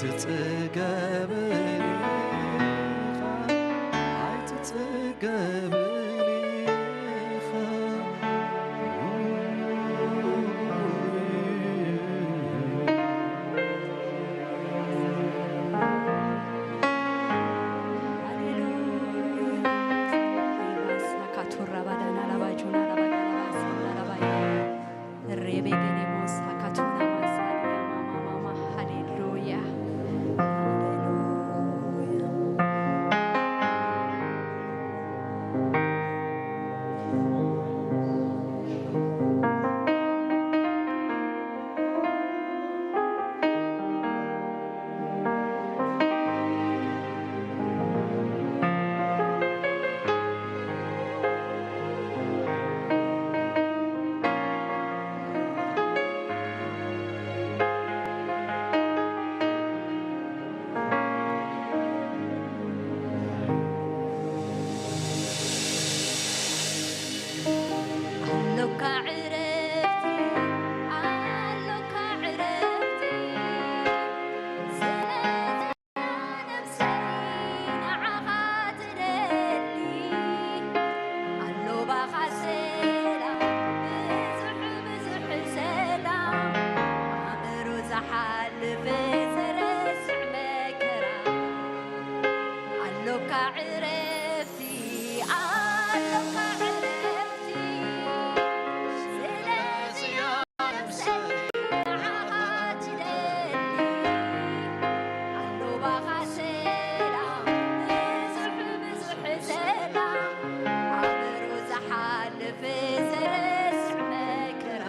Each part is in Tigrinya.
ኣይትጽገብን ኢኻ፣ ኣይትጽገብን ኢኻ። ሃሌሉያ። ሬቤ ገኔሞስ ሃካቱና ማሳሊያ ማማ ማማ። ሃሌሉያ። ሃሌሉያ። ኣሎካ ዕረፍቲ፣ ኣሎካ ዕረፍቲ፣ ስለዛ ነፍሰይ ንዓኻ ትደሊ። ኣሎ ባኻ ሰላም፣ ብዙሕ ብዙሕ ሰላም፣ ኣእምሮ ዝሓልፍ ዘረስዕ መከራ። ኣሎካ ዕረፍቲ፣ ኣሎካ ዕረፍቲ፣ ስለዚያ ነፍሰይ ንዓኻ ትደሊ። ኣሎ ባኻ ሰላም፣ ብዙሕ ብዙሕ ሰላም፣ ኣእምሮ ዝሓልፍ ዘረስዕ መከራ።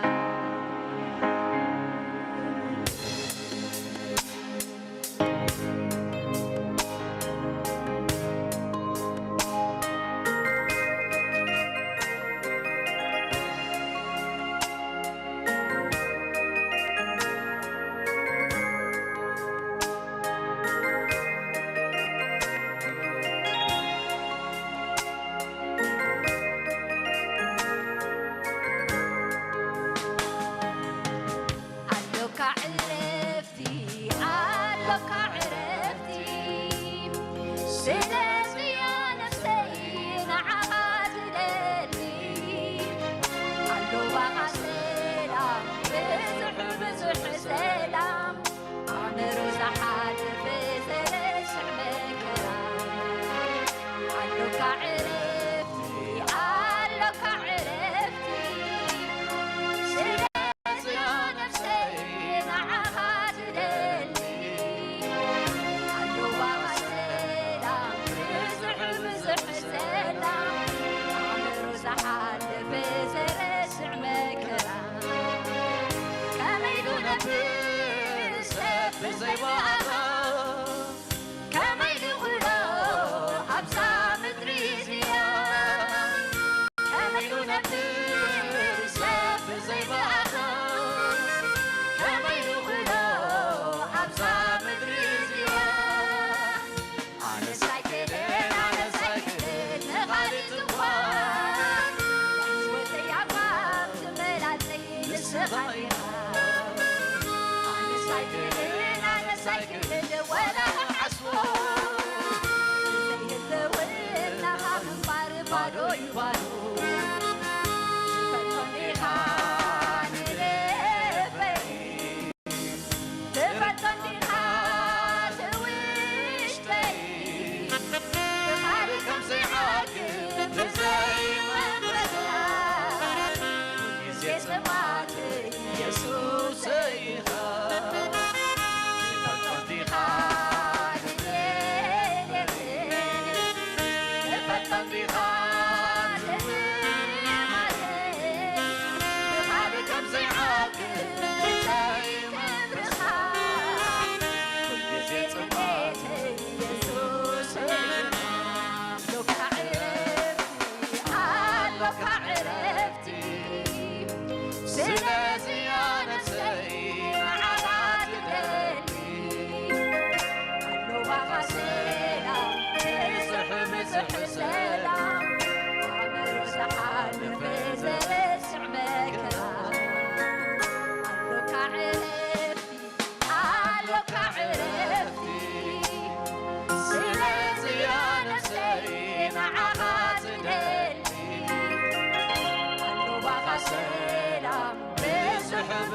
ኣሎካ ዕረፍቲ፣ ኣሎካ ዕረፍቲ፣ ስለዚያ ነፍሰይ ንዓኻ ትደሊ። ኣሎ ባኻ ሰላም፣ ብዙሕ ብዙሕ ሰላም፣ ኣእምሮ ዝሓልፍ ዘረስዕ መከራ። ኣሎካ ዕረፍቲ፣ ኣሎካ ዕረፍቲ፣ ስለዚያ ነፍሰይ ንዓኻ ትደሊ። ኣሎካ ሰላም፣ ብዙሕ ብዙሕ ሰላም፣ ኣእምሮ ዝሓልፍ ዘረስዕ መከራ። ከመይ ኢሉ ነብር ሰብ ብዘይ ብኣኻ? ከመይ ኢሉ ክብሎ ኣብዛ ምድሪ እዚኣ? ከመይ ኢሉ ነብር ሰብ ብዘይ ብኣኻ? ከመይ ኢሉ ክብሎ ኣብዛ ምድሪ እዚኣ? ኣነስ ኣይክእልን፣ ኣነስ ኣይክእልን ንኻልእ ትኳን። ህይወተይ ኣባብ ትመላለይ ንስኻ ኢኻ። ኣነስ ኣይክእልን፣ ኣነስ ኣይክእልን ወላ ክሓስቦ። ዘይህልውናኻ ምንባር ባዶ እዩ ባዶ። ትፈልጦ እንዲኻ ንልበይ። ትፈልጦ እንዲኻ እቲ ውሽጠይ። ብኻልእ ከም ዘይዓግብ ብዘይ መግለጽካ። ግዜ ጽምኣት የሱሰይ ኢኻ። ትፈልጦ እንዲኻ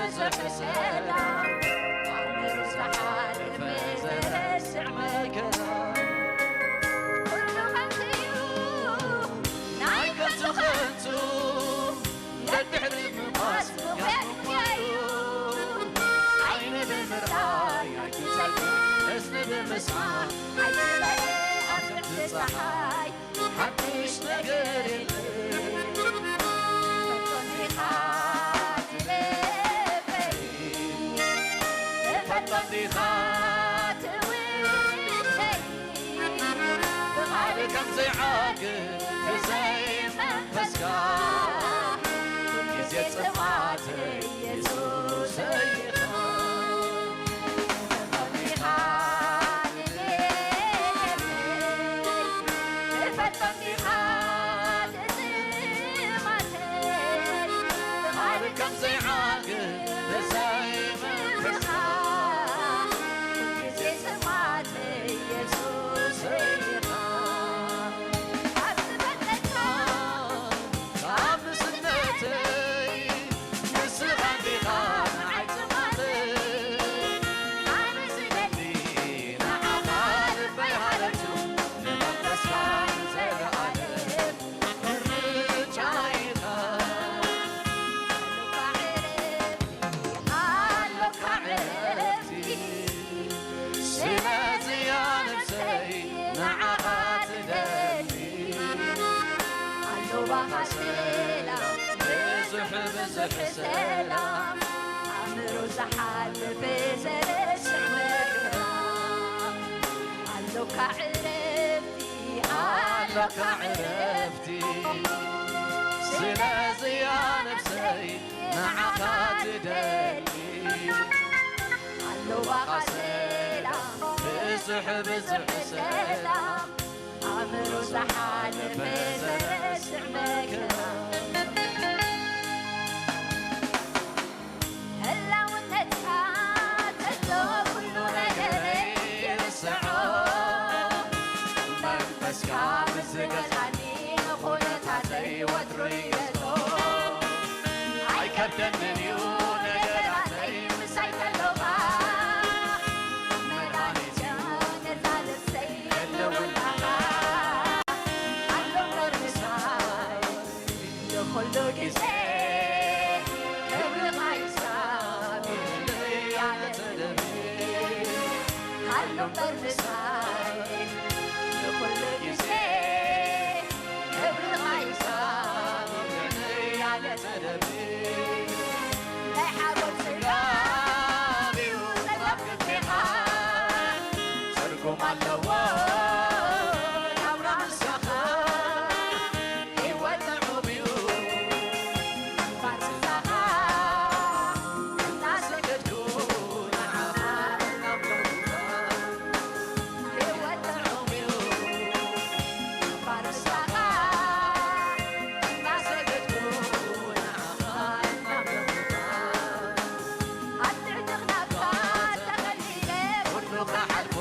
ብዙሕ ሰላም፣ ኣእምሮ ዝሓልፍ ዘረስዕ መከራ። ኩሉ ከምዚ'ዩ ናይ ከንቱ ከንቱ፣ ደድሕሪ ምባስ ምኽንያት ምኽንያት'ዩ። ዓይኒ ብምርኣይ ኣይትጸልም፣ እዝኒ ብምስማዕ ኣይትበል፣ ኣብ ትሕቲ ጸሓይ ሓድሽ ነገር የለን። ትፈልጦ እንዲኻ ትልበይ፣ ትፈልጦ እንዲኻ ትውደይ፣ ብቓል ከም ዘይዓግብ ብዘይ መንፈስካ፣ ኩልግዜ ጽምኣተይ የሱሰይ ኢኻ። ትፈልጦ እንዲኻ ትልበይ፣ ትፈልጦ እንዲኻ ትጽማተይ፣ ብቓል ከም ዘይዓግብ ብዘይ መንፈስካ፣ ኩልግዜ ጽምኣተይ የሱሰይ ኢኻ። ኣብ ዝበለካ ካብ ንእስነተይ ንስኻ እንዲኻ ንዓይ ጽማተይ። ኣነ ዝደሊ ንዓኻ ልበይ ሃረቱ፣ ንመንፈስካ ንዘለኣለም ምርጫ ኢኻ። ኣሎካ ዕረፍቲ፣ ስለዚ እያ ነፍሰይ ንዓኻ ትደሊ። ኣሎባኻ ሰላም፣ ብዙሕ ብዙሕ ሰላም፣ ኣእምሮ ዝሓልፍ ዘረስዕ መከራ። ኣሎካ ዕረፍቲ፣ ኣሎካ ዕረፍቲ፣ ስለዚ እያ ነፍሰይ ንዓኻ ትደሊ። ኣሎባኻ ሰላም፣ ብዙሕ ብዙሕ ሰላም፣ ኣእምሮ ዝሓልፍ ዘረስዕ መከራ። ህላውነትካ ዘሎ ኩሉ ነገረይ ይርስዖ። መንፈስካ ምስ ዝገዝኣኒ ንኹነታተይ ወትሩ ይገዝኦ። ኣይከብደንን እዩ ነገራተይ ምሳይ ከሎኻ። መድሃኒት እዩ ነዛ ነፍሰይ ህልውናኻ። ኣሎ እምበር ምሳይ ንኹሉ ግዜ ክብርኻ ይስዓብ፣ ያለ ተደርቢ። ሃሎ እምበር ምሳይ ንኹሉ ግዜ ክብርኻ ይስዓብ፣ ያለ ተደርቢ። ናይ ሓጎስ ጽጋብ እዩ ጸጋም ግዜኻ፣ ትርጉም ኣለዎ ናብራ ምሳኻ። ህይወት ጥዑም እዩ እምባር ምሳኻ፣ እናሰገድኩ ንዓኻ እናምለኹኻ። ህይወት ጥዑም እዩ እምባር ምሳኻ፣ እናሰገድኩ ንዓኻ እናምለኹኻ። ኣብ ትሕቲ ክናፍካ ተኸሊለ ኩሉ ክሓልፎ፣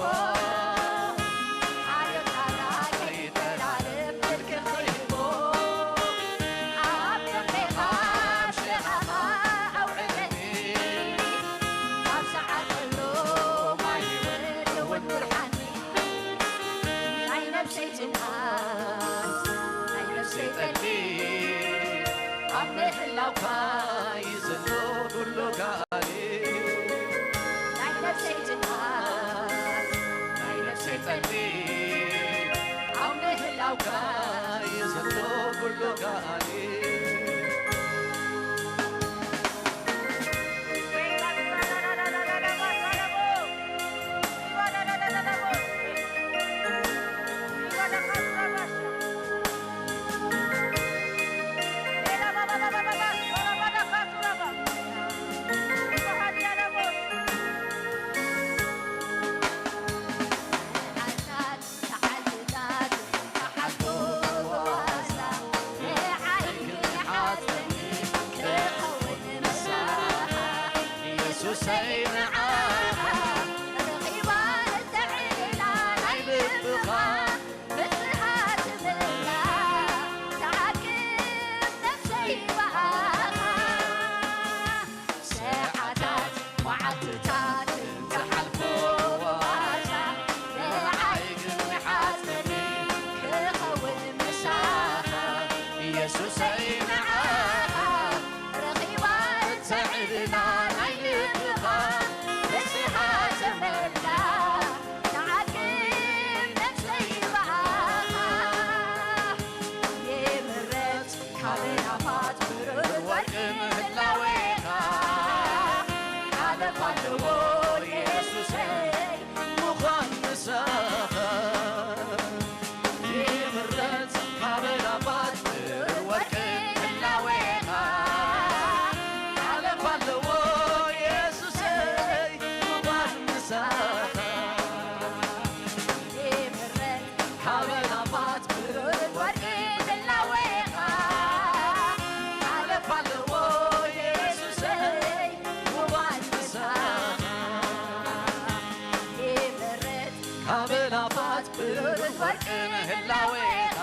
ካብ ኣእላፋት ብሩርን ወርቅን ህላዌኻ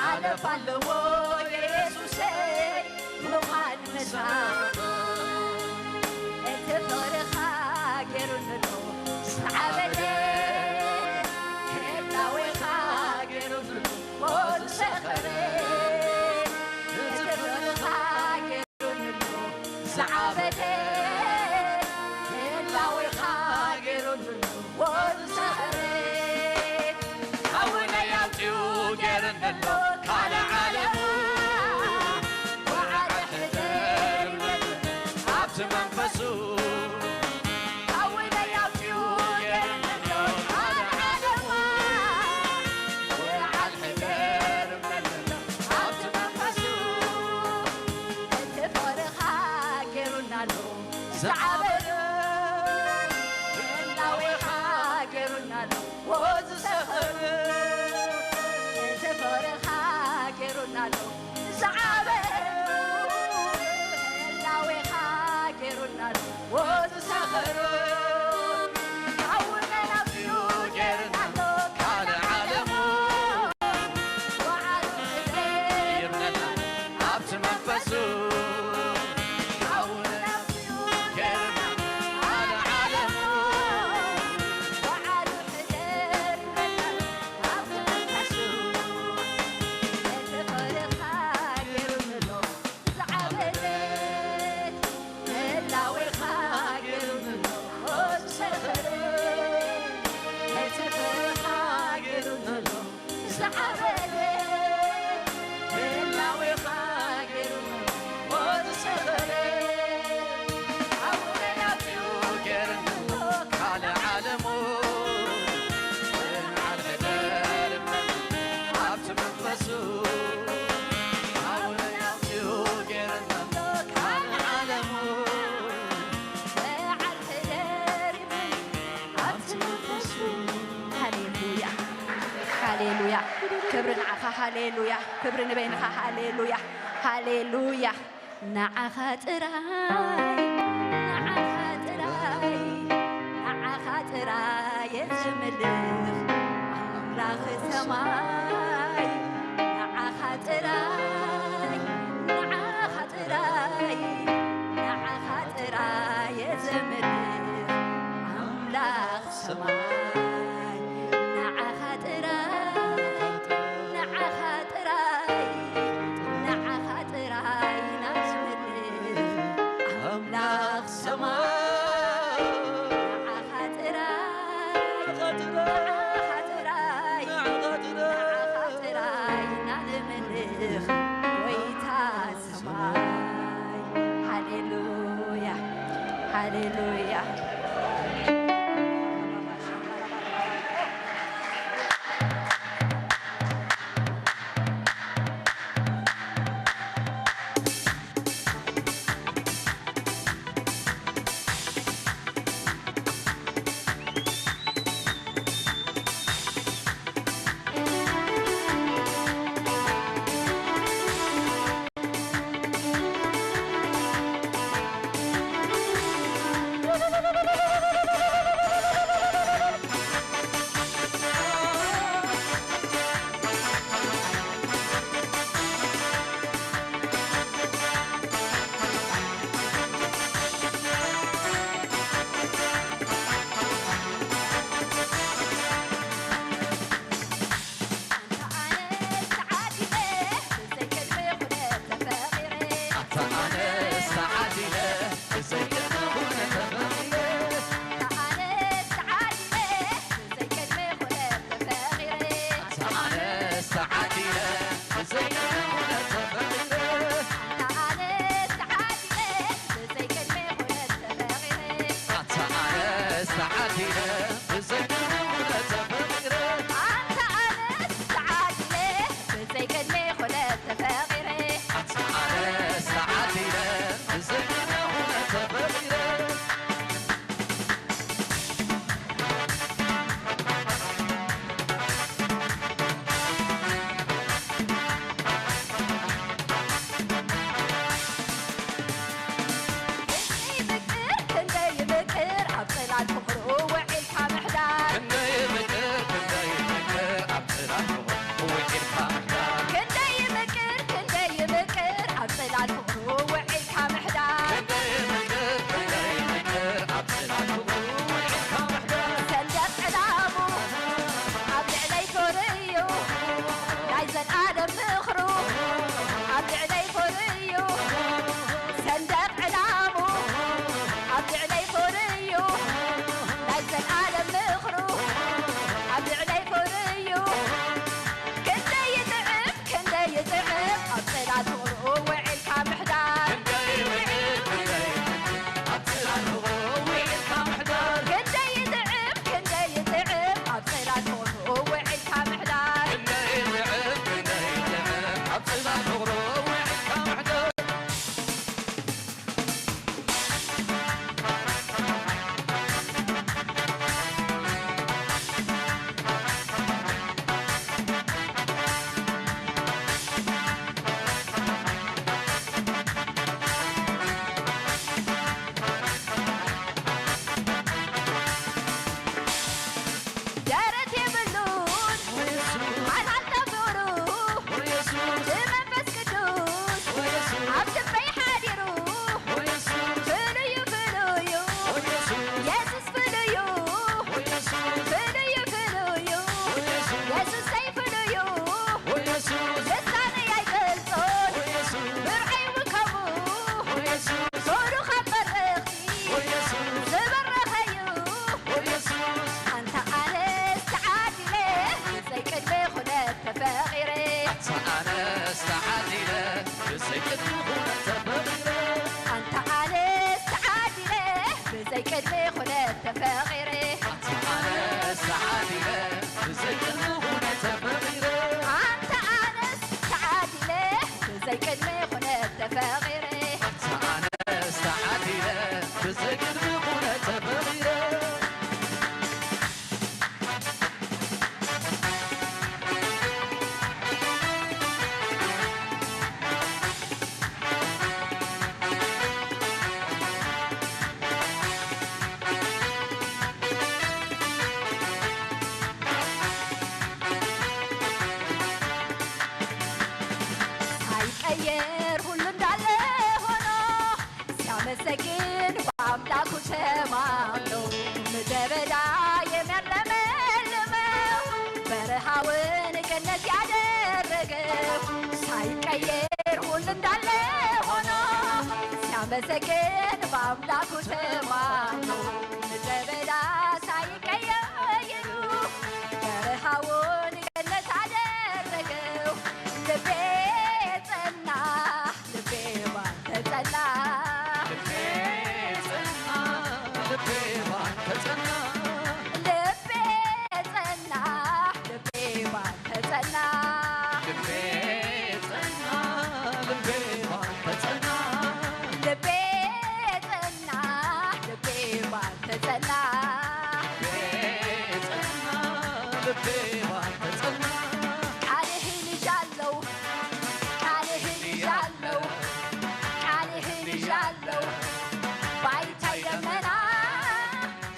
ሓለፋ ኣለዎ የሱሰይ ምዃን ምሳኻ። እቲ ፍቕርኻ ገይሩኒ ኣሎ ዝዓበደ ህላዌኻ ገይሩኒ ኣሎ ዝሰኸረ። እቲ ፍቕርኻ ገይሩኒ ኣሎ ዝዓበደ ህላዌኻ ገይሩኒ ኣሎ ዝሰኸረ። ሓውና ያውፅኡ ገይሩኒ ኣሎ ካልእ ዓለሙ ወዓለ ሕደር ይብለኒ ኣብቲ መንፈሱ። ሓውና ያውፅኡ ገይሩኒ ኣሎ ካልእ ዓለሙ ወዓል ሕደር ይብለኒ ኣሎ ኣብቲ መንፈሱ። እቲ ፍቕርኻ ገይሩና ኣሎ ዝዓበደ ህላዌኻ ገይሩና ኣሎ ወዝሰኸረ። እቲ ፍቕርኻ ገይሩና ኣሎ ዝዓበደ ህላዌኻ ገይሩና ኣሎ ወዝሰኸረ። ሓውና ናብዩ ገይሩና ኣሎ ካልእ ዓለሙ ወዓሉ ሕደር ይብለና ኣብቲ መንፈሱ። ሓውና ናብዩ ገይሩና ካልእ ዓለሙ ወዓሉ ሕደር ይብለና ኣብቲ መንፈሱ። እቲ ፍቕርኻ ገይሩኒ ኣሎ ዝዓበደ ህላዌኻ ገይሩኒ ኣሎ ዝሰኸረ። እቲ ፍቕርኻ ገይሩኒ ኣሎ ዝዓበደ ህላዌኻ ገይሩኒ ኣሎ ዝሰኸረ። ሓውና ናብዩ ገይሩኒ ኣሎ ካልእ ዓለሙ ወዓል ሕደር ይብለኒ ኣብቲ መንፈሱ። ሓውና ናብዩ ገይሩኒ ኣሎ ካልእ ዓለሙ ወዓል ሕደር ይብለኒ ኣብቲ መንፈሱ። ሃሌሉያ፣ ሃሌሉያ፣ ክብሪ ንዓኻ። ሃሌሉያ፣ ክብሪ ንበይንኻ። ሃሌሉያ፣ ሃሌሉያ። ንዓኻ ጥራይ፣ ንዓኻ ጥራይ፣ ንዓኻ ጥራይ እየ ዘምልኽ ኣምላኽ ሰማይ። ንዓኻ ጥራይ፣ ንዓኻ ጥራይ፣ ንዓኻ ጥራይ እየ ዘምልኽ ኣምላኽ ሰማይ። ንዓኻ ጥራይ፣ ንዓኻ ጥራይ፣ ንዓኻ ጥራይ ኢና ዝምልኽ ኣምላኽ ሰማይ። ንዓኻ ጥራይ፣ ንዓኻ ጥራይ፣ ንዓኻ ጥራይ ኢና ንምልኽ ጎይታ ሰማይ። ሃሌሉያ፣ ሃሌሉያ። ተፈቒረ ኣንተ ኣነስ ተዓዲለ ብዘይ ቅድሚ ኩነት ተፈቒረ ኣንተ ኣነስ ተዓዲለ ብዘይ ቅድሚ ኩነት ተፈቒረ ኣንተ ኣነስ ተዓዲለ ብዘይ ቅድሚ ኩነት ተፈቒረ ሳይቀየር ሁሉ እንዳለ ሆኖ ሲያመሰግን በአምላኩ ተማምኖ ምድረ በዳ የሚያለመልመው በረሃውን ገነት ያደረገው ሳይቀየር ሁሉ እንዳለ ሆኖ ሲያመሰግን በአምላኩ ተማምኖ ምድረ በዳ ሳይቀየሩ በረሃውን ገነት አደረገው። ልቤ ጸና፣ ልቤ ባንተ ጸና። ልቤ ጸና፣ ልቤ ባንተ ጸና። ልቤ ጸና፣ ልቤ ባንተ ጸና። ልቤ ጸና፣ ልቤ ባንተ ጸና። ልቤ ጸና፣ ልቤ ባንተ ጸና። ልቤ ጸና፣ ልቤ ባንተ ጸና። ቃልህን ይዣለው፣ ቃልህን ይዣለው፣ ቃልህን ይዣለው። ባይታይ ደመና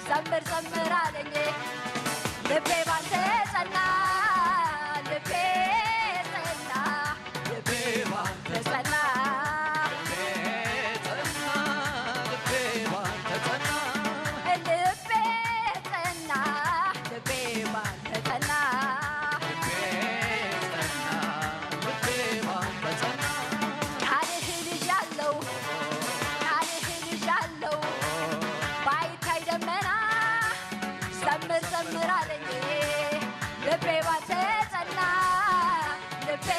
ዘምር ዘምር አለኝ። ልቤ ባንተ ጸና፣ ልቤ ጸና፣ ልቤ ባንተ ጸና። ልቤ ጸና፣ ልቤ ባንተ ጸና። ልቤ ጸና፣ ልቤ ባንተ ጸና። ልቤ ጸና፣ ልቤ ባንተ ጸና። ቃልህን ይዣለው፣ ቃልህን ይዣለው። ባይታይ ደመና ዘምር ዘምር አለኝ። ልቤ ባንተ ጸና፣ ልቤ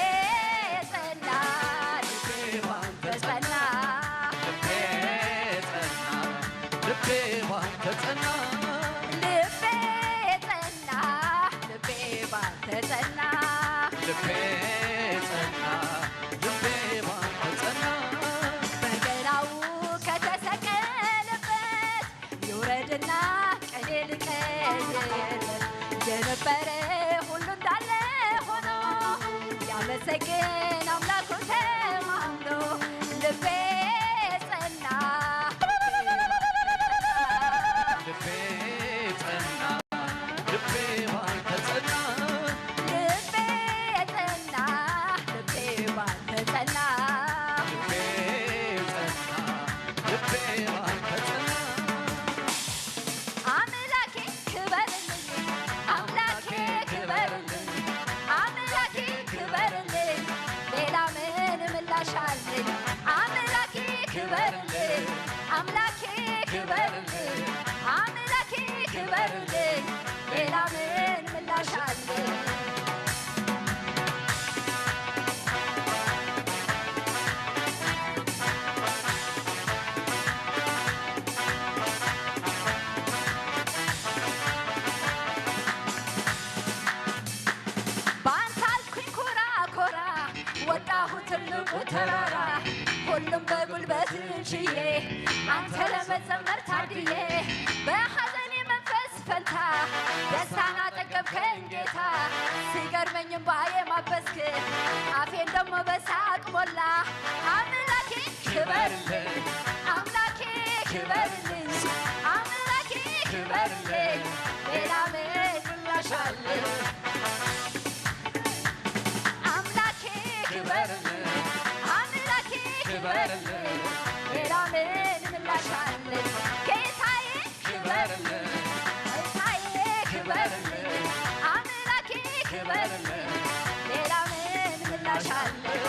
ጸና፣ ልቤ ባንተ ጸና። ልቤ ጸና፣ ልቤ ባንተ ጸና። ልቤ ጸና፣ ልቤ ባንተ ጸና። ልቤ ጸና፣ ልቤ ባንተ ጸና። በገናው ከተሰቀለበት ይውረድና ቀኔ ልቀይር የነበረ ሁሉ እንዳለ ሆኖ ያመሰግን አምላኩ ተማምኖ ልቤ ጸና። ልቤ ጸና፣ ልቤ ባንተ ጸና። ልቤ ጸና፣ ልቤ ባንተ ጸና። ልቤ ጸና፣ ልቤ ባንተ ጸና። አምላኬ ክበርልኝ፣ አምላኬ ክበርልኝ፣ አምላኬ ክበርልኝ። ሌላ ምን ምላሽ አለኝ? አምላኬ ክበርልኝ፣ አምላኬ ክበርልኝ፣ አምላኬ ክበርልኝ። ሌላ ምን ምላሽ አለኝ? ባንተ አልኩኝ ኮራ ኮራ ወጣሁ ትልቁ ተራራ። ሁሉም በጉልበት ችዬ አንተ ለመዘመር ታድዬ በሐዘኔ መንፈስ ፈንታ ደስታን አጠገብከኝ ጌታ። ሲገርመኝ እምባዬ ማበስክ አፌን ደግሞ በሳቅ ሞላ። አምላኬ ክበርልኝ፣ አምላኬ ክበርልኝ፣ አምላኬ ክበርልኝ። ሌላ ምን ምላሽ አለኝ? አምላኬ ክበርልኝ፣ አምላኬ ክበርልኝ። ሌላ ምን ምላሽ አለኝ? ጌታዬ ክበርልኝ፣ ጌታዬ ክበርልኝ፣ አምላኬ ክበርልኝ። ሌላ ምን ምላሽ አለኝ?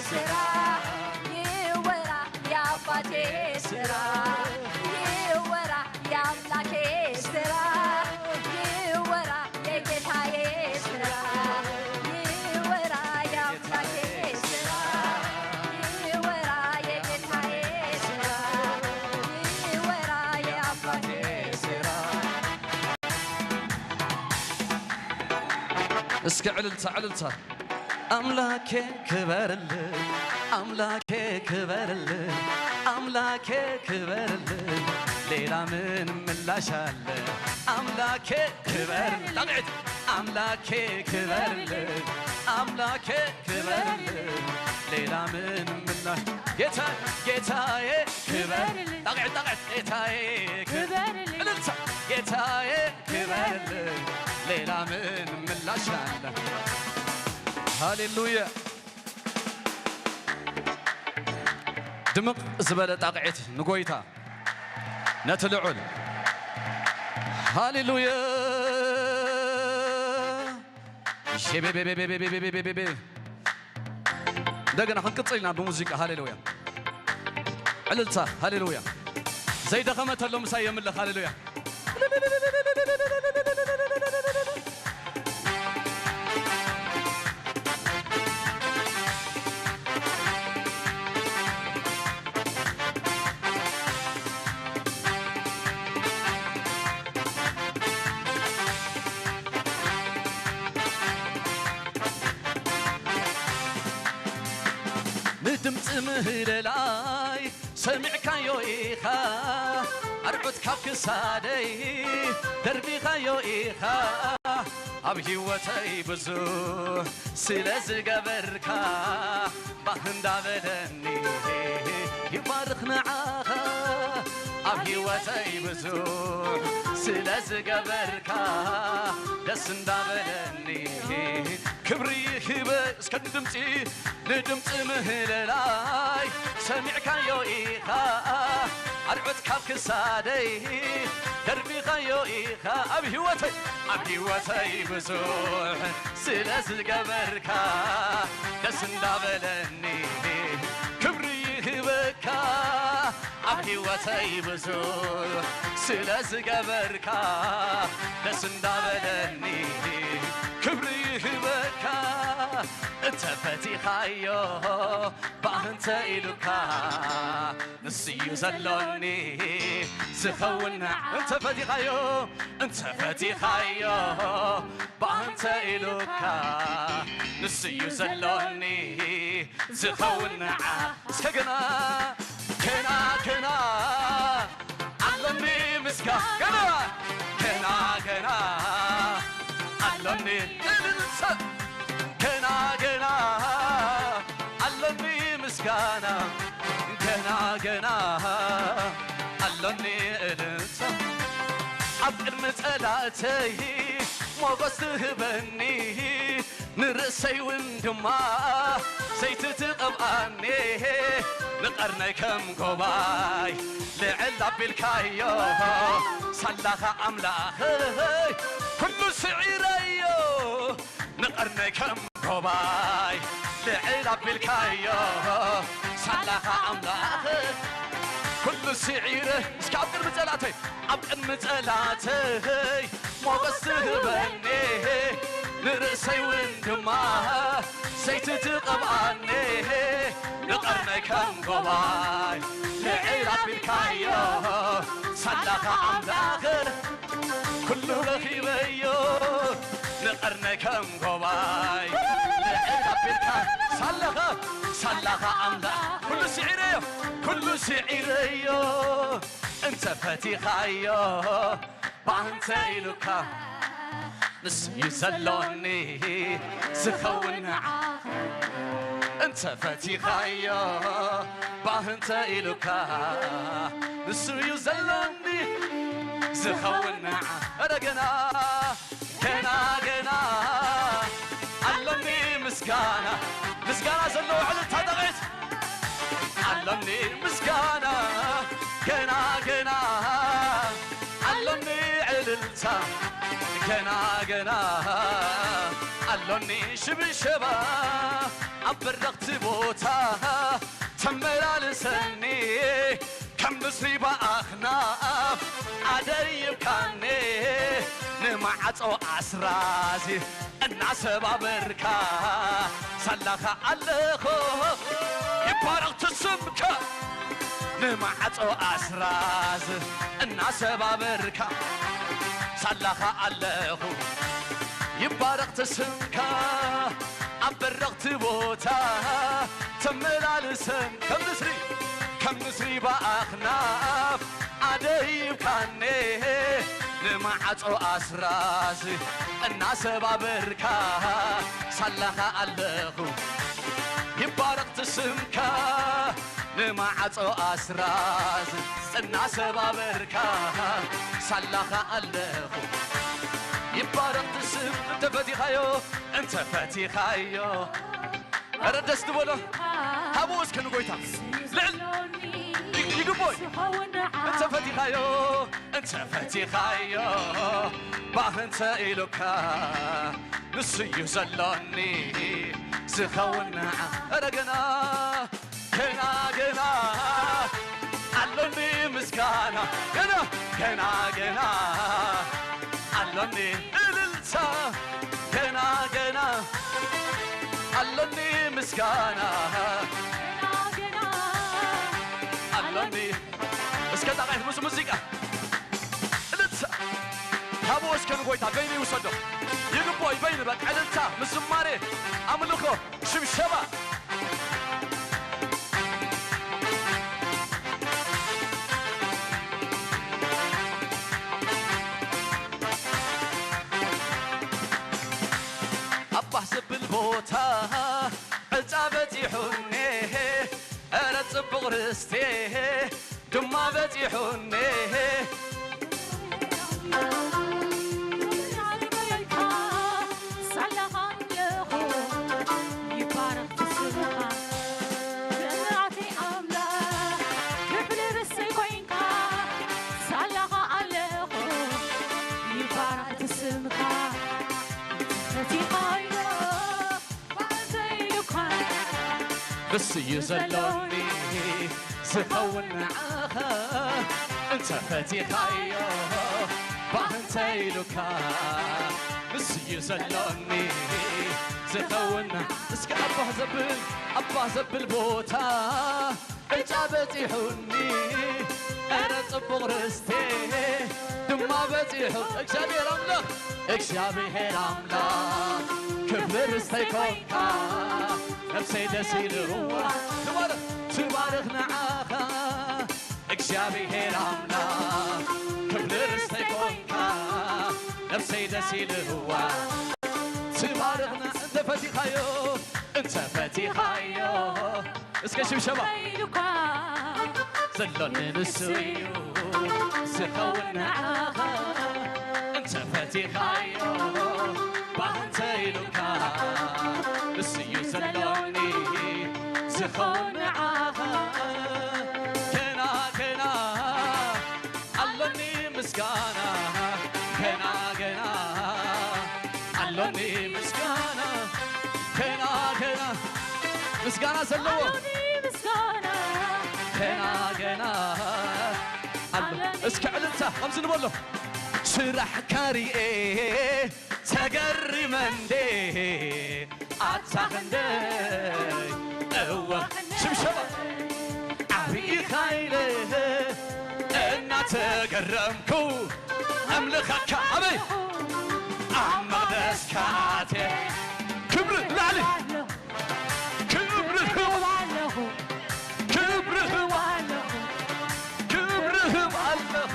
ስራ ይወራ፣ የአባቴ ስራ ይወራ፣ የአምላኬ ስራ ይወራ፣ የጌታዬ ስራ ይወራ፣ የአምላኬ ስራ ይወራ፣ የጌታዬ ስራ ይወራ፣ የአባቴ ስራ። እስኪ ዕልልታ፣ ዕልልታ። ኣምላኬ ክበርልኝ፣ ኣምላኬ ክበርልኝ፣ ኣምላኬ ክበርልኝ፣ ሌላ ምን ምላሽ አለ? ኣምላኬ ክበርልኝ፣ ጣቕዒት፣ ኣምላኬ ክበርልኝ፣ ኣምላኬ ክበርልኝ፣ ሌላ ምን ምላሽ? ጌታ፣ ጌታዬ ክበርልኝ፣ ጣቕዒት፣ ጣቕዒት፣ ጌታዬ ክበርልኝ፣ ክበርልኝ። እልልታ፣ ጌታዬ ክበርልኝ፣ ሌላ ምን ምላሽ አለ? ሃሌሉያ። ድምቕ ዝበለ ጣቕዒት ንጎይታ፣ ነቲ ልዑል። ሃሌሉያ። ሼቤቤቤቤቤቤቤቤቤ። እንደገና ክንቅጽል ኢና ብሙዚቃ። ሃሌሉያ። ዕልልታ፣ ሃሌሉያ። ዘይደኸመ ተሎ ምሳይ የምልኽ። ሃሌሉያ። ንድምፂ ምህለላይ ሰሚዕካዮ ኢኻ፣ ኣርዑት ካብ ክሳደይ ደርቢኻዮ ኢኻ። ኣብ ህይወተይ ብዙሕ ስለ ዝገበርካ ባህ እንዳበለኒ ይባርኽ ንዓኻ። ኣብ ህይወተይ ብዙሕ ስለ ዝገበርካ ደስ እንዳበለኒ ክብሪ ይህበ እስከ ድምፂ ንድምፂ ምህለላይ ሰሚዕካዮ ኢኻ፣ ኣርዑት ካብ ክሳደይ ደርቢኻዮ ኢኻ። ኣብ ህይወተይ፣ ኣብ ህይወተይ ብዙሕ ስለ ዝገበርካ ደስ እንዳበለኒ ክብሪ ይህበካ። ኣብ ህይወተይ ብዙሕ ስለ ዝገበርካ ደስ እንዳበለኒ ክብሪ ይህበካ። እንተፈቲኻዮ ባህ እንተ ኢሉካ ንስዩ ዘሎኒ ዝኸውን ንዓ። እንተፈቲኻዮ፣ እንተፈቲኻዮ ባህ እንተ ኢሉካ ንስዩ ዘሎኒ ዝኸውን ንዓ። እስከ ገና፣ ገና፣ ገና ኣሎኒ ምስጋና። ገና፣ ገና፣ ገና ኣሎኒ እልልታ። ገና፣ ገና ኣሎኒ ምስጋና። ገና፣ ገና ኣሎኒ እልልታ። ኣብ ቅድሚ ጸላእተይ ሞገስ ትህበኒ፣ ንርእሰይ እውን ድማ ዘይቲ ትቐብኣኒ። ንቐርነይ ከም ጎባይ ልዕል ኣቢልካዮ፣ ሳላኻ ኣምላኸይ ኩሉ ስዒረዮ። ንቐርነይ ከም ጎባይ ልዕል ኣቢልካዮ፣ ሳላኻ ኣምላኸይ ኩሉ ስዒረ። እስከ ኣብ ቅድሚ ጸላእተይ፣ ኣብ ቅድሚ ጸላእተይ ሞገስ ትህበኒ፣ ንርእሰይ እውን ድማ ዘይቲ ትቐብኣኒ። ንቐርነይ ከም ጎባይ ልዕል ኣቢልካዮ፣ ሳላኻ ኣምላኸይ ኩሉ ረኺበዮ። ንቐርነይ ከም ጎባይ ልዕል ኣቢልካ፣ ሳላኻ፣ ሳላኻ ኣምላኽ ኩሉ ስዒረዮ፣ ኩሉ ስዒረዮ። እንተ ፈቲኻዮ ባህ እንተ ኢሉካ፣ ንሱ እዩ ዘሎኒ ዝኸውን ንዓኻ። እንተ ፈቲኻዮ ባህ እንተ ኢሉካ፣ ንሱ እዩ ዘሎኒ ዝኸውን ንዓ-፣ ኧረ ገና፣ ገና፣ ገና ኣሎኒ ምስጋና። ምስጋና ዘለዎ ዕልልታ ጣቕዒት። ኣሎኒ ምስጋና፣ ገና፣ ገና ኣሎኒ ዕልልታ፣ ገና፣ ገና ኣሎኒ ሽብሸባ። ኣብ በረኽቲ ቦታ ተመላልሰኒ፣ ከም ንስሪ ብኣኽናፍ ኣደይብካኒ፣ ንማዕጾ ኣስራዚ እናሰባበርካ ሳላኻ ኣለኹ። ይባረኽ እቲ ስምካ፣ ንማዕጾ ኣስራዚ እናሰባበርካ ሳላኻ ኣለኹ። ይባረኽ እቲ ስምካ፣ ኣብ በረኽቲ ቦታ ተመላልሰን ከም ንስሪ፣ ከም ንስሪ ብኣኽናፍ ኣደይብካኒ፣ ንማዕጾ ኣስራዚ እናሰባበርካ ሳላኻ ኣለኹ። ይባረኽ እቲ ስምካ፣ ንማዕጾ ኣስራዚ እናሰባበርካ ሳላኻ ኣለኹ። ይባረኽ እቲ ስም፣ እንተፈቲኻዮ፣ እንተፈቲኻዮ። ኧረ ደስ ዝበሎ፣ ሃብዎ እስከ ንጎይታ። ልዕል ይ-፣ ይግቦይ። እንተፈቲኻዮ፣ እንተፈቲኻዮ፣ ባህ እንተ ኢሉካ፣ ንሱ እዩ ዘሎኒ ዝኸውን ንዓ። ኧረ ገና፣ ገና፣ ገና ኣሎኒ ምስጋና። ገና፣ ገና፣ ገና ኣሎኒ እልልታ። ገና፣ ገና ኣሎኒ ምስጋና። ኣሎኒ። እስከ ጣቓይት ምስ ሙዚቃ እልልታ። ሃብዎ እስከ ንጎይታ በይኑ ይውሰዶ። ይግቦ እዩ በይኑ በቃ። እልልታ፣ ምስ ዝማሬ፣ ኣምልኾ፣ ሽብሸባ። ኣብ ባህ ዘብል ቦታ ዕጫ በጺሑኒ፣ ኧረ ጽቡቕ ርስቴ ድማ በጺሑኒ። ሳላኻ ኣለኹ፣ ይባረኽ ስምኻ። ምሕረተይ ኣምላኽ፣ ክብሪ ርስቲ ኮይንካ። ሳላኻ ኣለኹ፣ ይባረኽ ስምኻ። ፈቲኻዮ፣ ንሱ እዩ ዘሎኒ ዝኸውን ንዓኻ። እንተ ፈቲኻዮ፣ ባህ እንተ ኢሉካ፣ ንሱ እዩ ዘሎኒ ዝኸውን። እስከ ኣብ ባህ ዘብል፣ ኣብ ባህ ዘብል ቦታ ዕጫ በጺሑኒ፣ ኧረ ጽቡቕ ርስቴ ድማ በጺሑ። እግዚኣብሔር ኣምላኽ፣ እግዚኣብሔር ኣምላኽ፣ ክብሪ ርስተይ ኮንካ፣ ነፍሰይ ደስ ኢልዋ። ትባረኽ፣ ትባረኽ ንዓኻ፣ እግዚኣብሔር ኣምላኽ፣ ክብሪ ርስተይ ኮንካ፣ ነፍሰይ ደስ ኢልዋ። ትባረኽ ን-፣ እንተ ፈቲኻዮ፣ እንተ ፈቲኻዮ፣ እስከ ሽብሸባ። ኢሉካ ዘሎኒ ንሱ እዩ ዝኸውን ንዓኻ። እንተ ፈቲኻዮ፣ ባህ እንተ ኢሉካ፣ ንሱ እዩ ዘሎኒ ዝኸውን ንዓኻ። ገና፣ ገና፣ ኣሎኒ ምስጋና፣ ገና፣ ገና፣ ኣሎኒ ምስጋና፣ ገና፣ ገና፣ ምስጋና ዘለዎ። ኣሎኒ ምስጋና፣ ገና፣ ገና፣ ኣሎ። ኣሎኒ እስኪ ዕልልታ ከምዚ ንበሎ። ስራሕካ ሪኤ ተገሪመ እንዴ ኣታ ክንደይ እወ ሽብሸባ ዓብዪ ኢኻ ኢለ እናተገረምኩ ኣምልኸካ ኣበይ ኣብ መቕደስካ ኣትየ ክብሪ ላዕሊ ክብሪ ክብ ክብሪ ክብ ክብሪ ክብ ኣለኹ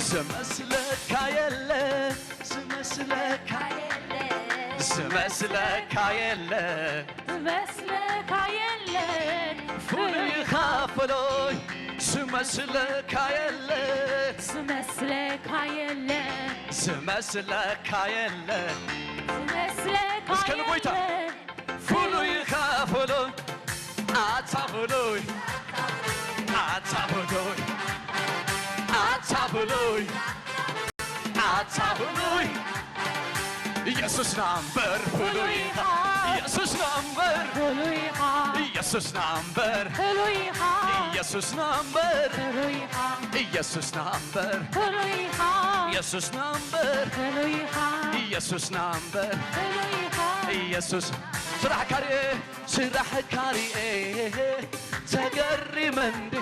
ዝመስለካ የለ ዝመስለካ የለ ዝመስለካ የለ ዝመስለካ የለ ፍሉይ ኢኻ ፍሉይ ዝመስለካ የለ ዝመስለካ የለ ዝመስለካ የለ ዝመስለካ እስከ ንጎይታ የለ ፍሉይ ኢኻ ፍሉይ ኣታ ፍሉይ ኣታ ፍሉይ ኣታ ፍሉይ ኣታ ፍሉይ ኢየሱስና እምበር ፍሉይ ኢኻ ኢየሱስና እምበር፣ ፍሉይ ኢኻ። ኢየሱስና እምበር፣ ፍሉይ ኢኻ። ኢየሱስና እምበር፣ ፍሉይ ኢኻ። ኢየሱስና እምበር፣ ፍሉይ ኢኻ። ኢየሱስና እምበር፣ ፍሉይ ኢኻ። ኢየሱስና እምበር፣ ፍሉይ ኢኻ። ኢየሱስ ስራሕካ ርኤ፣ ስራሕካ ርኤ፣ ተገሪመ እንዴ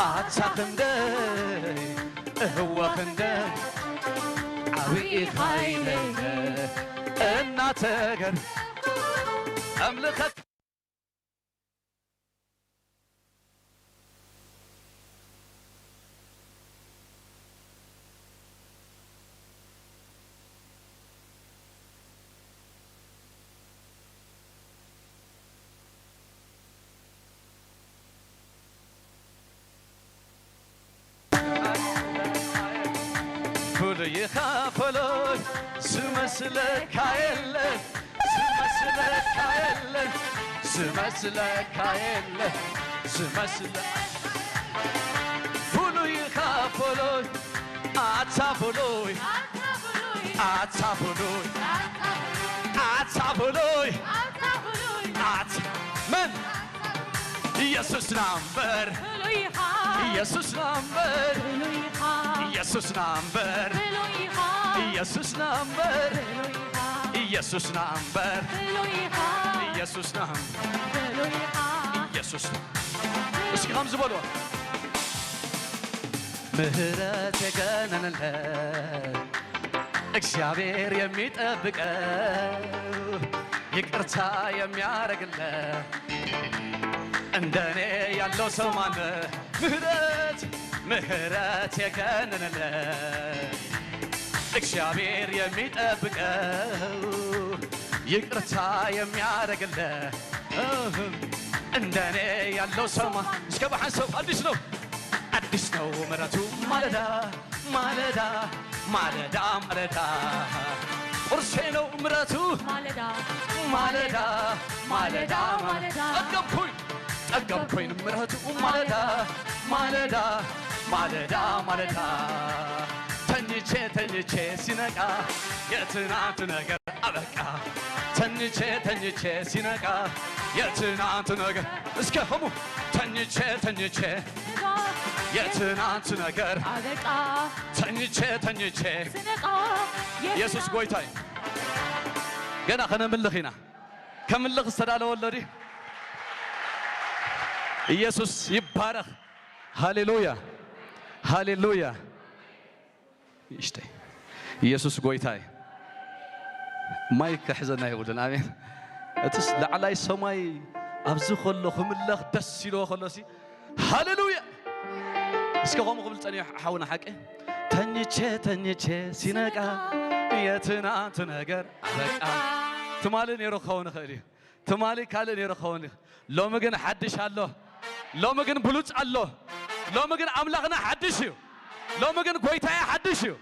ኣታ ክንደይ እህወ ክንደይ ዓብዪ ኢኻ ኢለየ እናተገር ኣምልኸት ፍሉይ ኢኻ ፍሉይ ዝመስለካ የለን፣ ዝመስለካ የለን፣ ዝመስለካ የለን፣ ዝመስለ ፍሉይ ኢኻ ፍሉይ ኣታ ፍሉይ ኣታ ፍሉይ ኣታ ፍሉይ ኣታ መን ኢየሱስና እምበር ኢየሱስና እምበር ኢየሱስና እምበር ኢየሱስና እምበር ኢየሱስና እምበር ኢየሱስ እስኪ ከምዚ በልዎ ምህረት የገነንለት እግዚአብሔር የሚጠብቀው ይቅርታ የሚያረግለት እንደኔ ያለው ሰው ማነ ምህረት ምህረት የገነንለት እግዚአብሔር የሚጠብቀው ይቅርታ የሚያረግለት እንደኔ ያለው ሰው ማ እስከ በሐን ሰው አዲስ ነው አዲስ ነው ምሕረቱ ማለዳ ማለዳ ማለዳ ማለዳ ቁርሴ ነው ምሕረቱ ማለዳ ማለዳ ማለዳ ማለዳ ጠገብኩኝ ጠገብኩኝ ምሕረቱ ማለዳ ማለዳ ማለዳ ማለዳ ተኝቼ ተኝቼ ሲነቃ የትናንቱ ነገር አበቃ ተኝቼ ተኝቼ ሲነቃ የትናንቱ ነገር እስከ ህሙ ተኝቼ ተኝቼ የትናንቱ ነገር አበቃ ተኝቼ ተኝቼ ስነቃ ኢየሱስ ጎይታይ ገና ከነምልኽ ኢና ከምልኽ ዝተዳለወ ኣሎ ድዩ ኢየሱስ ይባረኽ ሃሌሉያ ሃሌሉያ ይሽተይ ኢየሱስ ጎይታይ ማይክ ክሕዘና ይብሉን ኣሜን እትስ ላዕላይ ሰማይ ኣብዚ ከሎ ክምለኽ ደስ ኢልዎ ከሎሲ ሃሌሉያ እስከ ከምኡ ክብል ጸኒሑ ሓውና ሓቂ ተኝቼ ተኝቼ ሲነቃ የትናንቱ ነገር ኣበቃ ትማሊ ነይሩ ክኸውን ይኽእል እዩ ትማሊ ካልእ ነይሩ ክኸውን ይኽእል ሎሚ ግን ሓድሽ ኣሎ ሎሚ ግን ብሉፅ ኣሎ ሎሚ ግን ኣምላኽና ሓድሽ እዩ ሎሚ ግን ጎይታዬ ሓድሽ እዩ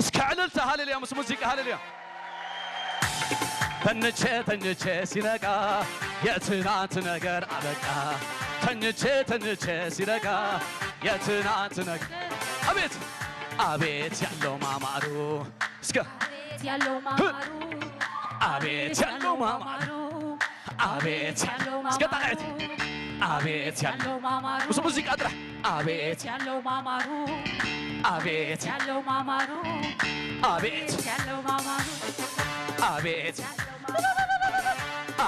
እስከ ዕልልታ ሃሌሉያ ምስ ሙዚቃ ሃሌሉያ ተኝቼ ተኝቼ ሲነቃ የትናንት ነገር አበቃ ተኝቼ ተኝቼ ሲነቃ የትናንት ነገር አቤት አቤት ያለው ማማሩ እስከ አቤት ያለው ማማሩ አቤት ያለው ማማሩ አቤት እስከ ጣቃየት አቤት ያለው ማማሩ እሱ ሙዚቃ ጥራሕ አቤት ያለው ማማሩ አቤት ያለው ማማሩ አቤት ያለው ማማሩ አቤት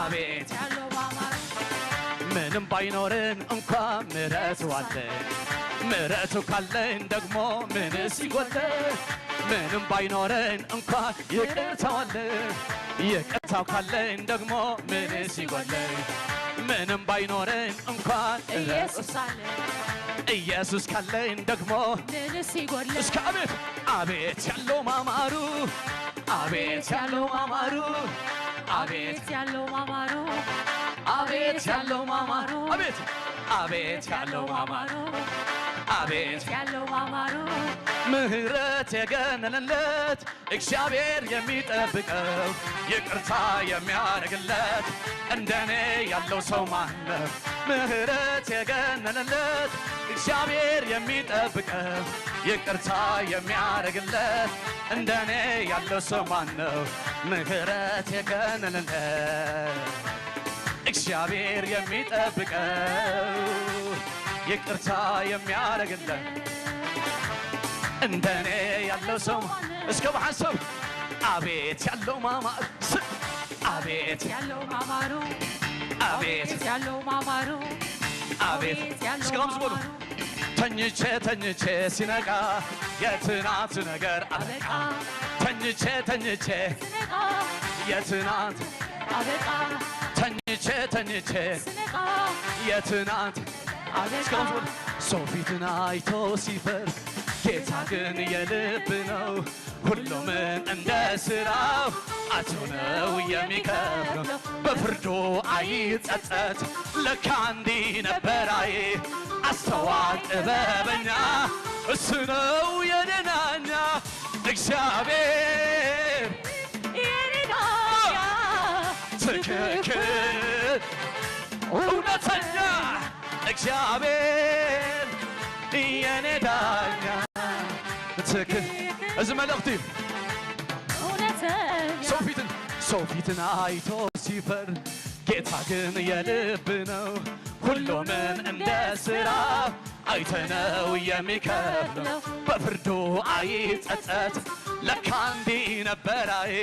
አቤት ያለው ማማሩ ምንም ባይኖረን እንኳ ምሕረቱ አለ ምሕረቱ ካለኝ ደግሞ ምንስ ይጎደል ምንም ባይኖረን እንኳ ይቅርታው አለ ይቅርታው ካለኝ ደግሞ ምንስ ይጎደል ምንም ባይኖረን እንኳን ኢየሱስ አለ ኢየሱስ ካለኝ ደግሞ ምንስ ይጎደል እስከ አቤት አቤት ያለው ማማሩ አቤት ያለው ማማሩ አቤት ያለው ማማሩ አቤት ያለው ማማሩ አቤት አቤት ያለው ማማሩ አቤት ያለው ማማሩ ምህረት የገነነለት እግዚአብሔር የሚጠብቀው ይቅርታ የሚያደርግለት እንደኔ ያለው ሰው ማነው? ምህረት የገነነለት እግዚአብሔር የሚጠብቀው ይቅርታ የሚያደርግለት እንደኔ ያለው ሰው ማነው? ምህረት የገነንለት እግዚአብሔር የሚጠብቀው ይቅርታ የሚያደርግለት እንደኔ ያለው ሰው እስከ በሐሳብ አቤት ያለው ማማር ስ- አቤት ያለው ማማሩ አቤት አቤት ያለው ማማሩ አቤት አቤት ያለው እስከ አምስት በሉ ማማሩ ተኝቼ ተኝቼ ሲነጋ የትናንት ነገር አበቃ ተኝቼ ተኝቼ የትናንት አበቃ ተኝቼ ተኝቼ የትናንት አበቃ ሰው ፊትን አይቶ ሲፈርድ ጌታ ግን የልብ ነው። ሁሉምን እንደ ስራው አቶ ነው የሚከፍለው። በፍርዱ አይጸጸት ለካ እንዲህ ነበር አይ አስተዋል ጥበበኛ እሱ ነው የደናኛ እግዚአብሔር ትክክል እውነተኛ እግዚአብሔር የኔ ዳኛ ትክ እዚ መልእኽቲ ሰው ፊትን ሰው ፊትን አይቶ ሲፈርድ ጌታ ግን የልብ ነው። ሁሉምን እንደ ስራ አይተነው የሚከፍለው በፍርዱ አይጸጸት ለካ እንዲህ ነበር አይ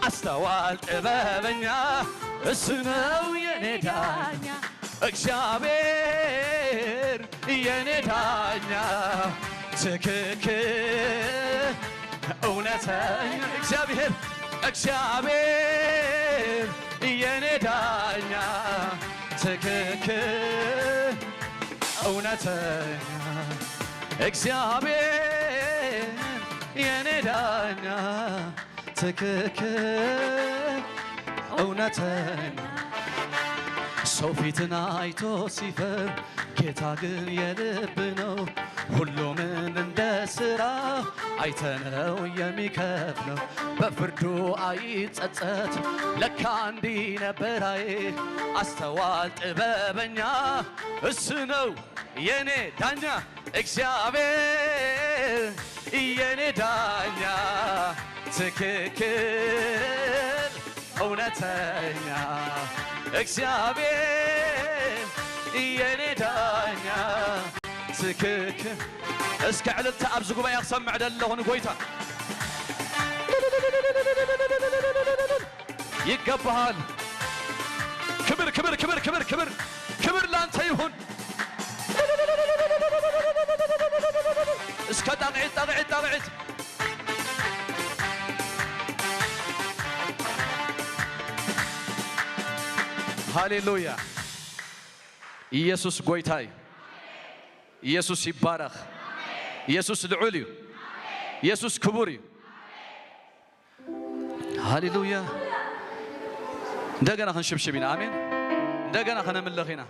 አስተዋል ጥበበኛ እሱ ነው የኔ ዳኛ እግዚአብሔር የኔ ዳኛ ትክክል እውነተኛ እግዚአብሔር እግዚአብሔር የኔ ዳኛ ትክክል እውነተኛ እግዚአብሔር የኔ ዳኛ ትክክል እውነተኛ ሰው ፊትን አይቶ ሲፈርድ ጌታ ግን የልብ ነው። ሁሉምን እንደ ስራ አይተነው የሚከፍለው በፍርዱ አይጸጸት። ለካ እንዲህ ነበር አይ አስተዋል ጥበበኛ እሱ ነው የኔ ዳኛ እግዚአብሔር የኔ ዳኛ ትክክል እውነተኛ እግዚአብሔር የኔ ዳኛ ትክክል እስከ ዕልልታ ኣብዚ ጉባኤ ክሰምዕ ደለኹ ንጎይታ ይገባሃል ክብር ክብር ክብር ክብር ክብር ክብር ላንተ ይሁን እስከ ጣቕዒት ጣቕዒት ጣቕዒት ሃሌሉያ ኢየሱስ ጎይታ እዩ ኢየሱስ ይባረኽ ኢየሱስ ልዑል እዩ ኢየሱስ ክቡር እዩ ሃሌሉያ እንደገና ክንሽብሽብ ኢና ኣሜን እንደገና ከነምልኽ ኢና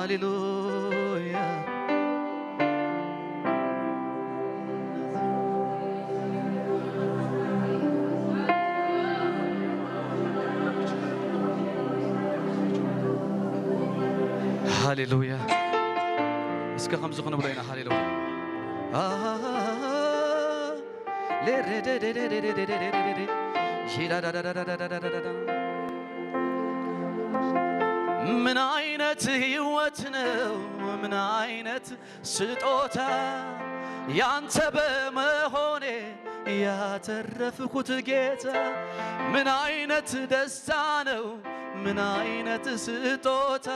ሃሌሉያ ሃሌሉያ እስከ ከምዚ ክንብሎ ኢና ሃሌሉያ ምን አይነት ህይወት ነው ምን አይነት ስጦታ ያንተ በመሆኔ ያተረፍኩት ጌታ ምን አይነት ደስታ ነው ምን አይነት ስጦታ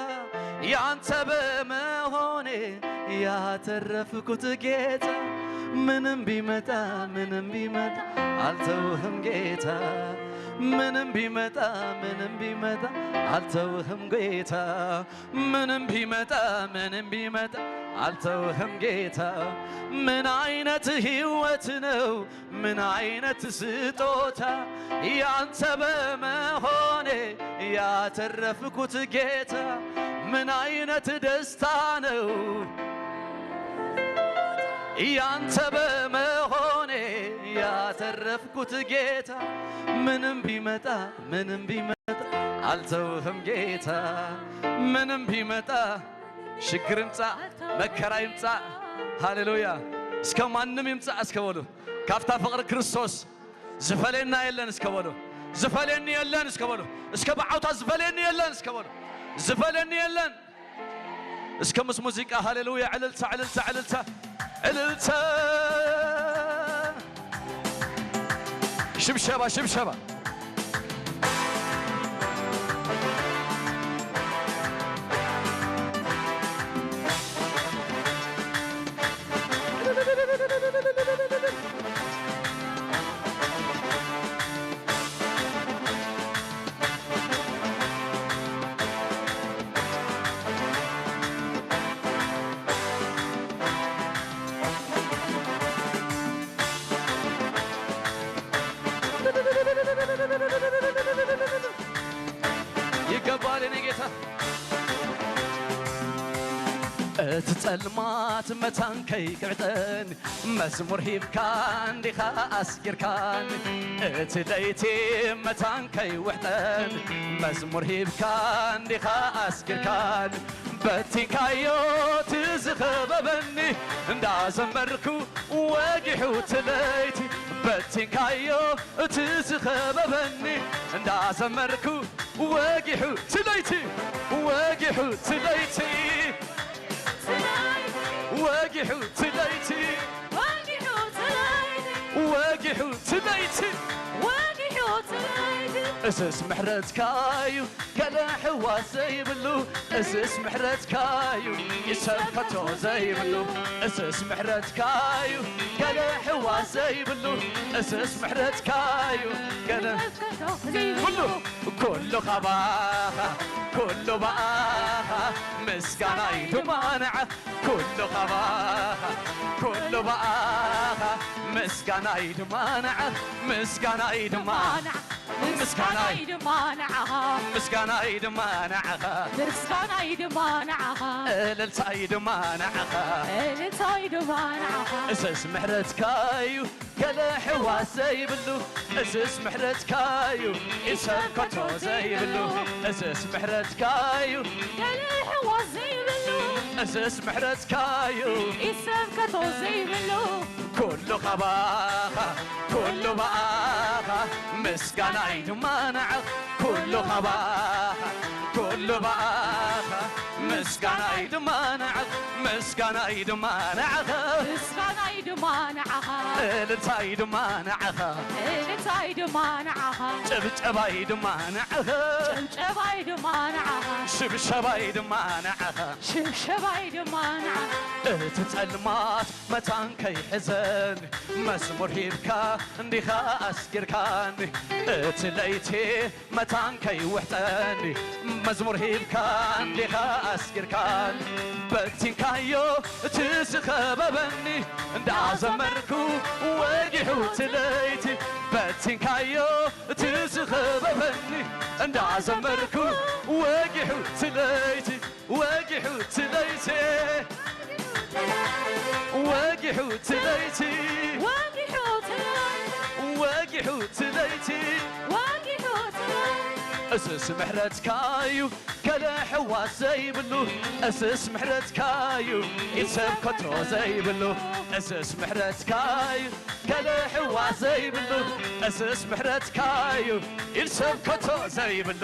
ያንተ በመሆኔ ያተረፍኩት ጌታ ምንም ቢመጣ ምንም ቢመጣ አልተውህም ጌታ ምንም ቢመጣ ምንም ቢመጣ አልተውህም ጌታ ምንም ቢመጣ ምንም ቢመጣ አልተውህም ጌታ ምን አይነት ህይወት ነው ምን አይነት ስጦታ ያንተ በመሆኔ ያተረፍኩት ጌታ ምን አይነት ደስታ ነው ያንተ በመሆኔ ያተረፍኩት ጌታ ምንም ቢመጣ ምንም ቢመጣ አልተውህም ጌታ ምንም ቢመጣ ሽግር ይምጻእ፣ መከራ ይምጻእ፣ ሃሌሉያ፣ እስከ ማንም ይምጻእ እስከ በሉ፣ ካብታ ፍቕሪ ክርስቶስ ዝፈልየና የለን እስከ በሉ፣ ዝፈልየኒ የለን እስከ በሉ፣ እስከ ብዓውታ ዝፈልየኒ የለን እስከ በሉ፣ ዝፈልየኒ የለን። እስከ ምስ ሙዚቃ ሃሌሉያ፣ ዕልልታ፣ ዕልልታ፣ ዕልልታ፣ ዕልልታ። ሽብሸባ፣ ሽብሸባ። ይገባል የኔ ጌታ። እቲ ጸልማት መታን ከይግዕጠን፣ መዝሙር ሂብካ እንዲኻ ኣስጊርካን። እቲ ለይቲ መታን ከይውሕጠን፣ መዝሙር ሂብካ እንዲኻ ኣስጊርካን። በቲንካዮ እቲ ዝኸበበኒ፣ እንዳዘመርኩ ወጊሑ እቲ ለይቲ። በቲንካዮ እቲ ዝኸበበኒ፣ እንዳዘመርኩ ወጊሑ እቲ ለይቲ፣ ወጊሑ እቲ ለይቲ፣ ወጊሑ እቲ ለይቲ፣ ወጊሑ እቲ ለይቲ፣ ወጊሑ እቲ ለይቲ። እዝስ ምሕረትካዩ ገለ ሕዋስ ዘይብሉ፣ እዝስ ምሕረትካዩ ኢሰብ ከቶ ዘይብሉ፣ እዝስ ምሕረትካዩ ገለ ሕዋስ ዘይብሉ፣ እዝስ ምሕረትካዩ ገለ ኩሉ፣ ኩሉ ካባኻ፣ ኩሉ ብኣኻ፣ ምስጋናይ ድማ ንዓኻ። ኩሉ ካባኻ፣ ኩሉ ብኣኻ፣ ምስጋናይ ድማ ንዓኻ፣ ምስጋናይ ድማ፣ ምስጋናይ፣ ምስጋናይ ድማ ንዓኻ፣ ምስጋናይ ድማ ንዓኻ፣ እልልታይ ድማ ንዓኻ፣ እልልታይ ድማ ንዓኻ። እዝስ ምሕረትካዩ ገለ ሕዋስ ዘይብሉ፣ እዝስ ምሕረትካዩ ኢሰብ ከቶ ዘይብሉ፣ እዝስ ምሕረትካዩ ገለ ሕዋስ ዘይብሉ፣ እዝስ ምሕረትካዩ ኢሰብ ከቶ ዘይብሉ። ኩሉ ካባኻ፣ ኩሉ ብኣኻ፣ ምስጋናይ ድማ ንዓኻ። ኩሉ ካባኻ፣ ኩሉ ብኣኻ፣ ምስጋናይ ድማ ንዓኻ፣ ምስጋናይ ድማ ንዓኻ፣ ምስጋናይ ድማ ንዓኻ፣ እልልታይ ድማ ንዓኻ፣ እልልታይ ድማ ንዓኻ፣ ጭብጨባይ ድማ ንዓኻ፣ ጭብጨባይ ድማ ንዓኻ፣ ሽብሸባይ ድማ ንዓኻ፣ ሽብሸባይ ድማ ንዓኻ። እቲ ጸልማት መታን ከይሕዘን፣ መዝሙር ሂብካ እንዲኻ ኣስጊርካኒ። እቲ ለይቲ መታን ከይውሕጠኒ፣ መዝሙር ሂብካ እንዲኻ ኣስጊርካኒ። በቲንካዮ እቲ ዝኸበበኒ፣ እንዳዘመርኩ ወጊሑ እቲ ለይቲ። በቲንካዮ እቲ ዝኸበበኒ፣ እንዳዘመርኩ ወጊሑ እቲ ለይቲ። ወጊሑ እቲ ለይቲ፣ ወጊሑ እቲ ለይቲ፣ ወጊሑ እቲ ለይቲ፣ ወጊሑ እቲ ለይቲ። ወጊሑ እቲ ለይቲ። እዝስ ምሕረትካዩ ገለ ሕዋስ ዘይብሉ፣ እዝስ ምሕረትካዩ ኢሰብ ከቶ ዘይብሉ፣ እዝስ ምሕረትካዩ ገለ ሕዋስ ዘይብሉ፣ እዝስ ምሕረትካዩ ኢሰብ ከቶ ዘይብሉ።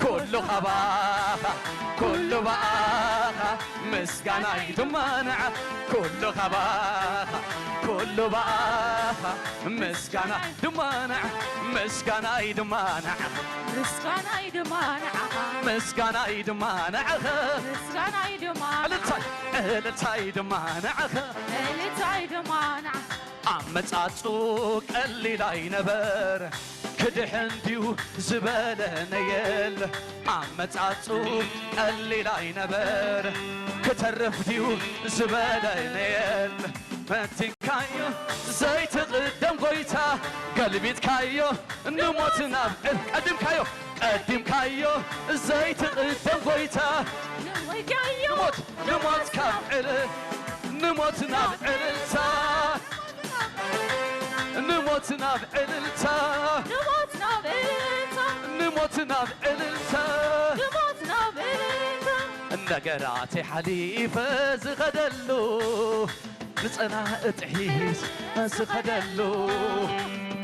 ኩሉ ካባኻ፣ ኩሉ ብኣኻ፣ ምስጋናይ ድማ ንዓኻ። ኩሉ ካባኻ፣ ኩሉ ብኣኻ፣ ምስጋናይ ድማ ንዓኻ። ምስጋናይ ድማ ንዓኻ። ምስጋናይ ድማ ንዓኻ። ምስጋናይ ድማ ንዓኻ። ምስጋናይ ድማ እልልታይ፣ እልልታይ ድማ ንዓኻ። እልልታይ ድማ ንዓኻ። ኣመጻጹ ቀሊል ኣይነበር፣ ክድሕን ድዩ ዝበለነ የለ። ኣመጻጹ ቀሊል ኣይነበር፣ ክተርፍ ድዩ ዝበለነ የለ። ፈቲንካዮ ዘይትቕደም ጎይታ፣ ገልቢጥካዮ ንሞት ናብ ዕል-፣ ቀዲምካዮ፣ ቀዲምካዮ ዘይትቕደም ጎይታ፣ ንሞት፣ ንሞት ካብ ዕል-፣ ንሞት ናብ ዕልልታ፣ ንሞት ናብ ዕልልታ፣ ንሞት ናብ ዕልልታ፣ ንሞት ናብ ዕልልታ፣ ንሞት ናብ ዕልልታ። ነገራተይ ሓሊፈ ዝኸደሉ፣ ንጸላእተይ ሒዘ ዝኸደሉ፣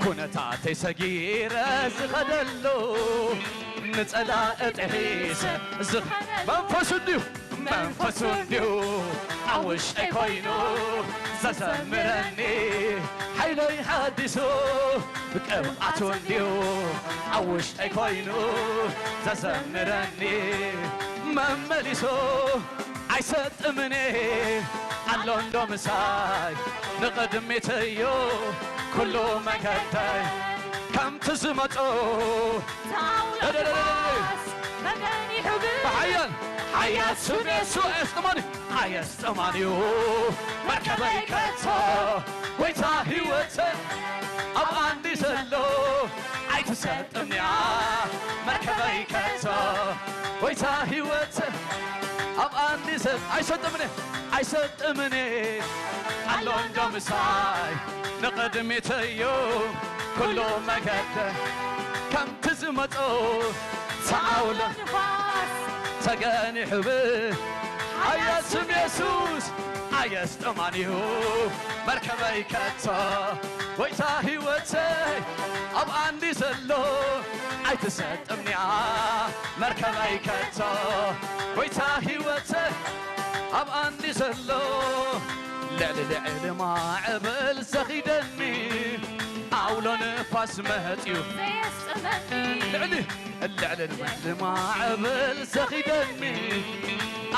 ኩነታተይ ሰጊረ ዝኸደሉ፣ ንጸላእተይ ሒዘ ዝኸ-፣ መንፈሱ እንድዩ፣ መንፈሱ እንድዩ ኣብ ውሽጠይ ኮይኑ ዘዘምረኒ፣ ሓይለይ ሓዲሱ ቅብኣቱ እንድዩ ኣብ ውሽጠይ ኮይኑ ዘዘምረኒ፣ መመሊሱ ኣይሰጥምኔ ኣሎ እንዶ ምሳይ፣ ንቕድሚት እዩ ኩሉ መገደይ። ከምቲ ዝመጾ ተኣውሎ ንፋስ መገን ይሕብር። ብሓያል ሓያል ስም የሱ ኣየስጥማን እዩ፣ ኣየስጥማን እዩ መርከበይ ከቶ። ጎይታ ህይወት ኣብ ኣንዲ ዘሎ ኣይትሰጥምንያ መርከበይ ከቶ። ጎይታ ህይወት ኣብ ኣንዲ ሰብ ኣይሰጥምኔ፣ ኣይሰጥምኔ ኣሎ እንዶ ምሳይ፣ ንቕድሚት እዩ ኩሉ መገደ። ከምቲ ዝመጾ ተኣውሎ ንፋስ ተገን ይሕብር። ሓያል ስም የሱስ ኣየስጥማን እዩ መርከበይ ከቶ። ጎይታ ህይወተይ ኣብ ኣንዲ ዘሎ ኣይትሰጥምንያ መርከበይ ከቶ። ጎይታ ህይወተይ ኣብ ኣንዲ ዘሎ ልዕሊ ልዕሊ ማዕበል ዘኺደኒ ኣውሎ ንፋስ መህጽዩ ዘየስጥመኒ። ልዕሊ ልዕሊ ልዕሊ ማዕበል ዘኺደኒ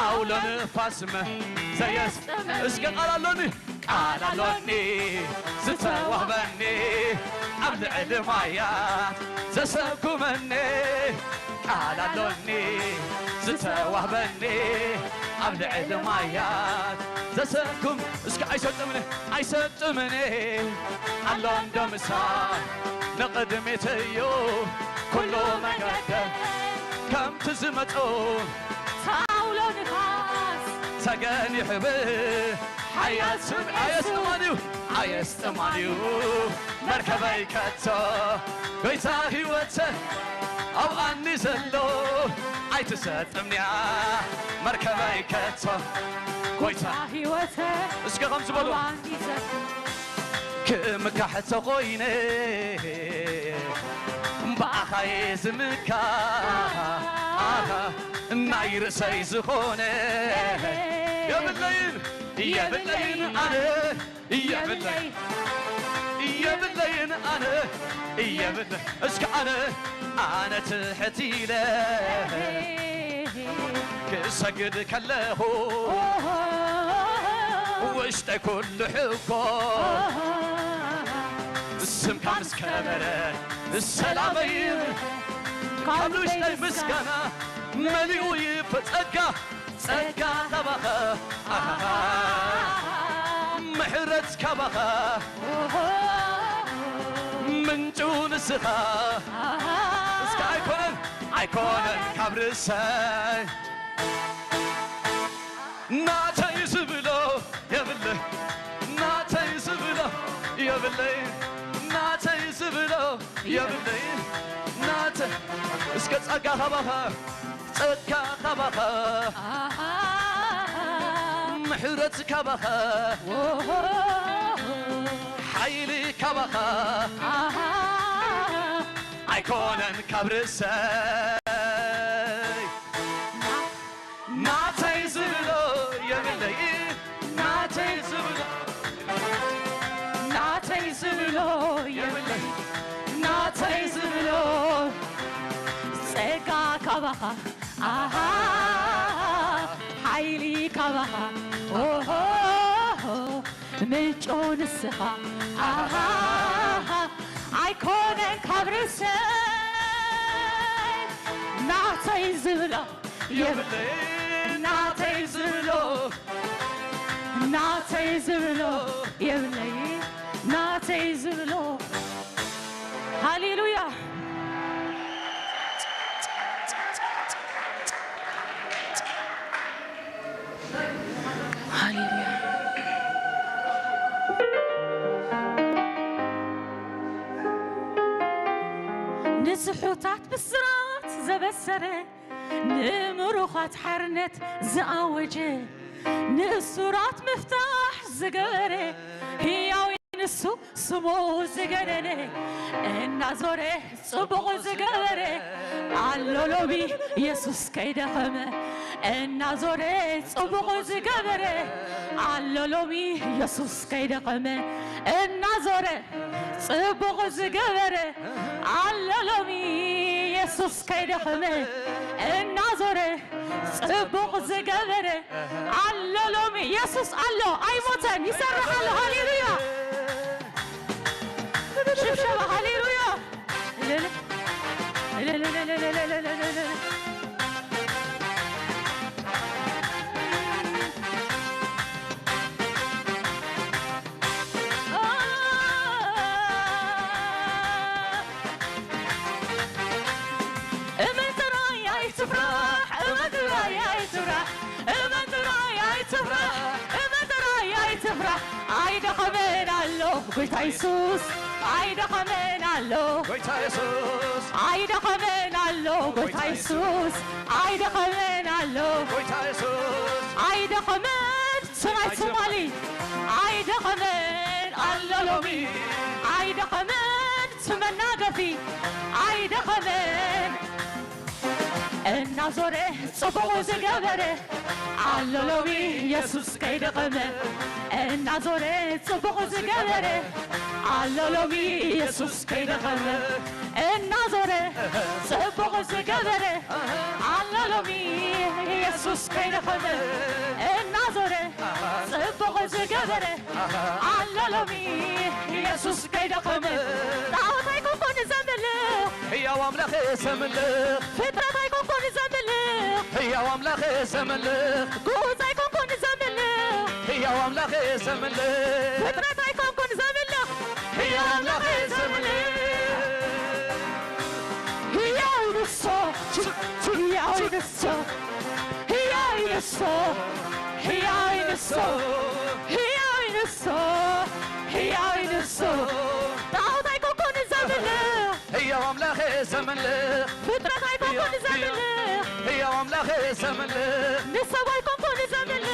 ኣውሎ ንፋስ መ-፣ ዘየስ-፣ እስከ ቃል ኣሎኒ፣ ቃል ኣሎኒ ዝተዋህበኒ ኣብ ልዕሊ ማያት ዘሰጉመኒ፣ ቃል ኣሎኒ ዝተዋህበኒ ኣብ ልዕሊ ማያት ዘሰጉም። እስከ ኣይሰጥምኒ፣ ኣይሰጥምኒ ኣሎ እንዶ ምሳይ፣ ንቕድሚት እዩ ኩሉ መገደ። ከምቲ ዝመጾ ኣውሎ ንፋስ ተገን ይሕብር ሓያል ስም ኣየስጥማን እዩ፣ ኣየስጥማን እዩ መርከበይ ከቶ። ጎይታ ህይወተ ኣብ ኣኒ ዘሎ ኣይትሰጥምንያ መርከበይ ከቶ። ጎይታ ህይወተ እስከ ከም ዝበሉ ኣብ ኣኒ ዘሎ ክምካሕ ተኾይነ ብኣኻየ ዝምካ ናይ ርእሰይ ዝኾነ የብለይን፣ የብለይን ኣነ የብለይ፣ የብለይን ኣነ የብለይ። እስከ ኣነ፣ ኣነ ትሕት ኢለ ክሰግድ ከለኹ ውሽጠይ ኩሉ ሕኮ ስምካ ምስ ከበረ ሰላመይ ካብ ውሽጠይ ምስጋና መሊኡ ይፈጸካ። ጸጋ ካባኻ፣ ኣሃ፣ ምሕረት ካባኻ፣ ምንጩ ንስኻ። እስከ ኣይኮነን፣ ኣይኮነን ካብ ርእሰይ ናተይ ዝብሎ የብለይ፣ ናተይ ዝብሎ የብለይ፣ ናተይ ዝብሎ የብለይ፣ ናተይ። እስከ ጸጋ ካባኻ ጸጋ ካባኻ፣ ኣሃ፣ ምሕረት ካባኻ፣ ኦሆ፣ ሓይሊ ካባኻ፣ ኣሃ፣ ኣይኮነን ካብ ርእሰይ። ናተይ ዝብሎ የብለይ፣ ናተይ ዝብሎ፣ ናተይ ዝብሎ የብለይ፣ ናተይ ዝብሎ ጸጋ ካባኻ፣ ኣሃ፣ ሓይሊ ካባኻ፣ ኦሆ፣ ምንጩ ንስኻ፣ ኣሃ፣ ኣይኮነን ካብ ርእሰይ ናተይ ዝብሎ የብለይ፣ ናተይ ዝብሎ፣ ናተይ ዝብሎ የብለይ፣ ናተይ ዝብሎ። ሃሌሉያ። ሃሌሉያ። ንስሑታት ብስራት ዘበሰረ ንምሩኻት ሓርነት ዝኣወጀ፣ ንእሱራት ምፍታሕ ዝገበረ፣ ህያው ንሱ ስሙ ዝገነነ፣ እናዞረ ጽቡቕ ዝገበረ ኣሎ ሎሚ። የሱስ ከይደኸመ እናዞረ ጽቡቕ ዝገበረ ኣሎ ሎሚ። የሱስ ከይደኸመ እናዞረ ጽቡቕ ዝገበረ ኣሎ ሎሚ። የሱስ ከይደኸመ እናዞረ ጽቡቕ ዝገበረ ኣሎ ሎሚ። የሱስ ኣሎ፣ ኣይሞተን፣ ይሰርሕ ኣሎ። ሃሌሉያ! ሽብሸባ፣ ሃሌሉያ! እመን ጥራይ ኣይትፍራሕ፣ እመን ጥራይ ኣይትፍራሕ፣ እመን ጥራይ ኣይትፍራሕ፣ እመን ጥራይ ኣይትፍራሕ። ኣይደኸመን ኣሎ ጎይታ የሱስ፣ ኣይደኸመን ኣሎ ጎይታ የሱስ፣ ኣይደኸመን ኣሎ ጎይታ የሱስ፣ ኣይደኸመን ኣሎ ጎይታ የሱስ፣ ኣይደኸመን ስራይ ትማሊ፣ ኣይደኸመን ኣሎ ሎሚ፣ ኣይደኸመን ስመናገፊ ኣይደኸመን። እናዞረ ጽቡቕ ዝገበረ ኣሎ ሎሚ። የሱስ ከይደኸመ እናዞረ ጽቡቕ ዝገበረ ኣሎ ሎሚ። የሱስ ከይደኸመ እናዞረ ጽቡቕ ዝገበረ ኣሎ ሎሚ። የሱስ ከይደኸመ እናዞረ ጽቡቕ ዝገበረ ኣሎ ሎሚ። የሱስ ከይደኸመ ጣዖት ኣይኮንኩን ዘምልኽ፣ ህያው ኣምላኽ ዘምልኽ፣ ፍጥረት ኣይኮንኩን ዘምልኽ፣ ህያው ኣምላኽ ዘምልኽ፣ ግኡዝ ኣይኮንኩን ዘምልኽ፣ ህያው ኣምላኽ ዘምልኽ፣ ፍጥረት ኣይኮንኩን ዘምልኽ፣ ህያው ኣምላኽ ዘምልኽ። ህያው ንሱ፣ ህያው ንሱ፣ ህያው ንሱ፣ ህያው ንሱ፣ ህያው ንሱ፣ ህያው ንሱ። ጣዖት ኣይኮንኩን ዘምልኽ፣ ህያው ኣምላኽ ዘምልኽ፣ ፍጥረት ኣይኮንኩን ዘምልኽ፣ ህያው ኣምላኽ ዘምልኽ፣ ንሰብ ኣይኮንኩን ዘምልኽ፣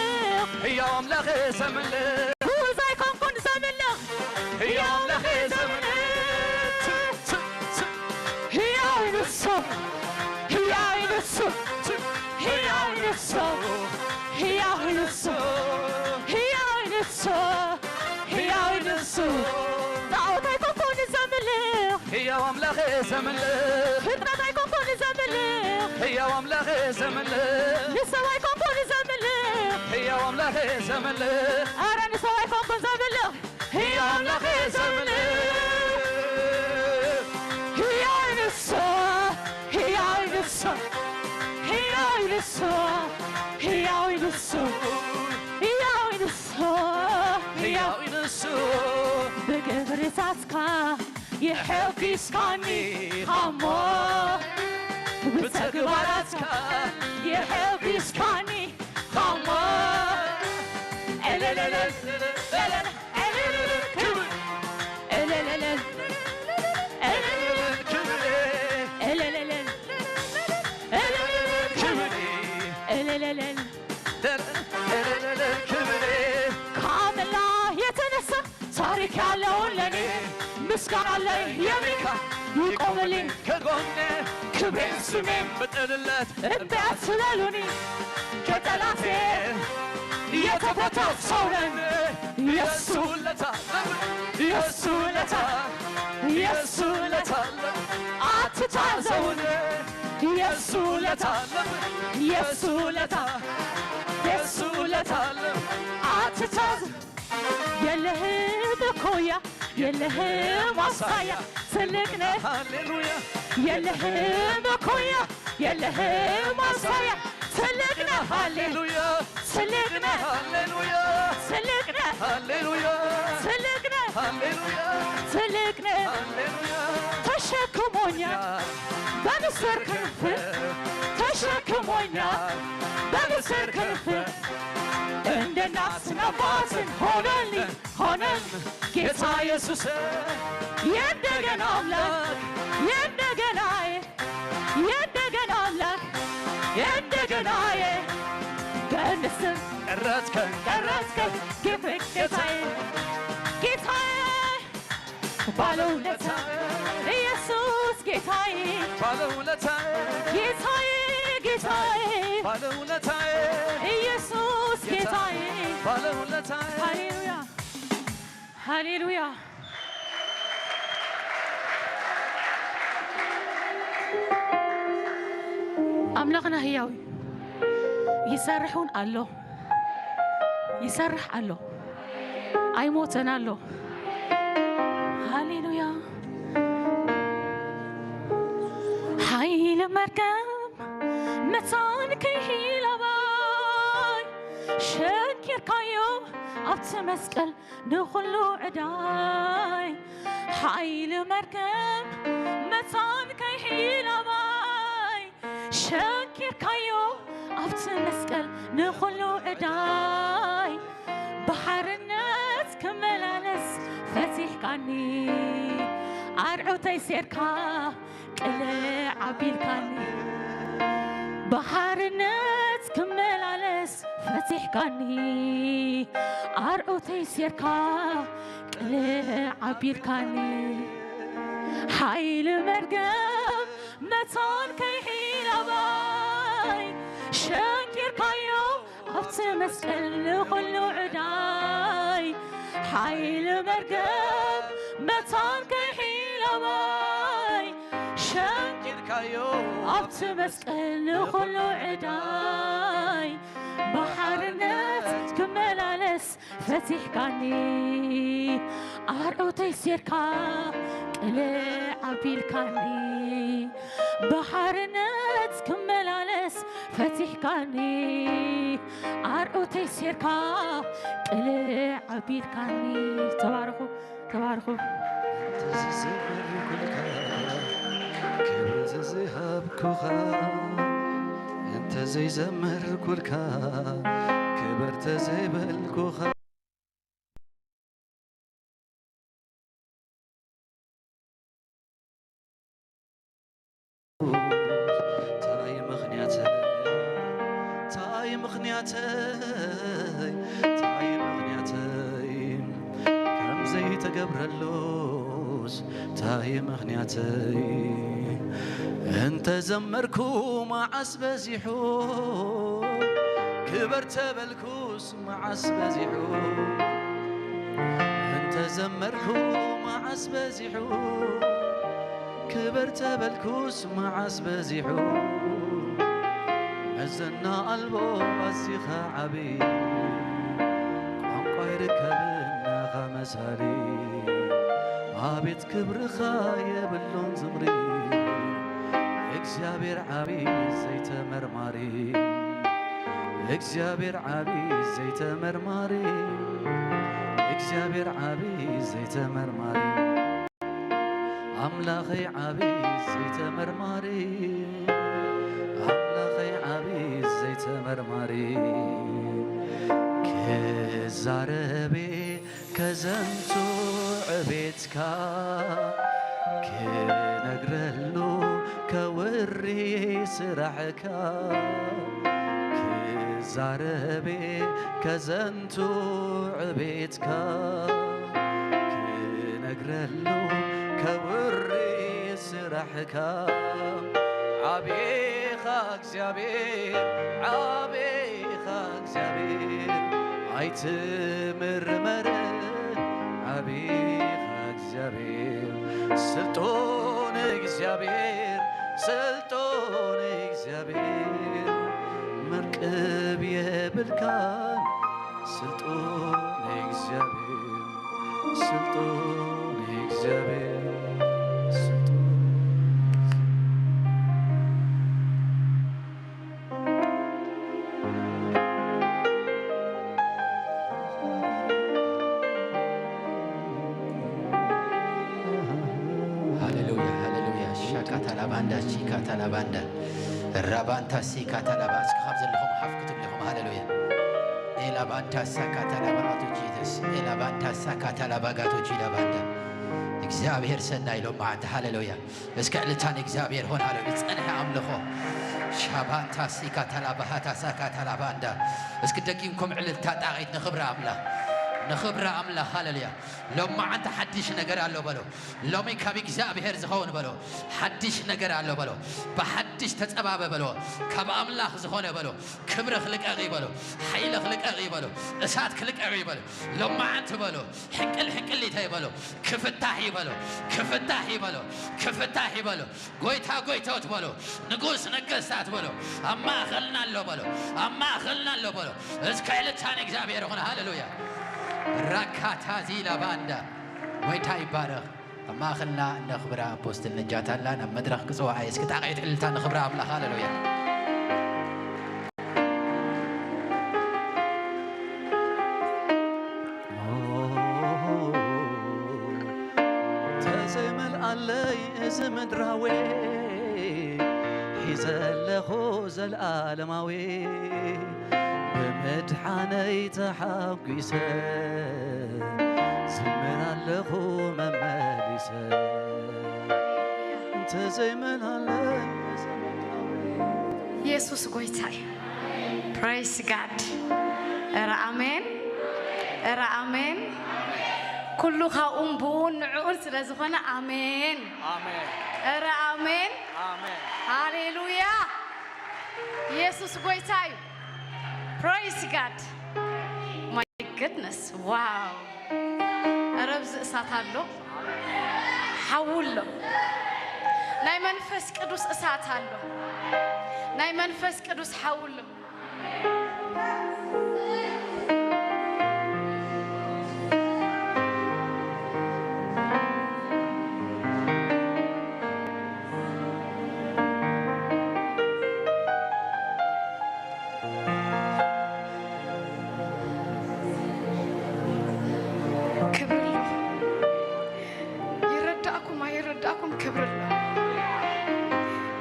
ህያው ኣምላኽ ዘምልኽ፣ ግኡዝ ኣይኮንኩን ዘምልኽ፣ ህያው ኣምላኽ ዘምልኽ። ህያው ንሱ፣ ህያው ንሱ፣ ህያው ንሱ፣ ህያው ንሱ፣ ህያው ንሱ፣ ህያው ንሱ። ጣዖት ኣይኮንኩን ዘምልኽ፣ ህያው ኣምላኽ ዘምልኽ፣ ፍጥረት ኣይኮንኩን ዘምልኽ፣ ህያው ኣምላኽ ዘምልኽ፣ ንሰብ ኣይኮንኩን ዘምልኽ፣ ህያው ኣምላኽ ዘምልኽ፣ ኣረ ንሰብ ኣይኮንኩን ዘምልኽ፣ ህያው ኣምላኽ ዘምልኽ። ህያው ንሱ፣ ህያው ንሱ፣ ህያው ንሱ፣ ህያው ንሱ፣ ህያው ንሱ፣ ህያው ንሱ። ብግብርታትካ የሐጒስካኒ ኻሞ፣ ብተግባራትካ የሐጒስካኒ ኻሞ። እልልልል፣ እልል፣ እልል፣ ክብር። እልልልል፣ እልል፣ ክብር። እልልልል፣ እልል፣ ክብር። እልልልል። ክብሬ ከአምላክ የተነሳ ታሪክ ያለው ለኔ ምስጋና አለኝ የሚካ ይቆምልኝ ከጎኔ ክብሬን ስሜን ብጥልለት እምቢ አትበሉኝ ከጠላቴ የተፈታው ሰው ነኝ የሱ ውለታ የሱ ውለታ የሱ ውለታ አትታዘቡኝ የሱ ውለታ የሱ ውለታ የሱ ውለታ አትታዘ የለህም እኩያ የለህም አምሳያ ትልቅ ነህ ሃሌሉያ የለህም እኩያ የለህም አምሳያ ትልቅ ነህ ሃሌሉያ ትልቅ ነህ ሃሌሉያ ትልቅ ነህ ሃሌሉያ ትልቅ ነህ ሃሌሉያ ትልቅ ነህ ሃሌሉያ ተሸክሞኛል በንስር ክንፍ ተሸክሞኛል በንስር ክንፍ እንደ እናትና አባትን ሆነልኝ ሆነን ጌታ ኢየሱስ የእንደገና አምላክ የእንደገና የእንደገና አምላክ ጌታዬ፣ ቀንስም ቀረጽከን ቀረጽከን ግፍን ጌታዬ፣ ጌታዬ ባለውለታ ኢየሱስ ጌታዬ፣ ባለውለታዬ ጌታዬ፣ ጌታዬ ባለውለታዬ ኢየሱስ ጌታዬ። ባለውለታዬ። ሃሌሉያ፣ ሃሌሉያ። ኣምላኽና ህያው እዩ። ይሰርሕ እውን ኣሎ። ይሰርሕ ኣሎ። ኣይሞተን ኣሎ። ሃሌሉያ። ሓይሊ መርገም መታን ከይሂላባይ ሸንኪርካዮ ኣብቲ መስቀል ንኹሉ ዕዳይ። ሓይሊ መርገም መታን ከይሂላባይ ሸንኪርካዮ ኣብቲ መስቀል ንኹሉ ዕዳይ። ብሓርነት ክመላለስ ፈቲሕካኒ ኣርዑተይ ሴርካ ቅልዕ ኣቢልካኒ። ብሓርነት ክመላለስ ፈቲሕካኒ ኣርዑተይ ሴርካ ቅልዕ ኣቢልካኒ። ሓይሊ መርገም መታን ከይሒላባይ ሸንኪርካዮ ኣብቲ መስቀል ንኹሉ ዕዳይ። ሓይሊ መርገም መታን ከይሒላባይ ሸንኪርካዮ ኣብቲ መስቀል ንኹሉ ዕዳይ። ብሓርነት ክመላለስ ፈቲሕካኒ ኣርዑተይ ሴርካ ቅልዕ ኣቢልካኒ። ብሓርነት ክመላለስ ፈቲሕካኒ ኣርዑተይ ሴርካ ቅልዕ ኣቢልካኒ። ተባረኹ፣ ተባረኹ። እንተዘይዘመርኩልካ ክብሪ ተዘይሃብኩኻ እንተዘይዘመርኩልካ ክብር ተዘይበልኩኻ ታይ ምኽንያተይ ታይ ምኽንያተይ ታይ ምኽንያተይ ከም ዘይተገብረሉስ ታይ ምኽንያተይ እንተ ዘመርኩ መዓስ በዚሑ ክበር ተበልኩስ መዓስ በዚሑ እንተ ዘመርኩ መዓስ በዚሑ ክበር ተበልኩስ መዓስ በዚሑ መዘና ኣልቦ ኣዚኻ ዓቢ ቋንቋ ይርከብናኻ መሳሊ ኣቤት ክብርኻ የብሉን ዝኽሪ እግዚኣብሔር ዓቢ ዘይተመርማሪ እግዚኣብሔር ዓቢ ዘይተመርማሪ እግዚኣብሔር ዓቢ ዘይተመርማሪ ኣምላኸይ ዓቢ ዘይተመርማሪ ኣምላኸይ ዓቢ ዘይተመርማሪ ክዛረቤ ከዘንቱ ዕቤትካ ክነግረሉ ከውሪ ስራሕካ ክዛረቤ ከዘንቱ ዕቤትካ ክነግረሉ ከውሪ ስራሕካ ዓቤኻ እግዚኣብሔር ዓቤኻ እግዚኣብሔር ኣይትምርመር ዓቤኻ እግዚኣብሔር ስልጡን እግዚኣብሔር ስልጡን እግዚኣብሔር መርቅብ የብልካን ስልጡን እግዚኣብሔር ስልጡን እግዚኣብሔር ስልጡን ሃሌሉያ ሃሌሉያ ሻካታላባንዳ ቺካታላባንዳ ራባንታ ሲካታላባ እስኪ ካብ ዘለኹም ሓፍ ክትብሉ ኢኹም ሃሌሉያ ኤላባንታ ሳካታላባ ኣቶ ጂተስ ኤላባንታ ሳካታላባ ጋቶ ጂዳባንዳ እግዚኣብሔር ሰናይ ሎም መዓልቲ ሃሌሉያ እስከ ዕልልታ ንእግዚኣብሔር ሆን ሃሌሉያ ዝጸንሐ ኣምልኾ ሻባንታ ሲካ ታላባሃታ ሳካ ታላባንዳ። እስኪ ደጊምኩም ዕልልታ ጣቒት ንኽብሪ ኣምላኽ፣ ንኽብሪ ኣምላኽ። ሃሌሉያ። ሎማዓንቲ ሓድሽ ነገር ኣሎ በሎ። ሎሚ ካብ እግዚኣብሔር ዝኸውን በሎ። ሓድሽ ነገር ኣሎ በሎ። ብሓድሽ ተጸባበ በሎ። ካብ ኣምላኽ ዝኾነ በሎ። ክብሪ ክልቀቕ እዩ በሎ። ሓይሊ ክልቀቕ እዩ በሎ። እሳት ክልቀቕ እዩ በሎ። ሎማዓንቲ በሎ። ሕንቅል ሕንቅሊተይ በሎ። ክፍታሕ እዩ በሎ። ክፍታሕ እዩ በሎ። ክፍታሕ እዩ በሎ። ጎይታ ጎይታዎት በሎ። ንጉስ ነገስታት በሎ። ኣብ ማእኸልና ኣሎ በሎ። ኣብ ማእኸልና ኣሎ በሎ። እስከ ዕልልታ ንእግዚኣብሔር ይኹን። ሃሌሉያ። ራካታዚ ላባንዳ። ጎይታ ይባረኽ። ኣብ ማእኸልና ነኽብራ ኣፖስትል ነጃት ኣላ። ናብ መድረኽ ክጽውዓ እየ። እስኪ ጣቕዒት ዕልልታ ንኽብራ ኣምላኽ። ሃሌሉያ። ተዘይመልኣለይ እዚ ምድራዊ ሒዘ ኣለኹ ዘልኣለማዊ ብምድሓነይ ተሓጒሰ ዝምር ኣለኹ መመሊሰ ተዘይመልኣለይ እዚ ምድራዊ ኢየሱስ ጎይታ እዩ። Praise God። እረ ኣሜን፣ እረ ኣሜን። ኩሉ ካብኡን ብኡን ንዕኡን ስለ ዝኾነ ኣሜን። ኣሜን። እረ ኣሜን። ኣሜን። ሃሌሉያ። ኢየሱስ ጎይታ እዩ። Praise God። My goodness። ዋው። እረ ኣብዚ እሳት ኣሎ። ሓዊ ኣሎ። ናይ መንፈስ ቅዱስ እሳት ኣሎ። ናይ መንፈስ ቅዱስ ሓዊ ኣሎ። ክብሪ ኣሎ። ይረዳእኩም ኣይረዳእኩም ክብሪ ኣሎ።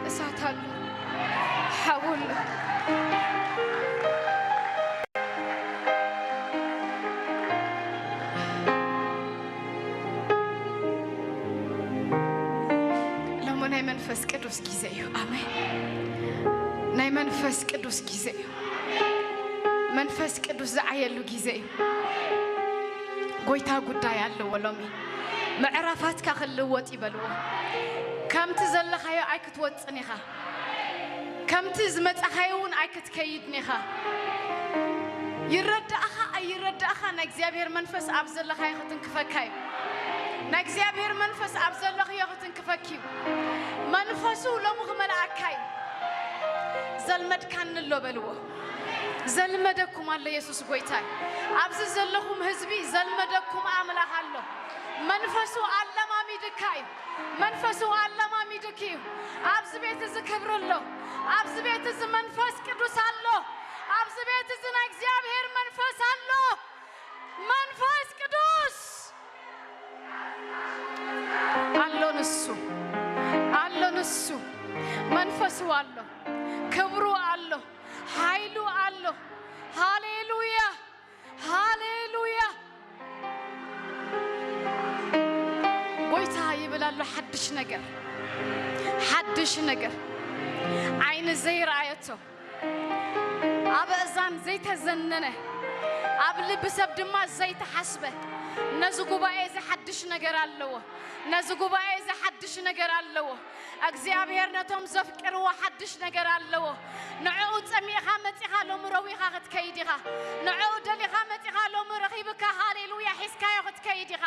እሳት ኣሎ። ሓዊ ኣሎ። ሎሚ ናይ መንፈስ ቅዱስ ግዜ እዩ። ኣሜን። ናይ መንፈስ ቅዱስ ግዜ እዩ። መንፈስ ቅዱስ ዝዓየሉ ግዜ እዩ። ጎይታ ጉዳይ ኣለዎ ሎሚ። ምዕራፋትካ ክልወጥ ይበልዎ። ከምቲ ዘለኻዮ ኣይክትወጽን ኢኻ። ከምቲ ዝመጻኻዮ እውን ኣይክትከይድን ኢኻ። ይረዳእኻ ኣይረዳእኻ ናይ እግዚኣብሔር መንፈስ ኣብ ዘለኻዮ ክትንክፈካ እዩ። ናይ እግዚኣብሔር መንፈስ ኣብ ዘለኽዮ ክትንክፈኪ እዩ። መንፈሱ ሎሚ ክመልኣካ እዩ። ዘልመድካኒ ኣሎ በልዎ። ዘልመደኩም ኣሎ የሱስ ጎይታ እዩ። ኣብዚ ዘለኹም ህዝቢ ዘልመደኩም ኣምላኽ ኣሎ። መንፈሱ ኣለማሚድካ እዩ። መንፈሱ ኣለማሚድክ እዩ። ኣብዚ ቤት እዚ ክብሪ ኣሎ። ኣብዚ ቤት እዚ መንፈስ ቅዱስ ኣሎ። ኣብዚ ቤት እዚ ናይ እግዚኣብሔር መንፈስ ኣሎ። መንፈስ ቅዱስ ኣሎ። ንሱ ኣሎ። ንሱ መንፈሱ ኣሎ። ክብሩ ኣሎ። ሓይሉ ኣሎ። ሃሌሉያ። ሃሌሉያ። ጎይታ ይብል ኣሎ ሓድሽ ነገር። ሓድሽ ነገር። ዓይኒ ዘይረኣየቶ፣ ኣብ እዛን ዘይተዘነነ፣ ኣብ ልቢ ሰብ ድማ ዘይተሓስበ፣ ነዚ ጉባኤ እዚ ሓድሽ ነገር ኣለዎ። ነዚ ጉባኤ እዚ ሓድሽ ነገር ኣለዎ። እግዚኣብሔር ነቶም ዘፍቅርዎ ሓድሽ ነገር ኣለዎ። ንዕኡ ጸሚእኻ መጺኻ ሎሚ ረዊኻ ክትከይድ ኢኻ። ንዕኡ ደሊኻ መጺኻ ሎሚ ረኺብካ ሃሌሉያ ሒዝካዮ ክትከይድ ኢኻ።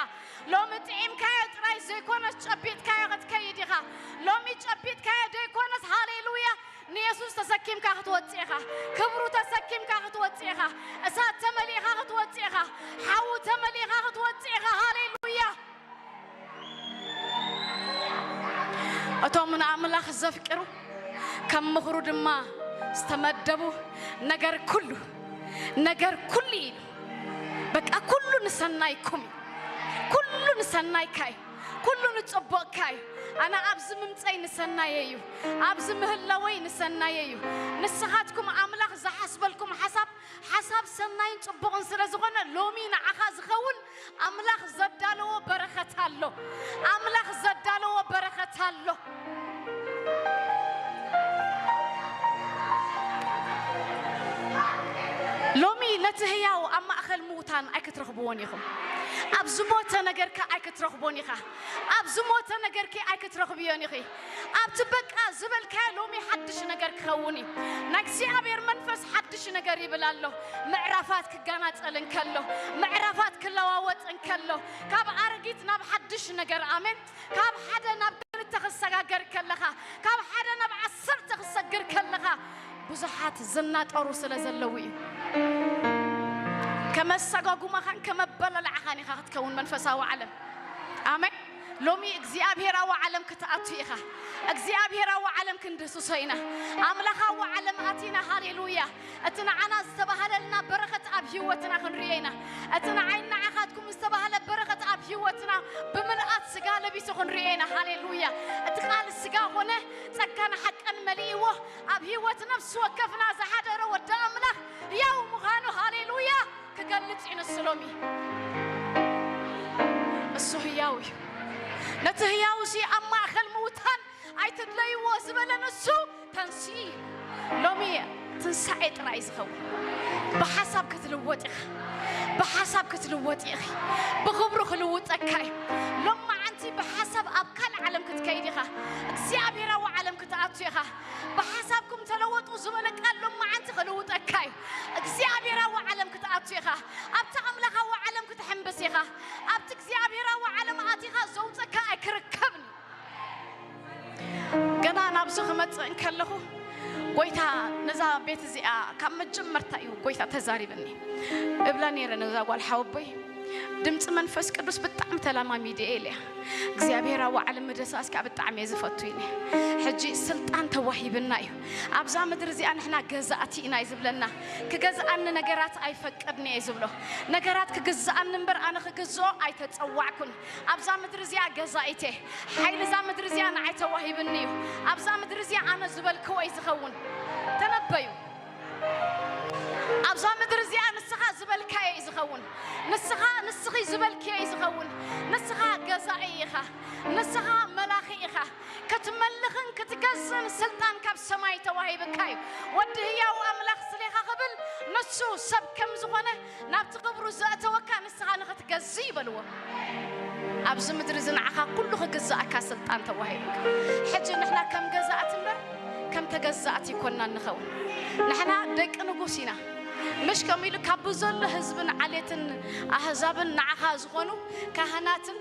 ሎሚ ጥዒምካዮ ጥራይ ዘይኮነስ ጨቢጥካዮ ክትከይድ ኢኻ። ሎሚ ጨቢጥካዮ ዘይኮነስ ሃሌሉያ ንየሱስ ተሰኪምካ ክትወጽእ ኢኻ። ክብሩ ተሰኪምካ ክትወጽእ ኢኻ። እሳት ተመሊእኻ ክትወጽእ ኢኻ። ሓዊ ተመሊእኻ ክትወጽእ ኢኻ። ሃሌሉያ። እቶም ንኣምላኽ ዘፍቅሩ ከም ምኽሩ ድማ ዝተመደቡ ነገር ኩሉ፣ ነገር ኩሉ ኢሉ። በቃ ኩሉ ንሰናይኩም እዩ። ኩሉ ንሰናይካ እዩ። ኩሉ ንጽቡቕካ እዩ። ኣነ ኣብዚ ምምጸይ ንሰናየ እዩ። ኣብዚ ምህላወይ ንሰናየ እዩ። ንስኻትኩም ኣምላኽ ዝሓስበልኩም ሓሳብ ሓሳብ ሰናይን ጽቡቕን ስለ ዝኾነ ሎሚ ንዓኻ ዝኸውን ኣምላኽ ዘዳለዎ በረኸት ኣሎ። ኣምላኽ ዘዳለዎ በረኸት ኣሎ። ነቲ ህያው ኣብ ማእከል ምዉታን ኣይክትረኽብዎን ኢኹም። ኣብ ዝሞተ ነገርካ ኣይክትረኽቦን ኢኻ። ኣብ ዝሞተ ነገርኪ ኣይክትረኽብዮን ኢኺ። ኣብቲ በቃ ዝበልካዮ ሎሚ ሓድሽ ነገር ክኸውን እዩ። ናይ እግዚኣብሔር መንፈስ ሓድሽ ነገር ይብል ኣሎ። ምዕራፋት ክጋናጸል እንከሎ፣ ምዕራፋት ክለዋወጥ እንከሎ፣ ካብ ኣረጊት ናብ ሓድሽ ነገር፣ ኣሜን፣ ካብ ሓደ ናብ ክልተ ክሰጋገር ከለኻ፣ ካብ ሓደ ናብ ዓሰርተ ክሰግር ከለኻ፣ ብዙሓት ዝናጠሩ ስለ ዘለዉ እዩ። ከመሰጓጉማኻን ከመበላልዓኻን ኢኻ ክትከውን መንፈሳዊ ዓለም። ኣሜን። ሎሚ እግዚኣብሔራዊ ዓለም ክትኣቱ ኢኻ። እግዚኣብሔራዊ ዓለም ክንድህስሶ ኢና። ኣምላኻዊ ዓለም ኣቲና። ሃሌሉያ። እቲ ንዓና ዝተባህለልና በረኸት ኣብ ህይወትና ክንርእዮ ኢና። እቲ ንዓይን ንዓኻትኩም ዝተባህለ በረኸት ኣብ ህይወትና ብምልኣት ስጋ ለቢሱ ክንርእዮ ኢና። ሃሌሉያ። እቲ ቃል ስጋ ኾነ፣ ጸጋን ሓቅን መሊእዎ፣ ኣብ ህይወት ነፍሲ ወከፍና ዝሓደረ ወዲ ኣምላኽ ህያው ምዃኑ፣ ሃሌሉያ፣ ክገልጽ እዩ ንሱ ሎሚ። እሱ ህያው እዩ። ነቲ ህያው እዚ ኣብ ማእከል ምውታን ኣይትድለይዎ ዝበለ ንሱ፣ ተንስኢ። ሎሚ ትንሳኤ ጥራይ ዝኸውን። ብሓሳብ ክትልወጥ ኢኻ። ብሓሳብ ክትልወጥ ኢኺ። ብኽብሩ ክልውጠካ እዩ። ሎማዓንቲ ብሓሳብ ኣብ ካልእ ዓለም ክትከይድ ኢኻ። እግዚኣብሔራዊ ዓለም ክትኣቱ ኢኻ። ብሓሳብኩም ተለወጡ ዝበለ ቃል ሎማዓንቲ ክልውጠካ እዩ። እግዚኣብሔራዊ ዓለም ክትኣቱ ኢኻ። ኣብቲ ኣምላኻዊ ዓለም ክትሕምብስ ኢኻ። ኣብቲ እግዚኣብሔራዊ ዓለም ኣቲኻ ዘውፀካ ኣይክርከብን እዩ። ገና ናብዚ ክመጽእ እንከለኹ፣ ጎይታ ነዛ ቤት እዚኣ ካብ መጀመርታ እዩ ጎይታ ተዛሪብኒ። እብላ ነይረ ነዛ ጓል ሓወቦይ፣ ድምፂ መንፈስ ቅዱስ ብጣዕሚ ተላማሚደ እየ ኢለያ። እግዚኣብሔር ኣብ ዓለም ምድሳስ ከዓ ብጣዕሚ እየ ዝፈቱ ኢለ። ሕጂ ስልጣን ተዋሂብና እዩ። ኣብዛ ምድሪ እዚኣ ንሕና ገዛእቲ ኢና እዩ ዝብለና። ክገዝኣኒ ነገራት ኣይፈቅድን እየ ዝብሎ። ነገራት ክግዝኣኒ እምበር ኣነ ክግዝኦ ኣይተጸዋዕኩን። ኣብዛ ምድሪ እዚኣ ገዛኢት እየ። ሓይሊ እዛ ምድሪ እዚኣ ንዓይ ተዋሂብኒ እዩ። ኣብዛ ምድሪ እዚኣ ኣነ ዝበልክዎ እዩ ዝኸውን። ተነበዩ። ኣብዛ ምድሪ እዚኣ ንስኻ ዝበልካዮ እዩ ዝኸውን። ንስኻ፣ ንስኺ ዝበልክዮ እዩ ዝኸውን። ንስኻ ገዛኢ ኢኻ። ንስኻ መላኺ ኢኻ። ክትመልኽን ክትገዝእን ስልጣን ካብ ሰማይ ተዋሂብካ እዩ። ወዲ ህያው ኣምላኽ ስሌኻ ክብል ንሱ ሰብ ከም ዝኾነ ናብቲ ክብሩ ዘእተወካ ንስኻ ንኽትገዝእ ይበልዎ። ኣብዚ ምድሪ እዚ ንዓኻ ኩሉ ክግዝኣካ ስልጣን ተዋሂብካ። ሕጂ ንሕና ከም ገዛእቲ እምበር ከም ተገዛእቲ ይኮንና ንኸውን። ንሕና ደቂ ንጉስ ኢና። ምሽ ከምኡ ኢሉ ካብ ብዘሎ ህዝብን ዓሌትን ኣህዛብን ንዓኻ ዝኾኑ ካህናትን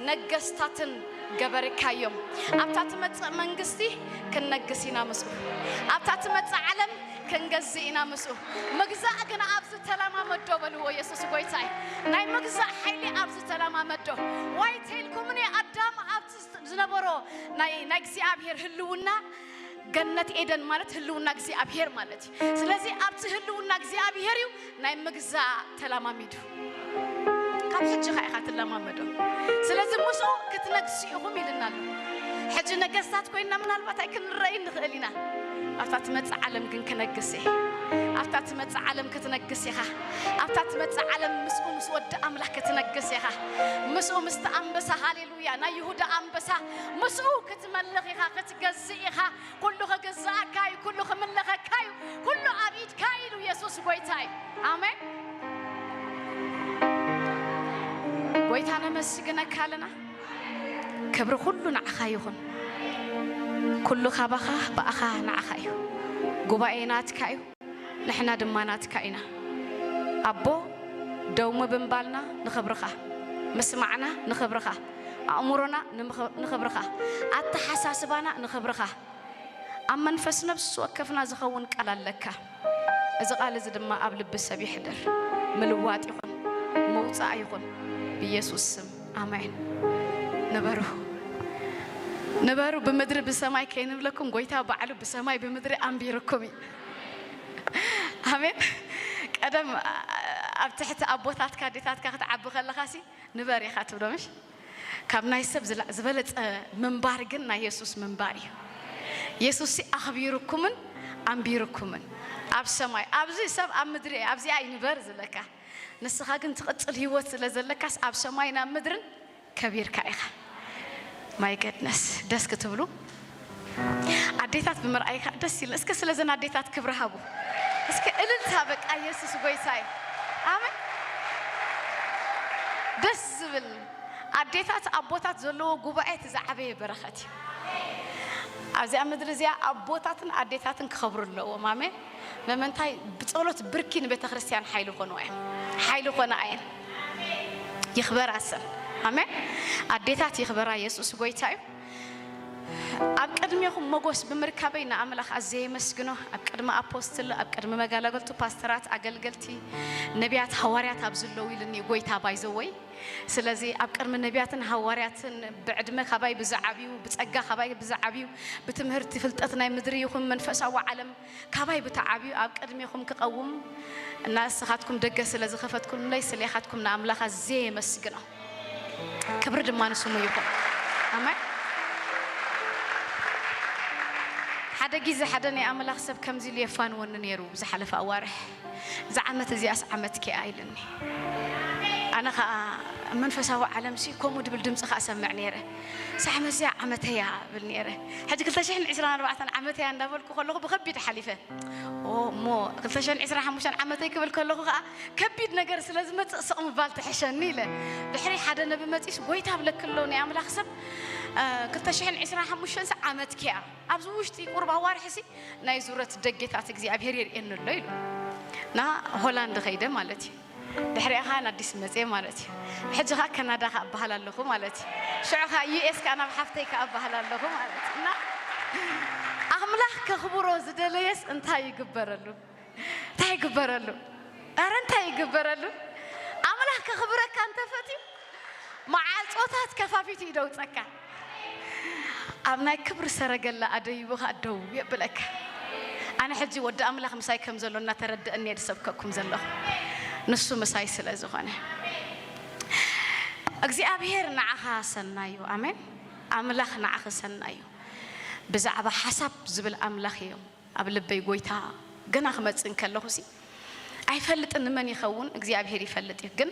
ነገስታትን ገበርካዮም። ኣብታ ትመጽእ መንግስቲ ክንነግስ ኢና ምስኡ። ኣብታ ትመጽእ ዓለም ክንገዝእ ኢና ምስኡ። ምግዛእ ግን ኣብዚ ተለማመዶ በልዎ፣ የሱስ ጎይታይ። ናይ ምግዛእ ሓይሊ ኣብዚ ተለማመዶ። ዋይ ተይልኩምኒ ኣዳም ኣብቲ ዝነበሮ ናይ፣ ናይ እግዚኣብሔር ህልውና ገነት ኤደን ማለት ህልውና እግዚኣብሔር ማለት እዩ። ስለዚ ኣብቲ ህልውና እግዚኣብሔር እዩ ናይ ምግዛእ ተለማሚዱ። ካብ ሕጂ ኻ ኢኻ ትለማመዶ። ስለዚ ምስኡ ክትነግሱ ኢኹም ኢልና ኣሎ። ሕጂ ነገስታት ኮይንና ምናልባት ኣይክንረኣይ ንኽእል ኢና። ኣብታ ትመጽእ ዓለም ግን ክነግስ እየ። ኣብታ ትመጽእ ዓለም ክትነግስ ኢኻ። ኣብታ ትመጽእ ዓለም ምስኡ ምስ ወዲ ኣምላኽ ክትነግስ ኢኻ። ምስኡ ምስቲ ኣንበሳ፣ ሃሌሉያ፣ ናይ ይሁዳ ኣንበሳ ምስኡ ክትመልኽ ኢኻ፣ ክትገዝእ ኢኻ። ኩሉ ክግዝኣካ እዩ፣ ኩሉ ክምለኸካ እዩ፣ ኩሉ ኣብ ኢድካ እዩ ኢሉ የሱስ ጎይታ እዩ። ኣሜን። ጎይታ ነመስግነካ ኣለና። ክብሪ ኩሉ ንዓኻ ይኹን። ኩሉ ካባኻ፣ ብኣኻ፣ ንዓኻ እዩ። ጉባኤ ናትካ እዩ፣ ንሕና ድማ ናትካ ኢና። ኣቦ፣ ደው ምብንባልና ንኽብርኻ፣ ምስማዕና ንኽብርኻ፣ ኣእምሮና ንምኽ-፣ ንኽብርኻ፣ ኣተሓሳስባና ንኽብርኻ፣ ኣብ መንፈስ ነፍሲ ወከፍና ዝኸውን ቃል ኣለካ። እዚ ቃል እዚ ድማ ኣብ ልቢ ሰብ ይሕደር። ምልዋጥ ይኹን፣ ምውጻእ ይኹን፣ ብኢየሱስ ስም፣ ኣሜን። ንበሩ፣ ንበሩ፣ ብምድሪ ብሰማይ ከይንብለኩም፣ ጎይታ ባዕሉ ብሰማይ ብምድሪ ኣንቢርኩም እዩ። ኣሜን። ቀደም፣ ኣብ ትሕቲ ኣቦታትካ፣ ኣዴታትካ ክትዓቢ ከለኻሲ፣ ንበር ኢኻ ትብሎ፣ ምሽ? ካብ ናይ ሰብ ዝላ-፣ ዝበለጸ ምንባር ግን ናይ የሱስ ምንባር እዩ። የሱስ ኣኽቢርኩምን ኣንቢርኩምን ኣብ ሰማይ። ኣብዚ ሰብ ኣብ ምድሪ፣ ኣብዚኣ ይንበር ዝብለካ። ንስኻ ግን ትቕጽል ህይወት ስለ ዘለካስ ኣብ ሰማይን ኣብ ምድርን ከቢርካ ኢኻ። My goodness፣ ደስ ክትብሉ። ኣዴታት ብምርኣይካ ደስ ይብል። እስከ ስለዘን ኣዴታት ክብሪ ሃቡ። እስከ እልልታ፣ በቃ የሱስ ጎይታይ። ኣሜን። ደስ ዝብል ኣዴታት ኣቦታት ዘለዎ ጉባኤ እቲ ዝዓበየ በረኸት እዩ። ኣብዚኣ ምድሪ እዚኣ ኣቦታትን ኣዴታትን ክኸብሩ ኣለዎም። ኣሜን። ምምንታይ? ብጸሎት ብርኪ ንቤተ ክርስቲያን ሓይሊ ኮንዋ እዮም። ሓይሊ ኮና እየን። ይኽበራ ሰን። ኣሜን። ኣዴታት ይኽበራ። የሱስ ጎይታ እዩ። ኣብ ቅድሜኹም መጎስ ብምርካበይ ንኣምላኽ ኣዝየ የመስግኖ። ኣብ ቅድሚ ኣፖስትል፣ ኣብ ቅድሚ መጋላገልቱ ፓስተራት፣ ኣገልገልቲ፣ ነቢያት፣ ሃዋርያት ኣብ ዘለዉ ኢልኒ ጎይታ ባይዘወይ። ስለዚ ኣብ ቅድሚ ነቢያትን ሃዋርያትን ብዕድመ ካባይ ብዝዓብዩ፣ ብጸጋ ካባይ ብዝዓብዩ፣ ብትምህርቲ ፍልጠት ናይ ምድሪ ይኹን መንፈሳዊ ዓለም ካባይ ብትዓብዩ ኣብ ቅድሜኹም ክቐውም እና ንስኻትኩም ደገ ስለ ዝኸፈትኩምለይ ስሌኻትኩም ንኣምላኽ ኣዝየ የመስግኖ። ክብሪ ድማ ንስሙ ይኹን። ኣሜን። ሓደ ግዜ ሓደ ናይ ኣምላኽ ሰብ ከምዚ ኢሉ የፋንወኒ ነይሩ ዝሓለፈ ኣዋርሕ። "እዛ ዓመት እዚኣስ ዓመትኪ እያ" ኢሉኒ። ኣነ ኸኣ መንፈሳዊ ዓለምሲ ከምኡ ድብል ድምጺ ኸኣ እሰምዕ ነይረ። "እዛ ዓመት እዚኣ ዓመተይ እያ" እብል ነይረ። ሕጂ ክልተ ሽሕን ዕስራን ኣርባዕተን ዓመተይ እያ እንዳበልኩ ከለኹ ብኸቢድ ሓሊፈ። ኦ፣ እሞ ክልተ ሽሕን ዕስራን ሓሙሽተን ዓመተይ ክብል ከለኹ ኸኣ ከቢድ ነገር ስለ ዝመጽእ ስቕ ምባል ትሕሸኒ ኢለ። ድሕሪ ሓደ ነቢ መጺስ፣ "ጎይታ" እብለኪ ኣሎ ናይ ኣምላኽ ሰብ፣ እ፣ ክልተ ሽሕን ዕስራን ሓሙሽተን ዓመትኪ እያ። ኣብዚ ውሽጢ ቁሩብ ኣዋርሕሲ ናይ ዙረት ደጌታት እግዚኣብሔር የርእየኒ ኣሎ" ኢሉ። ና ሆላንድ ኸይደ ማለት እዩ። ድሕሪኣ ኸኣ ንኣዲስ መጽየ ማለት እዩ። ሕጂ ኸኣ ካናዳ ኸኣ እበሃል ኣለኹ ማለት እዩ። ሽዑ ኸኣ ዩ ኤስ ከኣ ናብ ሓፍተይ ከኣ እበሃል ኣለኹ ማለት እዩ። እና ኣምላኽ ከኽብሮ ዝደለየስ እንታይ ይግበረሉ? እንታይ ይግበረሉ? ኣረ እንታይ ይግበረሉ? ኣምላኽ ከኽብረካ እንተፈትዩ፣ መዓጾታት ከፋፊቱ እዩ ደውጸካ። ኣብ ናይ ክብሪ ሰረገላ ኣደይቡ ኸኣ ደው የብለካ። ኣነ ሕጂ ወዲ ኣምላኽ ምሳይ ከም ዘሎ እናተረድአኒ እየ ዝሰብከኩም ዘለኹ። ንሱ ምሳይ ስለ ዝኾነ። እግዚኣብሔር ንዓኻ ሰናዩ። ኣሜን። ኣምላኽ ንዓኺ ሰናዩ። ብዛዕባ ሓሳብ ዝብል ኣምላኽ እዮም ኣብ ልበይ ጎይታ ገና ክመጽእ እንከለኹሲ፣ ኣይፈልጥን ንመን ይኸውን፣ እግዚኣብሔር ይፈልጥ እዩ። ግን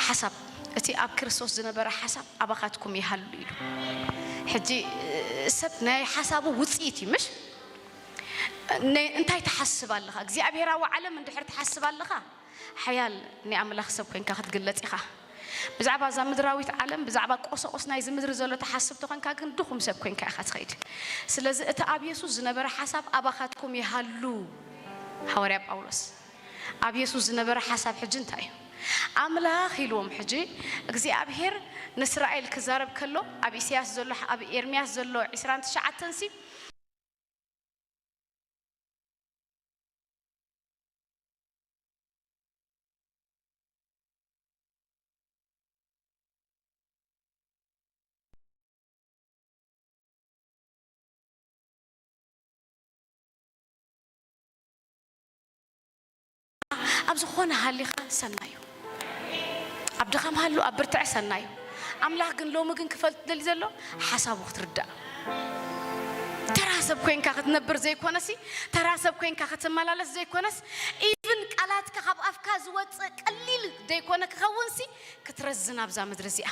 ሓሳብ፣ እቲ ኣብ ክርስቶስ ዝነበረ ሓሳብ ኣባኻትኩም ይሃሉ ኢሉ። ሕጂ፣ እ፣ ሰብ ናይ ሓሳቡ ውጽኢት እዩ፣ ምሽ? ነ-፣ እንታይ ትሓስብ ኣለኻ? እግዚኣብሔራዊ ዓለም እንድሕር ትሓስብ ኣለኻ፣ ሓያል ናይ ኣምላኽ ሰብ ኮይንካ ክትግለጽ ኢኻ። ብዛዕባ እዛ ምድራዊት ዓለም፣ ብዛዕባ ቆሰቆስ ናይዚ ምድሪ ዘሎ ትሓስብ ተኾንካ ግን ድኹም ሰብ ኮይንካ ኢኻ ትኸይድ። ስለዚ እቲ ኣብ የሱስ ዝነበረ ሓሳብ ኣባኻትኩም ይሃሉ። ሃዋርያ ጳውሎስ ኣብ የሱስ ዝነበረ ሓሳብ ሕጂ እንታይ እዩ? ኣምላኽ ኢልዎም ሕጂ እግዚኣብሔር ንእስራኤል ክዛረብ ከሎ ኣብ ኢሳያስ ዘሎ፣ ኣብ ኤርምያስ ዘሎ ዕስራን ትሽዓተን ሲ ኣብ ዝኾነ ሃሊኻ ሰናዩ። ኣብ ድኻም ሃሉ፣ ኣብ ብርትዐ ሰናዩ። ኣምላኽ ግን ሎሚ ግን ክፈልጥ ደሊ ዘሎ ሓሳቡ ክትርዳእ። ተራ ሰብ ኮይንካ ክትነብር ዘይኮነሲ፣ ተራ ሰብ ኮይንካ ክትመላለስ ዘይኮነስ፣ ኢቭን ቃላትካ ካብ ኣፍካ ዝወጽእ ቀሊል ደይኮነ ክኸውንሲ፣ ክትረዝን ኣብዛ ምድሪ እዚኣ፣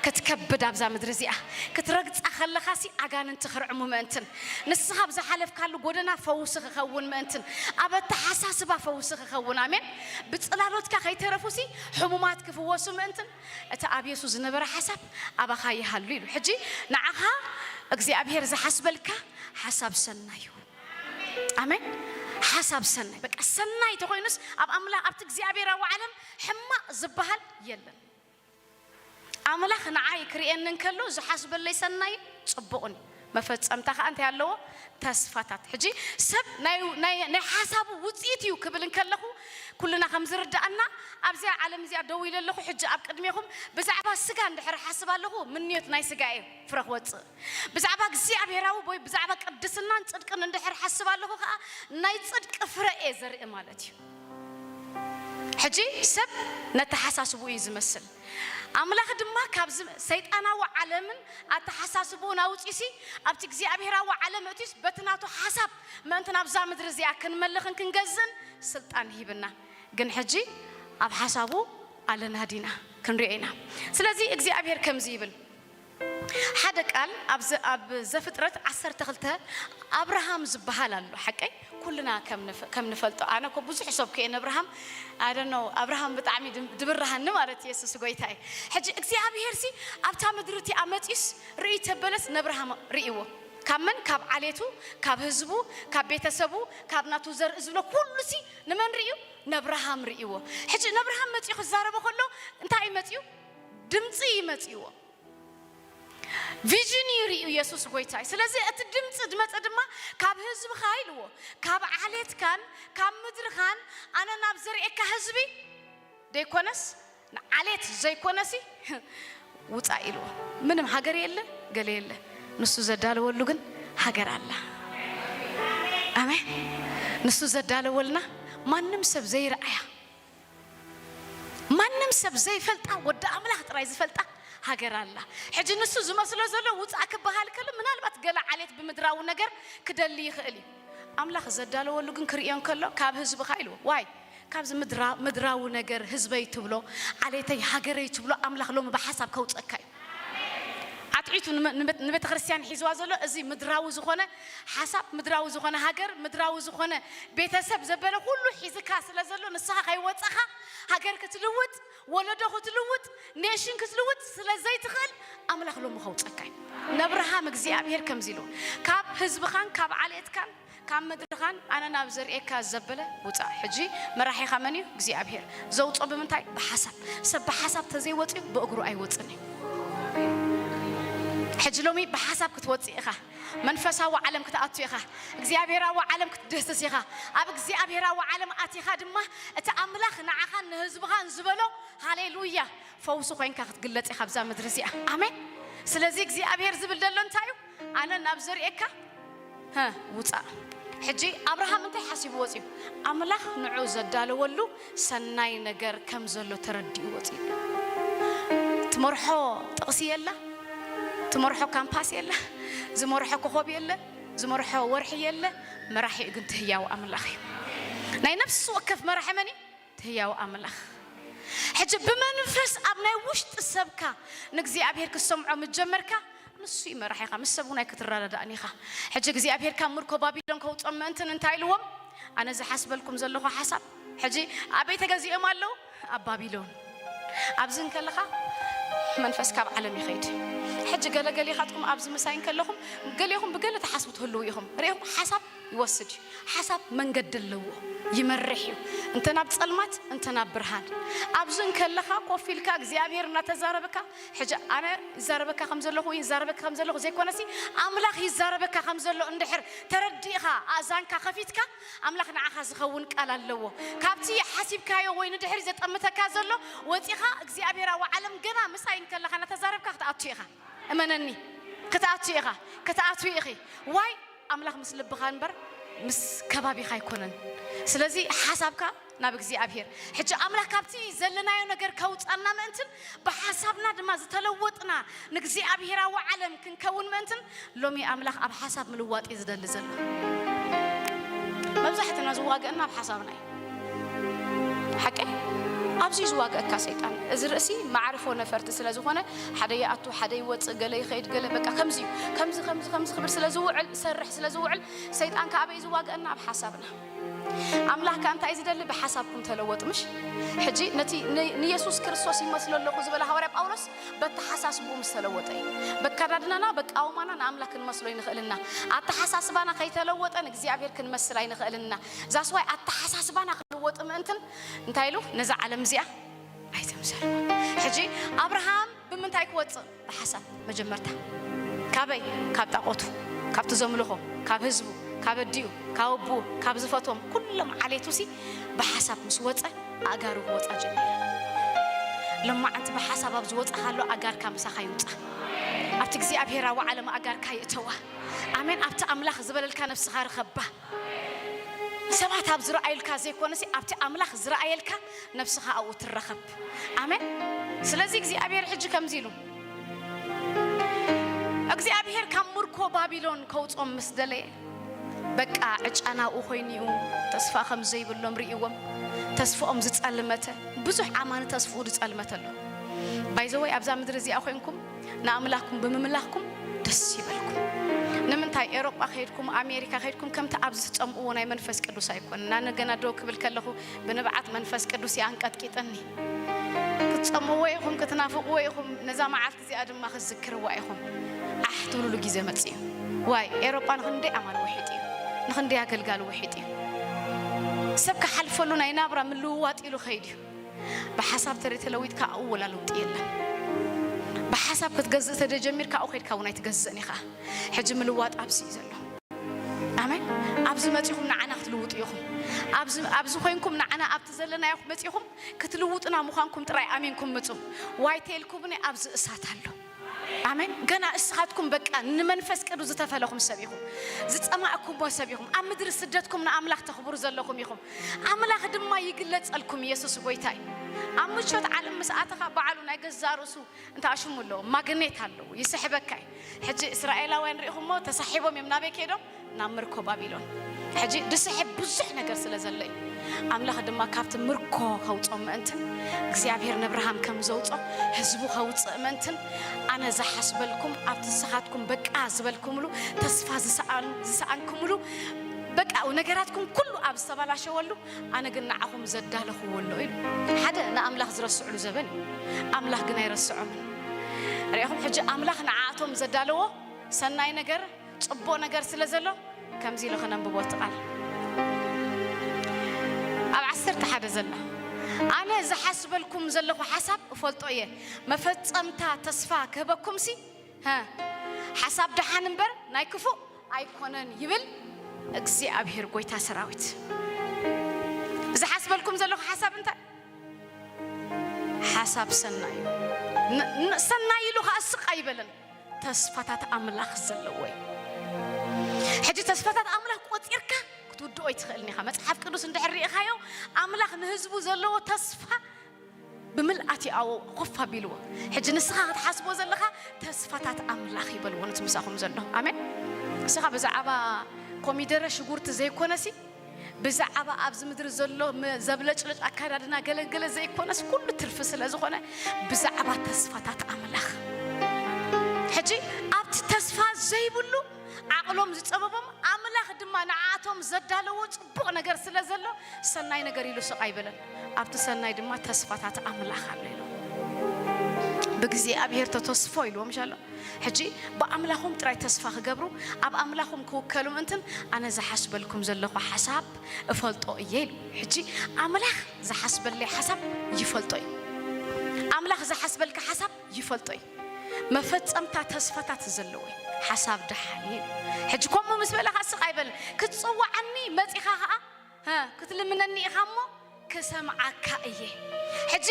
ክትከብድ ኣብዛ ምድሪ እዚኣ፣ ክትረግጻ ከለኻሲ ኣጋንንቲ ክርዕሙ ምእንትን፣ ንስኻ ኣብ ዝሓለፍካሉ ጎደና ፈውሲ ክኸውን ምእንትን፣ ኣብ ኣተሓሳስባ ፈውሲ ክኸውን፣ ኣሜን፣ ብጽላሎትካ ከይተረፉሲ ሕሙማት ክፍወሱ ምእንትን፣ እቲ ኣብ የሱስ ዝነበረ ሓሳብ ኣባኻ ይሃሉ ኢሉ። ሕጂ ንዓኻ እግዚኣብሔር ዝሓስበልካ ሓሳብ ሰናይ እዩ። ኣሜን። ሓሳብ ሰናይ፣ በቃ ሰናይ ተኾይኑስ ኣብ ኣምላኽ፣ ኣብቲ እግዚኣብሔራዊ ዓለም ሕማቕ ዝበሃል የለን። ኣምላኽ ንዓይ ክርእየኒ እንከሎ ዝሓስበለይ ሰናይ ጽቡቕን እዩ። መፈጸምታ ከኣ እንታይ ኣለዎ? ተስፋታት። ሕጂ ሰብ ናይ፣ ናይ፣ ናይ ሓሳቡ ውጽኢት እዩ ክብል እንከለኹ፣ ኩልና ከም ዝርድኣና ኣብዚኣ ዓለም እዚኣ ደው ኢለ ኣለኹ። ሕጂ ኣብ ቅድሜኹም ብዛዕባ ስጋ እንድሕር ሓስብ ኣለኹ፣ ምንዮት ናይ ስጋ እየ ፍረ ክወጽእ። ብዛዕባ እግዚኣብሔራዊ ወይ ብዛዕባ ቅድስናን ጽድቅን እንድሕር ሓስብ ኣለኹ ከኣ ናይ ጽድቂ ፍረ እየ ዘርኢ ማለት እዩ። ሕጂ ሰብ ነተሓሳስብኡ እዩ ዝመስል። ኣምላኽ ድማ ካብዚ ሰይጣናዊ ዓለምን ኣተሓሳስብኡን ኣውጺሲ ኣብቲ እግዚኣብሔራዊ ዓለም እትዩስ በቲ ናቱ ሓሳብ ምእንቲ ናብዛ ምድሪ እዚኣ ክንመልኽን ክንገዝእን ስልጣን ሂብና። ግን ሕጂ ኣብ ሓሳቡ ኣለና ዲና? ክንሪኦ ኢና። ስለዚ እግዚኣብሔር ከምዚ ይብል፣ ሓደ ቃል ኣብ ዘ-፣ ኣብ ዘፍጥረት ዓሰርተ ክልተ ኣብርሃም ዝበሃል ኣሎ። ሓቀይ? ኩልና ከም ንፈ-፣ ከም ንፈልጦ፣ ኣነ እኮ ብዙሕ ሰብ ከየ ንኣብርሃም፣ I don't know፣ ኣብርሃም ብጣዕሚ ድም-፣ ድብርሃኒ ማለት ኢየሱስ ጎይታይ። ሕጂ እግዚኣብሔር ሲ ኣብታ ምድሪ እቲኣ መጺኡስ ርእይ ተበለስ ነብርሃም ርእይዎ። ካብ መን? ካብ ዓሌቱ፣ ካብ ህዝቡ፣ ካብ ቤተሰቡ፣ ካብ ናቱ ዘርኢ ዝብሎ ኩሉ ሲ ንመን ርእዩ? ነብርሃም ርእይዎ። ሕጂ ነብርሃም መጺኡ ክዛረቦ ከሎ እንታይ እዩ መጺኡ? ድምጺ እዩ መጺእዎ። ቪዥን እዩ ርእዩ ኢየሱስ ጎይታይ። ስለዚ እቲ ድምፂ ዝመፀ ድማ ካብ ህዝብኻ ኢልዎ፣ ካብ ዓሌትካን ካብ ምድርኻን ኣነ ናብ ዘርእየካ ህዝቢ ዘይኮነስ ንዓሌት ዘይኮነሲ ውፃእ ኢልዎ። ምንም ሃገር የለ ገለ የለ፣ ንሱ ዘዳለወሉ ግን ሃገር ኣላ። ኣሜን። ንሱ ዘዳለወልና ማንም ሰብ ዘይረኣያ ማንም ሰብ ዘይፈልጣ ወዲ ኣምላኽ ጥራይ ዝፈልጣ ሃገር ኣላ። ሕጂ ንሱ ዝመስሎ ዘሎ ውፃእ ክበሃል ከሎ ምናልባት ገለ ዓሌት ብምድራዊ ነገር ክደሊ ይኽእል እዩ። ኣምላኽ ዘዳለወሉ ግን ክርእዮ እንከሎ ካብ ህዝብኻ ኢልዎ። ዋይ ካብዚ ምድራ-፣ ምድራዊ ነገር ህዝበይ ትብሎ፣ ዓሌተይ፣ ሃገረይ ትብሎ ኣምላኽ ሎሚ ብሓሳብ ከውፀካ እዩ። ኣትዒቱ ንመ-፣ ንመ-፣ ንቤተ ክርስቲያን ሒዝዋ ዘሎ እዚ ምድራዊ ዝኾነ ሓሳብ፣ ምድራዊ ዝኾነ ሃገር፣ ምድራዊ ዝኾነ ቤተሰብ ዘበለ ኩሉ ሒዝካ ስለ ዘሎ ንስኻ ከይወፃኻ ሃገር ክትልውጥ፣ ወለዶ ክትልውጥ፣ ኔሽን ክትልውጥ ስለ ዘይትኽእል ኣምላኽ ሎሚ ከውፀካ እዩ። ነብርሃም እግዚኣብሔር ከምዚ ኢሉ ካብ ህዝብኻን ካብ ዓሌትካን ካብ ምድርኻን ኣነ ናብ ዘርእየካ ዘበለ ውፃእ። ሕጂ መራሒኻ መን እዩ? እግዚኣብሔር። ዘውፅኦ ብምንታይ? ብሓሳብ። ሰብ ብሓሳብ ተዘይወፅዩ ብእግሩ ኣይወፅን እዩ። ሕጂ ሎሚ ብሓሳብ ክትወፅእ ኢኻ። መንፈሳዊ ዓለም ክትኣቱ ኢኻ። እግዚኣብሔራዊ ዓለም ክትድህስስ ኢኻ። ኣብ እግዚኣብሔራዊ ዓለም ኣቲኻ ድማ እቲ ኣምላኽ ንዓኻን ንህዝብኻን ዝበሎ ሃሌሉያ ፈውሲ ኮይንካ ክትግለጽ ኢኻ ኣብዛ ምድሪ እዚኣ። ኣሜን። ስለዚ እግዚኣብሔር ዝብል ዘሎ እንታይ እዩ? ኣነ ናብ ዘርእየካ ሀ ውፃእ። ሕጂ ኣብርሃም እንታይ ሓሲቡ ወፅዩ? ኣምላኽ ንዑ ዘዳለወሉ ሰናይ ነገር ከም ዘሎ ተረዲኡ ወፅዩ። ትመርሖ ጥቕሲ የላ፣ ትመርሖ ካምፓስ የላ፣ ዝመርሖ ኮኸብ የለ፣ ዝመርሖ ወርሒ የለ። መራሒኡ ግን ትህያው ኣምላኽ እዩ። ናይ ነፍሲ ወከፍ መራሒ መን እዩ? ህያው ኣምላኽ። ሕጂ ብመንፈስ ኣብ ናይ ውሽጢ ሰብካ ንእግዚኣብሔር ክትሰምዖ ምስ ጀመርካ ንሱ ይመራሒኻ፣ ምስ ሰብ እውን ኣይክትረዳዳእን ኢኻ። ሕጂ እግዚኣብሔር ካብ ምርኮ ባቢሎን ከውፅኦም ምእንትን እንታይ ኢልዎም? ኣነ ዝሓስበልኩም ዘለኹ ሓሳብ። ሕጂ ኣበይ ተገዚኦም ኣለዉ? ኣብ ባቢሎን። ኣብዚ እንከለኻ መንፈስ ካብ ዓለም ይኸይድ። ሕጂ ገለገሊኻትኩም ኣብዚ ምሳይ እንከለኹም ገሊኹም ብገለ ትሓስቡ ትህልዉ ኢኹም። ርኢኹም ሓሳብ ይወስድ እዩ። ሓሳብ መንገዲ ኣለዎ፣ ይመርሕ እዩ። እንተ ናብ ጸልማት እንተ ናብ ብርሃን። ኣብዚ እንከለኻ ኮፍ ኢልካ እግዚኣብሔር እናተዛረበካ፣ ሕጂ ኣነ ይዛረበካ ከም ዘለኹ ወይ ይዛረበካ ከም ዘለኹ ዘይኮነሲ ኣምላኽ ይዛረበካ ከም ዘሎ እንድሕር ተረዲእኻ ኣእዛንካ ከፊትካ ኣምላኽ ንዓኻ ዝኸውን ቃል ኣለዎ። ካብቲ ሓሲብካዮ ወይ ንድሕሪ ዘጠምተካ ዘሎ ወፂኻ እግዚኣብሔራዊ ዓለም ገና ምሳይ እንከለኻ እናተዛረብካ ክትኣቱ ኢኻ። እመነኒ ክትኣቱ ኢኻ ክትኣቱ ኢኺ። ዋይ ኣምላኽ ምስ ልብኻ እምበር ምስ ከባቢኻ ኣይኮነን። ስለዚ ሓሳብካ ናብ እግዚኣብሔር። ሕጂ ኣምላኽ ካብቲ ዘለናዮ ነገር ከውፃና ምእንትን ብሓሳብና ድማ ዝተለወጥና ንእግዚኣብሔራዊ ዓለም ክንከውን ምእንትን ሎሚ ኣምላኽ ኣብ ሓሳብ ምልዋጥ እዩ ዝደሊ ዘሎ። መብዛሕትና ዝዋገአና ኣብ ሓሳብና እዩ። ሓቂ ኣብዚ ዝዋገእካ ሰይጣን እዚ ርእሲ መዓርፎ ነፈርቲ ስለ ዝኾነ ሓደ ይኣቱ ሓደ ይወፅእ ገለ ይኸይድ ገለ በቃ ከምዚ እዩ። ከምዚ ከምዚ ከምዚ ክብል ስለ ዝውዕል ሰርሕ ስለ ዝውዕል ሰይጣን ከ ኣበይ ዝዋገአና ኣብ ሓሳብና። ኣምላኽ ከ እንታይ ዝደሊ ብሓሳብኩም ተለወጡ ምሽ? ሕጂ ነቲ ን-፣ ንየሱስ ክርስቶስ ይመስሎ ኣለኹ ዝበለ ሃዋርያ ጳውሎስ በተሓሳስብኡ ምስ ተለወጠ እዩ። በካዳድናና በቃውማና ንኣምላኽ ክንመስሎ ይንኽእልና። ኣተሓሳስባና ከይተለወጠ ንእግዚኣብሔር ክንመስል ኣይንኽእልና። ዛስዋይ ኣተሓሳስባና ክልወጥ ምእንትን እንታይ ኢሉ ነዛ ዓለም እዚኣ ኣይትምሰል። ሕጂ ኣብርሃም ብምንታይ ክወፅእ ብሓሳብ መጀመርታ ካበይ ካብ ጣቆቱ ካብቲ ዘምልኾ ካብ ህዝቡ ካብ ኣዲኡ ካብ ኣቡኡ ካብ ዝፈትዎም ኩሎም ዓሌቱ ሲ ብሓሳብ ምስ ወፀ ኣእጋሩ ክወፃ ጀሚረ። ሎማዓንቲ ብሓሳብ ኣብ ዝወፃ ካሎ ኣጋርካ ምሳኻ ይውፃ። ኣብቲ እግዚኣብሔራዊ ዓለም ኣጋርካ ይእተዋ። ኣሜን። ኣብቲ ኣምላኽ ዝበለልካ ነብስኻ ርኸባ። ሰባት ኣብ ዝረኣዩልካ ዘይኮነሲ ኣብቲ ኣምላኽ ዝረኣየልካ ነብስኻ ኣብኡ ትረኸብ። ኣሜን። ስለዚ እግዚኣብሔር ሕጂ ከምዚ ኢሉ እግዚኣብሔር ካብ ምርኮ ባቢሎን ከውፅኦም ምስ ደለየ በቃ ዕጫ ናብኡ ኮይኑ'ዩ። ተስፋ ከም ዘይብሎም ርእይዎም ተስፍኦም ዝጸልመተ ብዙሕ ኣማኒ ተስፍኡ ዝጸልመተሉ ባይዘወይ ኣብዛ ምድሪ እዚኣ ኮይንኩም ንኣምላኽኩም ብምምላኽኩም ደስ ይበልኩም። ንምንታይ ኤሮጳ ከይድኩም፣ ኣሜሪካ ከይድኩም፣ ከምቲ ኣብዚ ትጸምእዎ ናይ መንፈስ ቅዱስ ኣይኮነን። ኣነ ገና ደው ክብል ከለኹ ብንብዓት መንፈስ ቅዱስ ይኣንቀጥቂጠኒ። ክትጸምእዎ ኢኹም፣ ክትናፍቕዎ ኢኹም፣ ነዛ መዓልቲ እዚኣ ድማ ክትዝክርዋ ኢኹም። ዓሕ ትብሉሉ ግዜ መጽእ እዩ። ዋይ፣ ኤሮጳ ንኽንደይ ኣማን ውሒጥ እዩ። ንኽንደይ ኣገልጋሊ ውሒጥ እዩ። ሰብ ክሓልፈሉ ናይ ናብራ ምልውዋጥ ኢሉ ኸይድ እዩ። ብሓሳብ ተረ ተለዊጥካ ኣብኡ ወላ ለውጢ የለን። ብሓሳብ ክትገዝእ ተደጀሚርካ ኣብኡ ከይድካ እውን ኣይትገዝእን ኢኻ። ሕጂ ምልዋጥ ኣብዚ እዩ ዘሎ። ኣሜን። ኣብዚ መጺኹም ንዓና ክትልውጡ ኢኹም። ኣብዚ ኣብዚ ኮይንኩም ንዓና ኣብቲ ዘለናዮ መጺኹም ክትልውጡና ምዃንኩም ጥራይ ኣሚንኩም ምጹ። ዋይ ተልኩብኒ ኣብዚ እሳት ኣሎ። ኣሜን። ገና እስኻትኩም በቃ ንመንፈስ ቅዱስ ዝተፈለኹም ሰብ ኢኹም። ዝጸማእኩሞ ሰብ ኢኹም። ኣብ ምድሪ ስደትኩም ንኣምላኽ ተኽብሩ ዘለኹም ኢኹም። ኣምላኽ ድማ ይግለጸልኩም። ኢየሱስ ጎይታ እዩ። ኣብ ምቾት ዓለም ምስ ኣተኻ ባዕሉ ናይ ገዛ ርእሱ እንታይ ሽሙ ኣለዎ? ማግኔት ኣለዎ። ይስሕበካ እዩ። ሕጂ እስራኤላውያን ርኢኹሞ ተሳሒቦም እዮም ናበይ ከይዶም? ናብ ምርኮ ባቢሎን። ሕጂ ድስሕብ ብዙሕ ነገር ስለ ዘሎ እዩ። ኣምላኽ ድማ ካብቲ ምርኮ ከውጾም ምእንትን እግዚኣብሔር ነብርሃም ከም ዘውጾ ህዝቡ ከውጽእ ምእንትን ኣነ ዝሓስበልኩም ኣብቲ ንስኻትኩም በቃ ዝበልኩምሉ ተስፋ ዝሰኣን- ዝሰኣንኩምሉ በቃ ነገራትኩም ኩሉ ኣብ ዝተበላሸወሉ ኣነ ግን ንዓኹም ዘዳለኽዎ ኣሎ ኢሉ። ሓደ ንኣምላኽ ዝረስዕሉ ዘበን እዩ። ኣምላኽ ግን ኣይረስዖምን። ርኢኹም ሕጂ ኣምላኽ ንዓኣቶም ዘዳለዎ ሰናይ ነገር ጽቡቕ ነገር ስለ ዘሎ ከምዚ ኢሉ ክነንብቦ እቲ ቃል ኣብ ዓሰርተ ሓደ ዘላ ኣነ ዝሓስበልኩም ዘለኹ ሓሳብ እፈልጦ እየ፣ መፈጸምታ ተስፋ ክህበኩምሲ ሀ፣ ሓሳብ ደሓን እምበር ናይ ክፉእ ኣይኮነን ይብል እግዚኣብሔር ጎይታ ሰራዊት። ዝሓስበልኩም ዘለኹ ሓሳብ እንታይ? ሓሳብ ሰናይ እዩ። ን- ን- ሰናይ ኢሉ ከዓ ስቕ ኣይበለን። ተስፋታት ኣምላኽ ዘለዎ እዩ። ሕጂ ተስፋታት ኣምላኽ ቆፂርካ ክትውድኦ ኣይትኽእልን ኢኻ። መፅሓፍ ቅዱስ እንድሕር ርኢኻዮ ኣምላኽ ንህዝቡ ዘለዎ ተስፋ ብምልኣት ይኣዎ ኮፍ ኣቢልዎ። ሕጂ ንስኻ ክትሓስቦ ዘለኻ ተስፋታት ኣምላኽ ይበልዎ ነቲ ምሳኹም ዘሎ። ኣሜን። ንስኻ ብዛዕባ ኮሚደረ ሽጉርቲ ዘይኮነሲ ብዛዕባ ኣብዚ ምድሪ ዘሎ መ- ዘብለጭለጭ ኣካዳድና ገለገለ ዘይኮነስ ኩሉ ትርፊ ስለ ዝኾነ ብዛዕባ ተስፋታት ኣምላኽ። ሕጂ ኣብቲ ተስፋ ዘይብሉ ዓቕሎም ዝጸበቦም ኣምላኽ ድማ ንዓኣቶም ዘዳለዎ ጽቡቕ ነገር ስለ ዘሎ ሰናይ ነገር ኢሉ ስቕ ኣይበለን። ኣብቲ ሰናይ ድማ ተስፋታት ኣምላኽ ኣሎ ኢሉ ብእግዚኣብሔር ተተስፎ ኢልዎም ሻሎ። ሕጂ ብኣምላኾም ጥራይ ተስፋ ክገብሩ ኣብ ኣምላኾም ክውከሉ ምእንትን ኣነ ዝሓስበልኩም ዘለኹ ሓሳብ እፈልጦ እየ ኢሉ። ሕጂ ኣምላኽ ዝሓስበለይ ሓሳብ ይፈልጦ እዩ። ኣምላኽ ዝሓስበልካ ሓሳብ ይፈልጦ እዩ። መፈጸምታ ተስፋታት ዘለዎ እዩ። ሓሳብ ደሓን እዩ። ሕጂ ከምኡ ምስ በለኻ ስቕ ኣይበል ክትጽውዓኒ መጺኻ ኸዓ ሀ፣ ክትልምነኒ ኢኻ እሞ ክሰምዓካ እየ። ሕጂ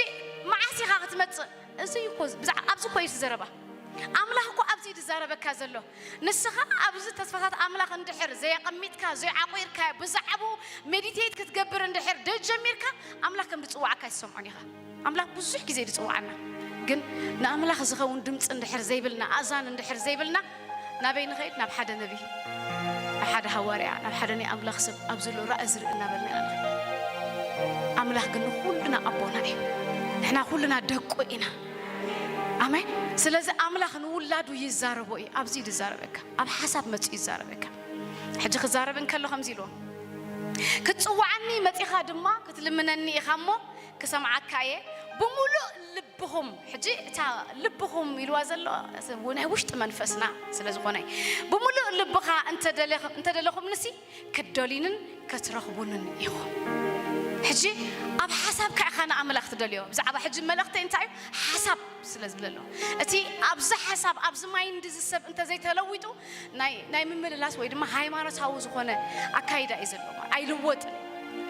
መዓስ ኢኻ ክትመጽእ? እዚ እኮ ብዛዕ- ኣብዚ እኮ እዩ እቲ ዘረባ። ኣምላኽ እኮ ኣብዚ እዩ ዝዛረበካ ዘሎ። ንስኻ ኣብዚ ተስፋታት ኣምላኽ እንድሕር ዘየቐሚጥካ፣ ዘየዓቑርካ፣ ብዛዕባኡ ሜዲቴት ክትገብር እንድሕር ደጀሚርካ ኣምላኽ ከም ዝጽውዓካ ኣይትሰምዖን ኢኻ። ኣምላኽ ብዙሕ ግዜ እዩ ዝጽውዓና፣ ግን ንኣምላኽ ዝኸውን ድምፂ እንድሕር ዘይብልና፣ ኣእዛን እንድሕር ዘይብልና ናበይ ንኸይድ? ናብ ሓደ ነቢይ፣ ናብ ሓደ ሃዋርያ፣ ናብ ሓደ ናይ ኣምላኽ ሰብ ኣብ ዘሎ ራእይ ዝርኢ እናበልና ኢና ንኸይድ። ኣምላኽ ግን ንኹልና ኣቦና እዩ። ንሕና ኩልና ደቁ ኢና። ኣሜን። ስለዚ ኣምላኽ ንውላዱ ይዛረቦ እዩ። ኣብዚ እዩ ዝዛረበካ፣ ኣብ ሓሳብ መፂኡ ይዛረበካ። ሕጂ ክዛረብ እንከሎ ከምዚ ኢልዎ ክትጽውዓኒ መጺኻ ድማ ክትልምነኒ ኢኻ እሞ ክሰምዓካ እየ ብምሉእ ልብኹም። ሕጂ እታ ልብኹም ኢልዋ ዘሎ ናይ ውሽጢ መንፈስና ስለ ዝኾነ እዩ። ብምሉእ ልብኻ እንተደለኹምንሲ ክትደልዩንን ክትረኽቡንን ኢኹም። ሕጂ ኣብ ሓሳብካ ኢኻ ንኣምላኽ ትደልዮ። ብዛዕባ ሕጂ መልእኽተይ እንታይ እዩ? ሓሳብ ስለ ዝብለሎ እቲ ኣብዚ ሓሳብ ኣብዚ ማይንድ እዚ ሰብ እንተዘይተለዊጡ ናይ ናይ ምምልላስ ወይ ድማ ሃይማኖታዊ ዝኾነ ኣካይዳ እዩ ዘለዎ። ኣይልወጥን።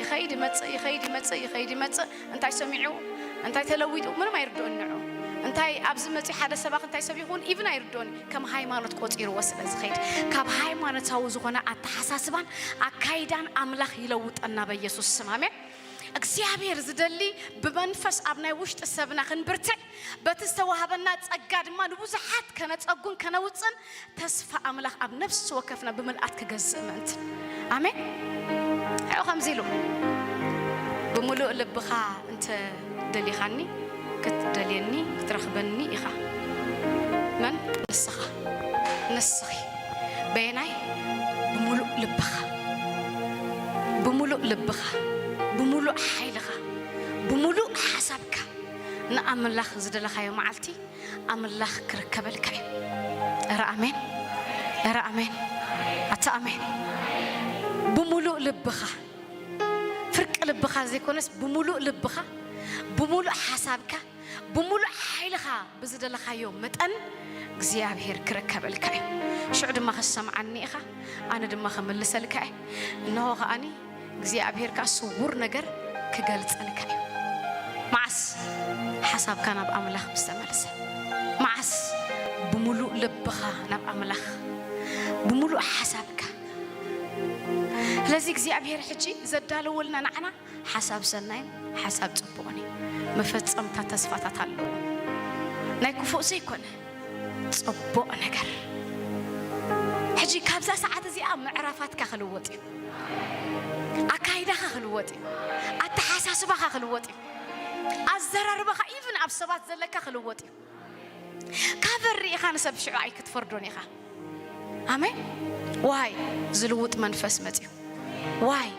ይኸይድ ይመጽእ፣ ይኸይድ ይመጽእ፣ ይኸይድ ይመጽእ። እንታይ ሰሚዑ? እንታይ ተለዊጡ? ምንም ኣይርድኦን ንዑ። እንታይ ኣብዚ መጺ ሓደ ሰባኽ እንታይ ሰብ ይኹን ኢቭን ኣይርድኦን። ከም ሃይማኖት ቆጺርዎ ስለ ዝኸይድ ካብ ሃይማኖታዊ ዝኾነ ኣተሓሳስባን ኣካይዳን ኣምላኽ ይለውጠና በኢየሱስ ስም። ኣሜን። እግዚኣብሔር ዝደሊ ብመንፈስ ኣብ ናይ ውሽጢ ሰብና ክንብርትዕ በቲ ዝተዋህበና ጸጋ ድማ ንብዙሓት ከነጸጉን ከነውጽን ተስፋ ኣምላኽ ኣብ ነፍሲ ወከፍና ብምልኣት ክገዝእ ምእንቲ። ኣሜን። ሕኦ ከምዚ ኢሉ ብምሉእ ልብኻ እንተ ደሊኻኒ ክትደልየኒ ክትረኽበኒ ኢኻ። መን? ንስኻ፣ ንስኺ። በየናይ? ብምሉእ ልብኻ፣ ብምሉእ ልብኻ፣ ብምሉእ ሓይልኻ፣ ብምሉእ ሓሳብካ ንኣምላኽ ዝደለኻዮ መዓልቲ ኣምላኽ ክርከበልካ እዩ። እረ ኣሜን፣ እረ ኣሜን፣ ኣታ ኣሜን። ብምሉእ ልብኻ፣ ፍርቂ ልብኻ ዘይኮነስ ብምሉእ ልብኻ፣ ብምሉእ ሓሳብካ፣ ብምሉእ ሓይልኻ ብዝደለኻዮ መጠን እግዚኣብሔር ክርከበልካ እዩ። ሽዑ ድማ ክሰምዓኒ ኢኻ፣ ኣነ ድማ ክምልሰልካ እየ። እንሆ ከኣኒ እግዚኣብሔር ከኣ ስውር ነገር ክገልጸልካ እዩ። መዓስ? ሓሳብካ ናብ ኣምላኽ ምስ ተመልሰ። መዓስ? ብምሉእ ልብኻ ናብ ኣምላኽ፣ ብምሉእ ሓሳብካ። ስለዚ እግዚኣብሔር ሕጂ ዘዳለወልና ንዓና ሓሳብ ሰናይን ሓሳብ ጽቡቕን እዩ። መፈጸምታ ተስፋታት ኣለዎ። ናይ ክፉእ ዘይኮነ ጽቡቕ ነገር። ሕጂ ካብዛ ሰዓት እዚኣ ምዕራፋትካ ክልወጥ እዩ። ኣካይዳኻ ክልወጥ እዩ። ኣተሓሳስባኻ ክልወጥ እዩ። ኣዘራርባኻ፣ ኢቭን ኣብ ሰባት ዘለካ ክልወጥ እዩ። ካቨር ርኢኻ ንሰብ ሽዑ ኣይክትፈርዶን ኢኻ። ኣሜን። ዋይ፣ ዝልውጥ መንፈስ መጽዩ። ዋይ፣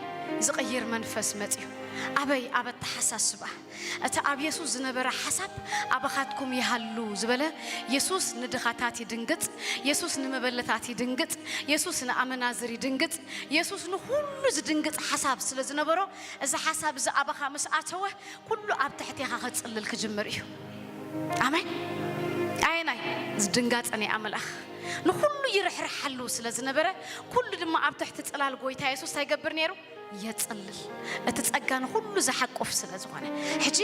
ዝቕይር መንፈስ መጽዩ። ኣበይ? ኣብ ኣተሓሳስባ። እቲ ኣብ የሱስ ዝነበረ ሓሳብ ኣባኻትኩም ይሃሉ ዝበለ፣ የሱስ ንድኻታት ይድንግጽ፣ የሱስ ንመበለታት ይድንግጽ፣ የሱስ ንኣመናዝር ይድንግጽ፣ የሱስ ንኹሉ ዝድንግጽ ሓሳብ ስለ ዝነበሮ፣ እዚ ሓሳብ እዚ ኣባኻ ምስ ኣተወ፣ ኩሉ ኣብ ትሕቴኻ ክጽልል ክጅምር እዩ። ኣሜን። ኣየናይ? ዝድንጋጸ ናይ ኣምላኽ። ንኹሉ ይርሕርሓሉ ስለ ዝነበረ፣ ኩሉ ድማ ኣብ ትሕቲ ጽላል ጎይታ የሱስ እንታይ ይገብር ነይሩ? የጽልል። እቲ ጸጋ ንኹሉ ዝሓቁፍ ስለ ዝኾነ። ሕጂ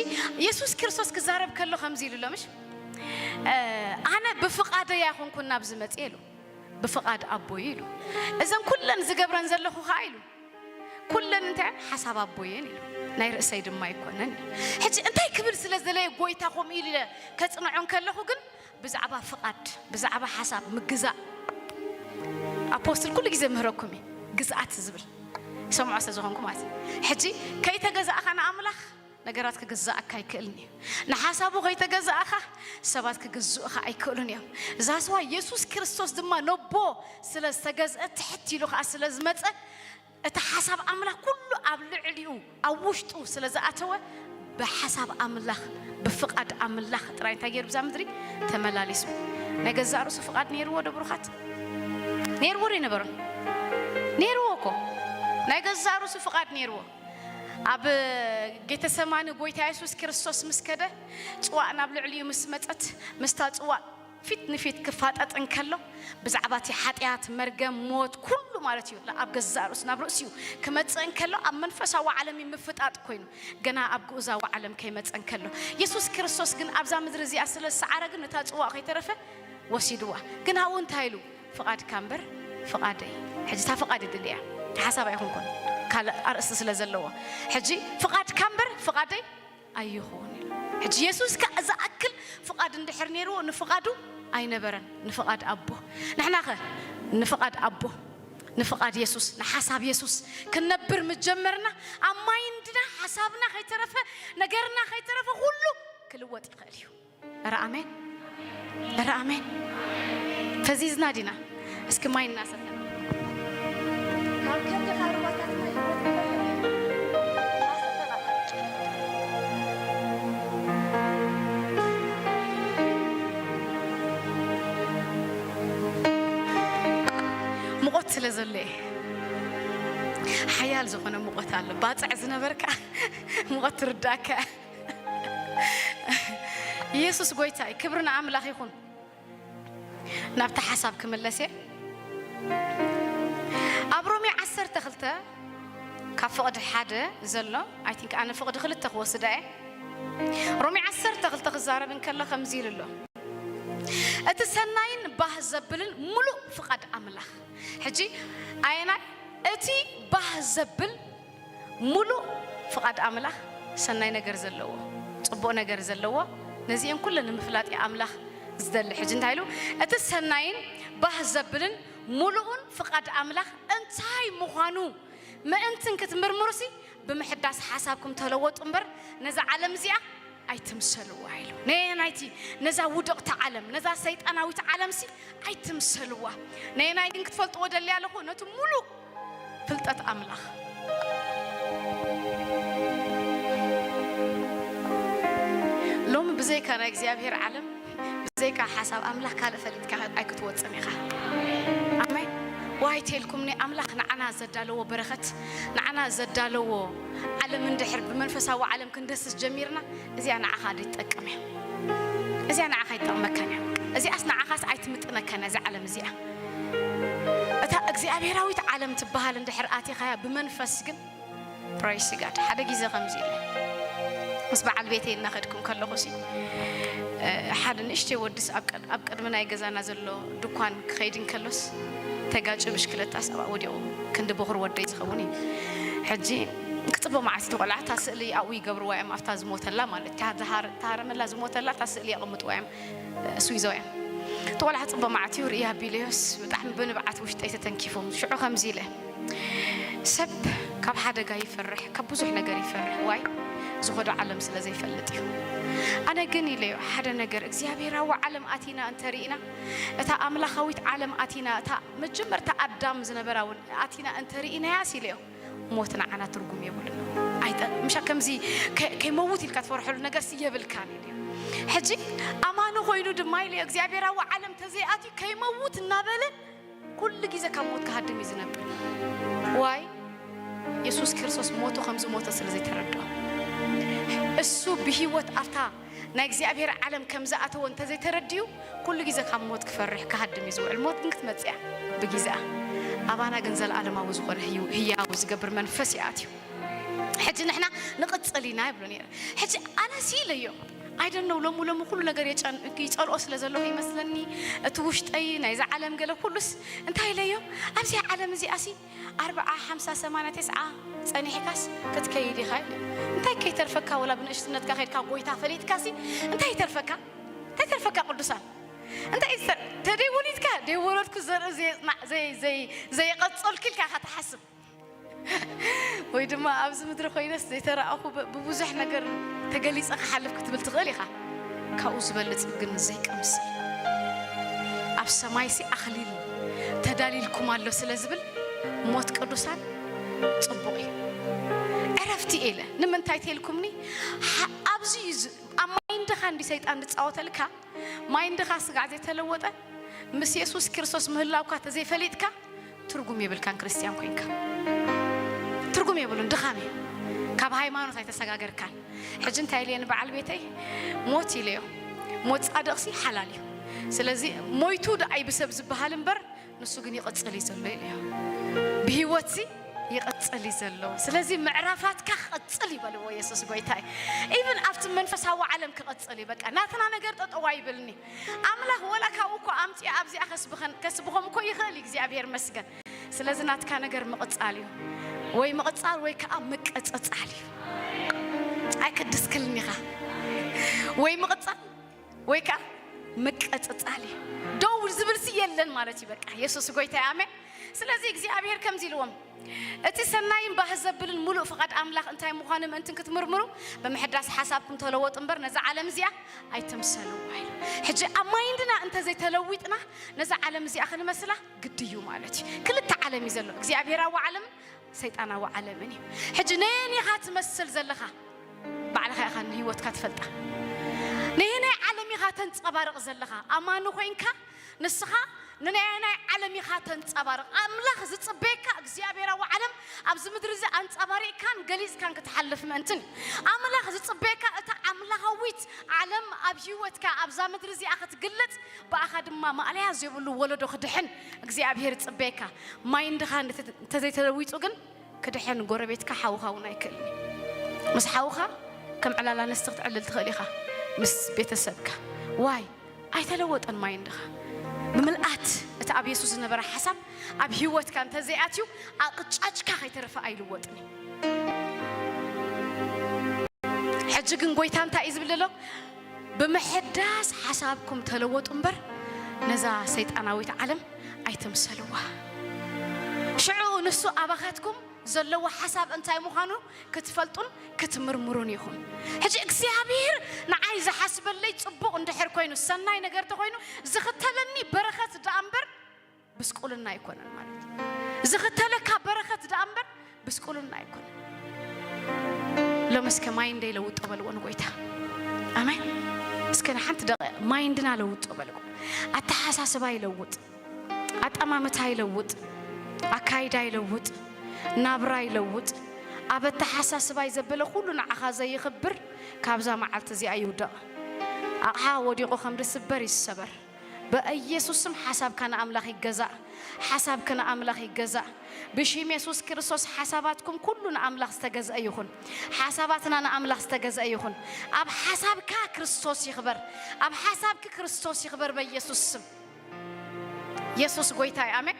የሱስ ክርስቶስ ክዛረብ ከሎ ከምዚ ኢሉ ኣሎ፣ ምሽ? እ፣ ኣነ ብፍቓደይ ኣይኮንኩን ናብዚ መጽእ ኢሉ። ብፍቓድ ኣቦይ ኢሉ። እዘን ኩለን ዝገብረን ዘለኹ ኸኣ ኢሉ። ኩለን እንታይ? ሓሳብ ኣቦየን ኢሉ። ናይ ርእሰይ ድማ ኣይኮነን ኢሉ። ሕጂ እንታይ ክብል ስለ ዝደለየ ጎይታ ከምኡ ኢሉ ኢለ ከጽንዖ እንከለኹ ግን ብዛዕባ ፍቓድ፣ ብዛዕባ ሓሳብ ምግዛእ ኣፖስትል ኩሉ ግዜ ምህረኩም እዩ። ግዝኣት ዝብል ሰምዖ ስለ ዝኾንኩ ማለት እዩ። ሕጂ ከይተገዛእኻ ንኣምላኽ ነገራት ክግዛእካ ኣይክእልን እዩ። ንሓሳቡ ከይተገዛእኻ ሰባት ክግዝኡኻ ኣይክእሉን እዮም። ዛስዋ የሱስ ክርስቶስ ድማ ነቦ ስለ ዝተገዝአ ትሕት ኢሉ ኸዓ ስለ ዝመጸ እቲ ሓሳብ ኣምላኽ ኩሉ ኣብ ልዕሊኡ ኣብ ውሽጡ ስለ ዝኣተወ ብሓሳብ ኣምላኽ ብፍቓድ ኣምላኽ ጥራይ እንታይ ገይሩ ብዛ ምድሪ ተመላሊሱ። ናይ ገዛእ ርእሱ ፍቓድ ነይርዎ ዶ ብሩኻት? ነይርዎ ዶ ይነበሮን? ነይርዎ እኮ። ናይ ገዛእ ርእሱ ፍቓድ ነይርዎ። ኣብ ጌተሰማኒ ጎይታ የሱስ ክርስቶስ ምስ ከደ ጽዋእ ናብ ልዕሊኡ ምስ መጸት ምስታ ጽዋእ ፊት ንፊት ክፋጠጥ እንከሎ ብዛዕባ እቲ ሓጢኣት፣ መርገም፣ ሞት ኩሉ ማለት እዩ ኣብ ገዛእ ርእሱ ናብ ርእሲኡ ክመጽእ እንከሎ ኣብ መንፈሳዊ ዓለም እዩ ምፍጣጥ ኮይኑ ገና ኣብ ግኡዛዊ ዓለም ከይመጸ እንከሎ የሱስ ክርስቶስ ግን ኣብዛ ምድሪ እዚኣ ስለ ዝሰዓረ ግን ነታ ጽዋእ ከይተረፈ ወሲድዋ። ግን ኣብኡ እንታይ ኢሉ? ፍቓድካ እምበር ፍቓደይ። ሕጂ እታ ፍቓድ ይድልያ፣ እቲ ሓሳብ ኣይኮንኩን፣ ካልእ ኣርእስቲ ስለ ዘለዎ። ሕጂ ፍቓድካ እምበር ፍቓደይ ኣይኹን ኢሉ። ሕጂ የሱስ ከኣ ዝኣክል ፍቓድ እንድሕር ነይርዎ ንፍቓዱ ኣይነበረን፣ ንፍቓድ ኣቦ። ንሕናኸ ንፍቓድ ኣቦ፣ ንፍቓድ የሱስ፣ ንሓሳብ የሱስ ክንነብር ምጀመርና ኣብ ማይንድና ሓሳብና ከይተረፈ ነገርና ከይተረፈ ኩሉ ክልወጥ ይኽእል እዩ። እረ ኣሜን፣ እረ ኣሜን። ፈዚዝና ዲና? እስኪ ማይ እናሰተና ካብ ከብዲ ካብ ሩባታትና ይወጽእ ዘሎ እዩ። እናሰተና ሙቐት ስለ ዘሎ እየ። ሓያል ዝኾነ ሙቐት ኣሎ። ባጽዕ ዝነበርካ ሙቐት ትርዳእካ። ኢየሱስ ጎይታ እዩ። ክብሪ ንኣምላኽ ይኹን። ናብቲ ሓሳብ ክምለስ እየ። ኣብ ሮሜ ዓሰርተ ክልተ ካብ ፍቕዲ ሓደ ዘሎ፣ I think ኣነ ፍቕዲ ክልተ ክወስዳ እየ። ሮሜ ዓሰርተ ክልተ ክዛረብ እንከሎ ከምዚ ኢሉ ኣሎ። እቲ ሰናይን ባህ ዘብልን ሙሉእ ፍቓድ ኣምላኽ። ሕጂ ኣየናይ? እቲ ባህ ዘብል ሙሉእ ፍቓድ ኣምላኽ ሰናይ ነገር ዘለዎ፣ ጽቡቕ ነገር ዘለዎ፣ ነዚአን ኩለን ንምፍላጥ እዩ ኣምላኽ ዝደሊ። ሕጂ እንታይ ኢሉ? እቲ ሰናይን ባህ ዘብልን ሙሉእን ፍቓድ ኣምላኽ እንታይ ምዃኑ ምእንትን ክትምርምሩሲ ብምሕዳስ ሓሳብኩም ተለወጡ እምበር ነዛ ዓለም እዚኣ ኣይትምሰልዋ ኢሉ። ነየናይቲ? ነዛ ውድቕቲ ዓለም፣ ነዛ ሰይጣናዊት ዓለምሲ ኣይትምሰልዋ። ነየናይ ግን ክትፈልጥዎ ደልየ ኣለኹ? ነቲ ሙሉእ ፍልጠት ኣምላኽ። ሎሚ ብዘይካ ናይ እግዚኣብሔር ዓለም፣ ብዘይካ ሓሳብ ኣምላኽ ካልእ ፈሊጥካ ኣይክትወጽን ኢኻ። ኣሜን። ዋይ ተልኩምኒ፣ ኣምላኽ ንዓና ዘዳለዎ በረኸት፣ ንዓና ዘዳለዎ ዓለም እንድሕር ብመንፈሳዊ ዓለም ክንደስስ ጀሚርና፣ እዚኣ ንዓኻ ኣይትጠቅም እያ። እዚኣ ንዓኻ ኣይትጠቕመካን እያ። እዚኣስ ንዓኻስ ኣይትምጥነካን እያ፣ እዛ ዓለም እዚኣ። እታ እግዚኣብሔራዊት ዓለም ትበሃል እንድሕር ኣቲኻያ ብመንፈስ ግን፣ ፕራይስ ጋድ፣ ሓደ ግዜ ከምዚ ኢለ ምስ በዓል ቤተይ እናኸድኩ እንከለኹ ሲ፣ እ፣ ሓደ ንእሽተይ ወድስ ኣብ ቀድ-፣ ኣብ ቅድሚ ናይ ገዛና ዘሎ ድኳን ክኸይድ እንከሎስ ተጋጭ ብሽክለታ ሰብኣ ወዲቑ፣ ክንዲ በኹር ወደይ ዝኸውን እዩ። ሕጂ ክጽበ መዓልቲ ቆልዓ እታ ስእሊ ኣብኡ ይገብርዋ እዮም፣ ኣብታ ዝሞተላ ማለት እታ ዝሃር-፣ እታ ሃረመላ ዝሞተላ እታ ስእሊ የቕምጥዋ እዮም፣ እ፣ ስዊዞ እዮም። እቲ ቆልዓ ጽበ መዓልቲ እዩ ርእያ ቢለዮስ ብጣዕሚ ብንብዓት ውሽጠይ ተተንኪፉ። ሽዑ ከምዚ ኢለ፣ ሰብ ካብ ሓደጋ ይፈርሕ፣ ካብ ብዙሕ ነገር ይፈርሕ። ዋይ? ዝኸዶ ዓለም ስለ ዘይፈልጥ እዩ። ኣነ ግን ኢለዮ ሓደ ነገር፣ እግዚኣብሔራዊ ዓለም ኣቲና እንተርኢና፣ እታ ኣምላኻዊት ዓለም ኣቲና፣ እታ መጀመርታ ኣዳም ዝነበራ እውን ኣቲና እንተርኢናያስ ኢለዮ፣ ሞት ንዓና ትርጉም የብሉን። ኣይጠ-፣ ምሻ ከምዚ ከ-፣ ከይመውት ኢልካ ትፈርሐሉ ነገርሲ የብልካን ኢለዮ። ሕጂ ኣማኒ ኮይኑ ድማ ኢለዮ፣ እግዚኣብሔራዊ ዓለም ተዘይኣትዩ ከይመውት እናበለ ኩሉ ግዜ ካብ ሞት ክሃድም እዩ ዝነብር። ዋይ? የሱስ ክርስቶስ ሞቱ ከም ዝሞተ ስለ ዘይተረድኦ። እሱ ብህይወት ኣብታ ናይ እግዚኣብሔር ዓለም ከም ዝኣተወ እንተ ዘይተረድዩ፣ ኩሉ ግዜ ካብ ሞት ክፈርሕ ክሃድም እዩ ዝውዕል። ሞት ግን ክትመጽእ እያ ብግዜኣ። ኣባና ግን ዘለኣለማዊ ዝኾነ ህዩ-፣ ህያው ዝገብር መንፈስ እዩ ኣትዩ። ሕጂ ንሕና ንቕጽል ኢና ይብሉ ነይረ። ሕጂ ኣነ ሲ ኢለዮ፣ I don't know፣ ሎሚ ሎሚ ኩሉ ነገር የጨን-፣ ይጸልኦ ስለ ዘለኹ ይመስለኒ፣ እቲ ውሽጠይ ናይዛ ዓለም ገለ ኩሉስ እንታይ ኢለዮ፣ ኣብዚኣ ዓለም እዚኣ ሲ ኣርብዓ፣ ሓምሳ፣ ሰማንያ፣ ተስዓ ጸኒሕካስ ክትከይድ ኢኻ ኢለ። እንታይ ከይተርፈካ፣ ወላ ብንእሽትነትካ ከይድካ ጎይታ ፈሊጥካሲ እንታይ ይተርፈካ? እንታይ ይተርፈካ ቅዱሳን? እንታይ ይተር-፣ ተደይወሊድካ፣ ደይወለድኩ ዘርኢ ዘየጽናዕ-፣ ዘይ-፣ ዘይ-፣ ዘየቐጸልኩ ኢልካ ኢኻ ትሓስብ። ወይ ድማ ኣብዚ ምድሪ ኮይነስ ዘይተራእኹ ብ-፣ ብብዙሕ ነገር ተገሊጸ ክሓልፍ ክትብል ትኽእል ኢኻ። ካብኡ ዝበልጽ ግን ዘይቀምስ። ኣብ ሰማይሲ ኣኽሊል ተዳሊልኩም ኣሎ ስለ ዝብል ሞት ቅዱሳን ጽቡቕ እዩ። ዕረፍቲ እየ ኢለ። ንምንታይ ተልኩምኒ? ሓ-፣ ኣብዚ እዩ ዝ-፣ ኣብ ማይንድኻ እንዲ ሰይጣን ዝጻወተልካ፣ ማይንድኻ ስጋዕ ዘይተለወጠ፣ ምስ የሱስ ክርስቶስ ምህላውካ ተዘይፈሊጥካ፣ ትርጉም የብልካን ክርስትያን ኮይንካ። ትርጉም የብሉን፣ ድኻም እዩ። ካብ ሃይማኖት ኣይተሰጋገርካን። ሕጂ እንታይ ኢለየ ንበዓል ቤተይ? ሞት ኢለዮ። ሞት ጻድቕሲ ሓላል እዩ። ስለዚ ሞይቱ ደኣ እዩ ብሰብ ዝበሃል እምበር፣ ንሱ ግን ይቕጽል እዩ ዘሎ ኢለዮ። ብህይወትሲ ይቕጽል እዩ ዘሎ። ስለዚ ምዕራፋትካ ክቕጽል ይበልዎ የሱስ ጎይታይ። ኢቭን ኣብቲ መንፈሳዊ ዓለም ክቕጽል እዩ። በቃ ናትና ነገር ጠጠው ኣይብልኒ። ኣምላኽ ወላ ካብኡ እኮ ኣምጺኣ ኣብዚኣ ከስብኸን-፣ ከስብኾም እኮ ይኽእል እዩ፣ እግዚኣብሔር መስገን። ስለዚ ናትካ ነገር ምቕጻል እዩ። ወይ ምቕጻል ወይ ከኣ ምቅጽጻል እዩ። ኣይክድስክልን ኢኻ። ወይ ምቕጻል ወይ ከኣ ምቅጽጻል እዩ። ደው ዝብልሲ የለን ማለት እዩ። በቃ የሱስ ጎይታ እዩ። ኣሜን። ስለዚ እግዚኣብሔር ከምዚ ኢልዎም፣ እቲ ሰናይን ባህ ዘብልን ሙሉእ ፍቓድ ኣምላኽ እንታይ ምዃኑ ምእንትን ክትምርምሩ፣ ብምሕዳስ ሓሳብኩም ተለወጡ እምበር፣ ነዛ ዓለም እዚኣ ኣይትምሰልዋ ኢሉ። ሕጂ ኣብ ማይንድና እንተ ዘይተለዊጥና፣ ነዛ ዓለም እዚኣ ክንመስላ ግዲ እዩ ማለት እዩ። ክልተ ዓለም እዩ ዘሎ፣ እግዚኣብሔራዊ ዓለምን ሰይጣናዊ ዓለምን እዩ። ሕጂ ነየን ኢኻ ትመስል ዘለኻ? ባዕልኻ ኢኻ ንህይወትካ ትፈልጣ። ነየናይ ዓለም ኢኻ ተንጸባርቕ ዘለኻ? ኣማኒ ኮይንካ ንስኻ ንናየናይ ዓለም ኢኻ ተንጸባርቕ? ኣምላኽ ዝጽበየካ እግዚኣብሔራዊ ዓለም ኣብዚ ምድሪ እዚ ኣንጸባሪቕካን ገሊጽካን ክትሓልፍ ምእንትን እዩ። ኣምላኽ ዝጽበየካ እታ ኣምላኻዊት ዓለም ኣብ ህይወትካ ኣብዛ ምድሪ እዚኣ ክትግለጽ፣ ብኣኻ ድማ ማእለያ ዘይብሉ ወለዶ ክድሕን እግዚኣብሔር ይጽበየካ። ማይንድኻ እንተ-፣ እንተዘይተለዊጡ ግን ክድሕን ጎረቤትካ ሓውኻ እውን ኣይክእልን እዩ። ምስ ሓውኻ ከም ዕላል ኣንስቲ ክትዕልል ትኽእል ኢኻ፣ ምስ ቤተሰብካ። ዋይ? ኣይተለወጠን ማይንድኻ። ብምልኣት እቲ ኣብ የሱስ ዝነበረ ሓሳብ ኣብ ህይወትካ እንተዘይኣትዩ፣ ኣቕጫጭካ ከይተረፈ ኣይልወጥን እዩ። ሕጂ ግን ጎይታ እንታይ እዩ ዝብል ዘሎ? ብምሕዳስ ሓሳብኩም ተለወጡ እምበር፣ ነዛ ሰይጣናዊት ዓለም ኣይትምሰልዋ። ሽዑ ንሱ ኣባኻትኩም ዘለዎ ሓሳብ እንታይ ምዃኑ ክትፈልጡን ክትምርምሩን ኢኹም። ሕጂ እግዚኣብሔር ንዓይ ዝሓስበለይ ጽቡቕ እንድሕር ኮይኑ፣ ሰናይ ነገር ተኾይኑ፣ ዝኽተለኒ በረኸት ደኣ እምበር ብስቁልና ኣይኮነን ማለት እዩ። ዝኽተለካ በረኸት ደኣ እምበር ብስቁልና ኣይኮነን። ሎም እስከ ማይንደይ ለውጦ በልዎ ንጎይታ። ኣሜን። እስከ ንሓንቲ ደቂ ማይንድና ለውጦ በልዎ። ኣተሓሳስባ ይለውጥ፣ ኣጠማምታ ይለውጥ፣ ኣካይዳ ይለውጥ፣ ናብራ ይለውጥ። ኣብ ኣተሓሳስባይ ዘበለ ኩሉ ንዓኻ ዘይኽብር ካብዛ መዓልቲ እዚኣ ይውደቕ። ኣቕሓ ወዲቑ ከም ዝስበር ይሰበር። በኢየሱስ ስም ሓሳብካ ንኣምላኽ ይገዛእ። ሓሳብኪ ንኣምላኽ ይገዛእ። ብሽም የሱስ ክርስቶስ ሓሳባትኩም ኩሉ ንኣምላኽ ዝተገዝአ ይኹን። ሓሳባትና ንኣምላኽ ዝተገዝአ ይኹን። ኣብ ሓሳብካ ክርስቶስ ይኽበር። ኣብ ሓሳብኪ ክርስቶስ ይኽበር በኢየሱስ ስም። የሱስ ጎይታ እዩ። ኣሜን።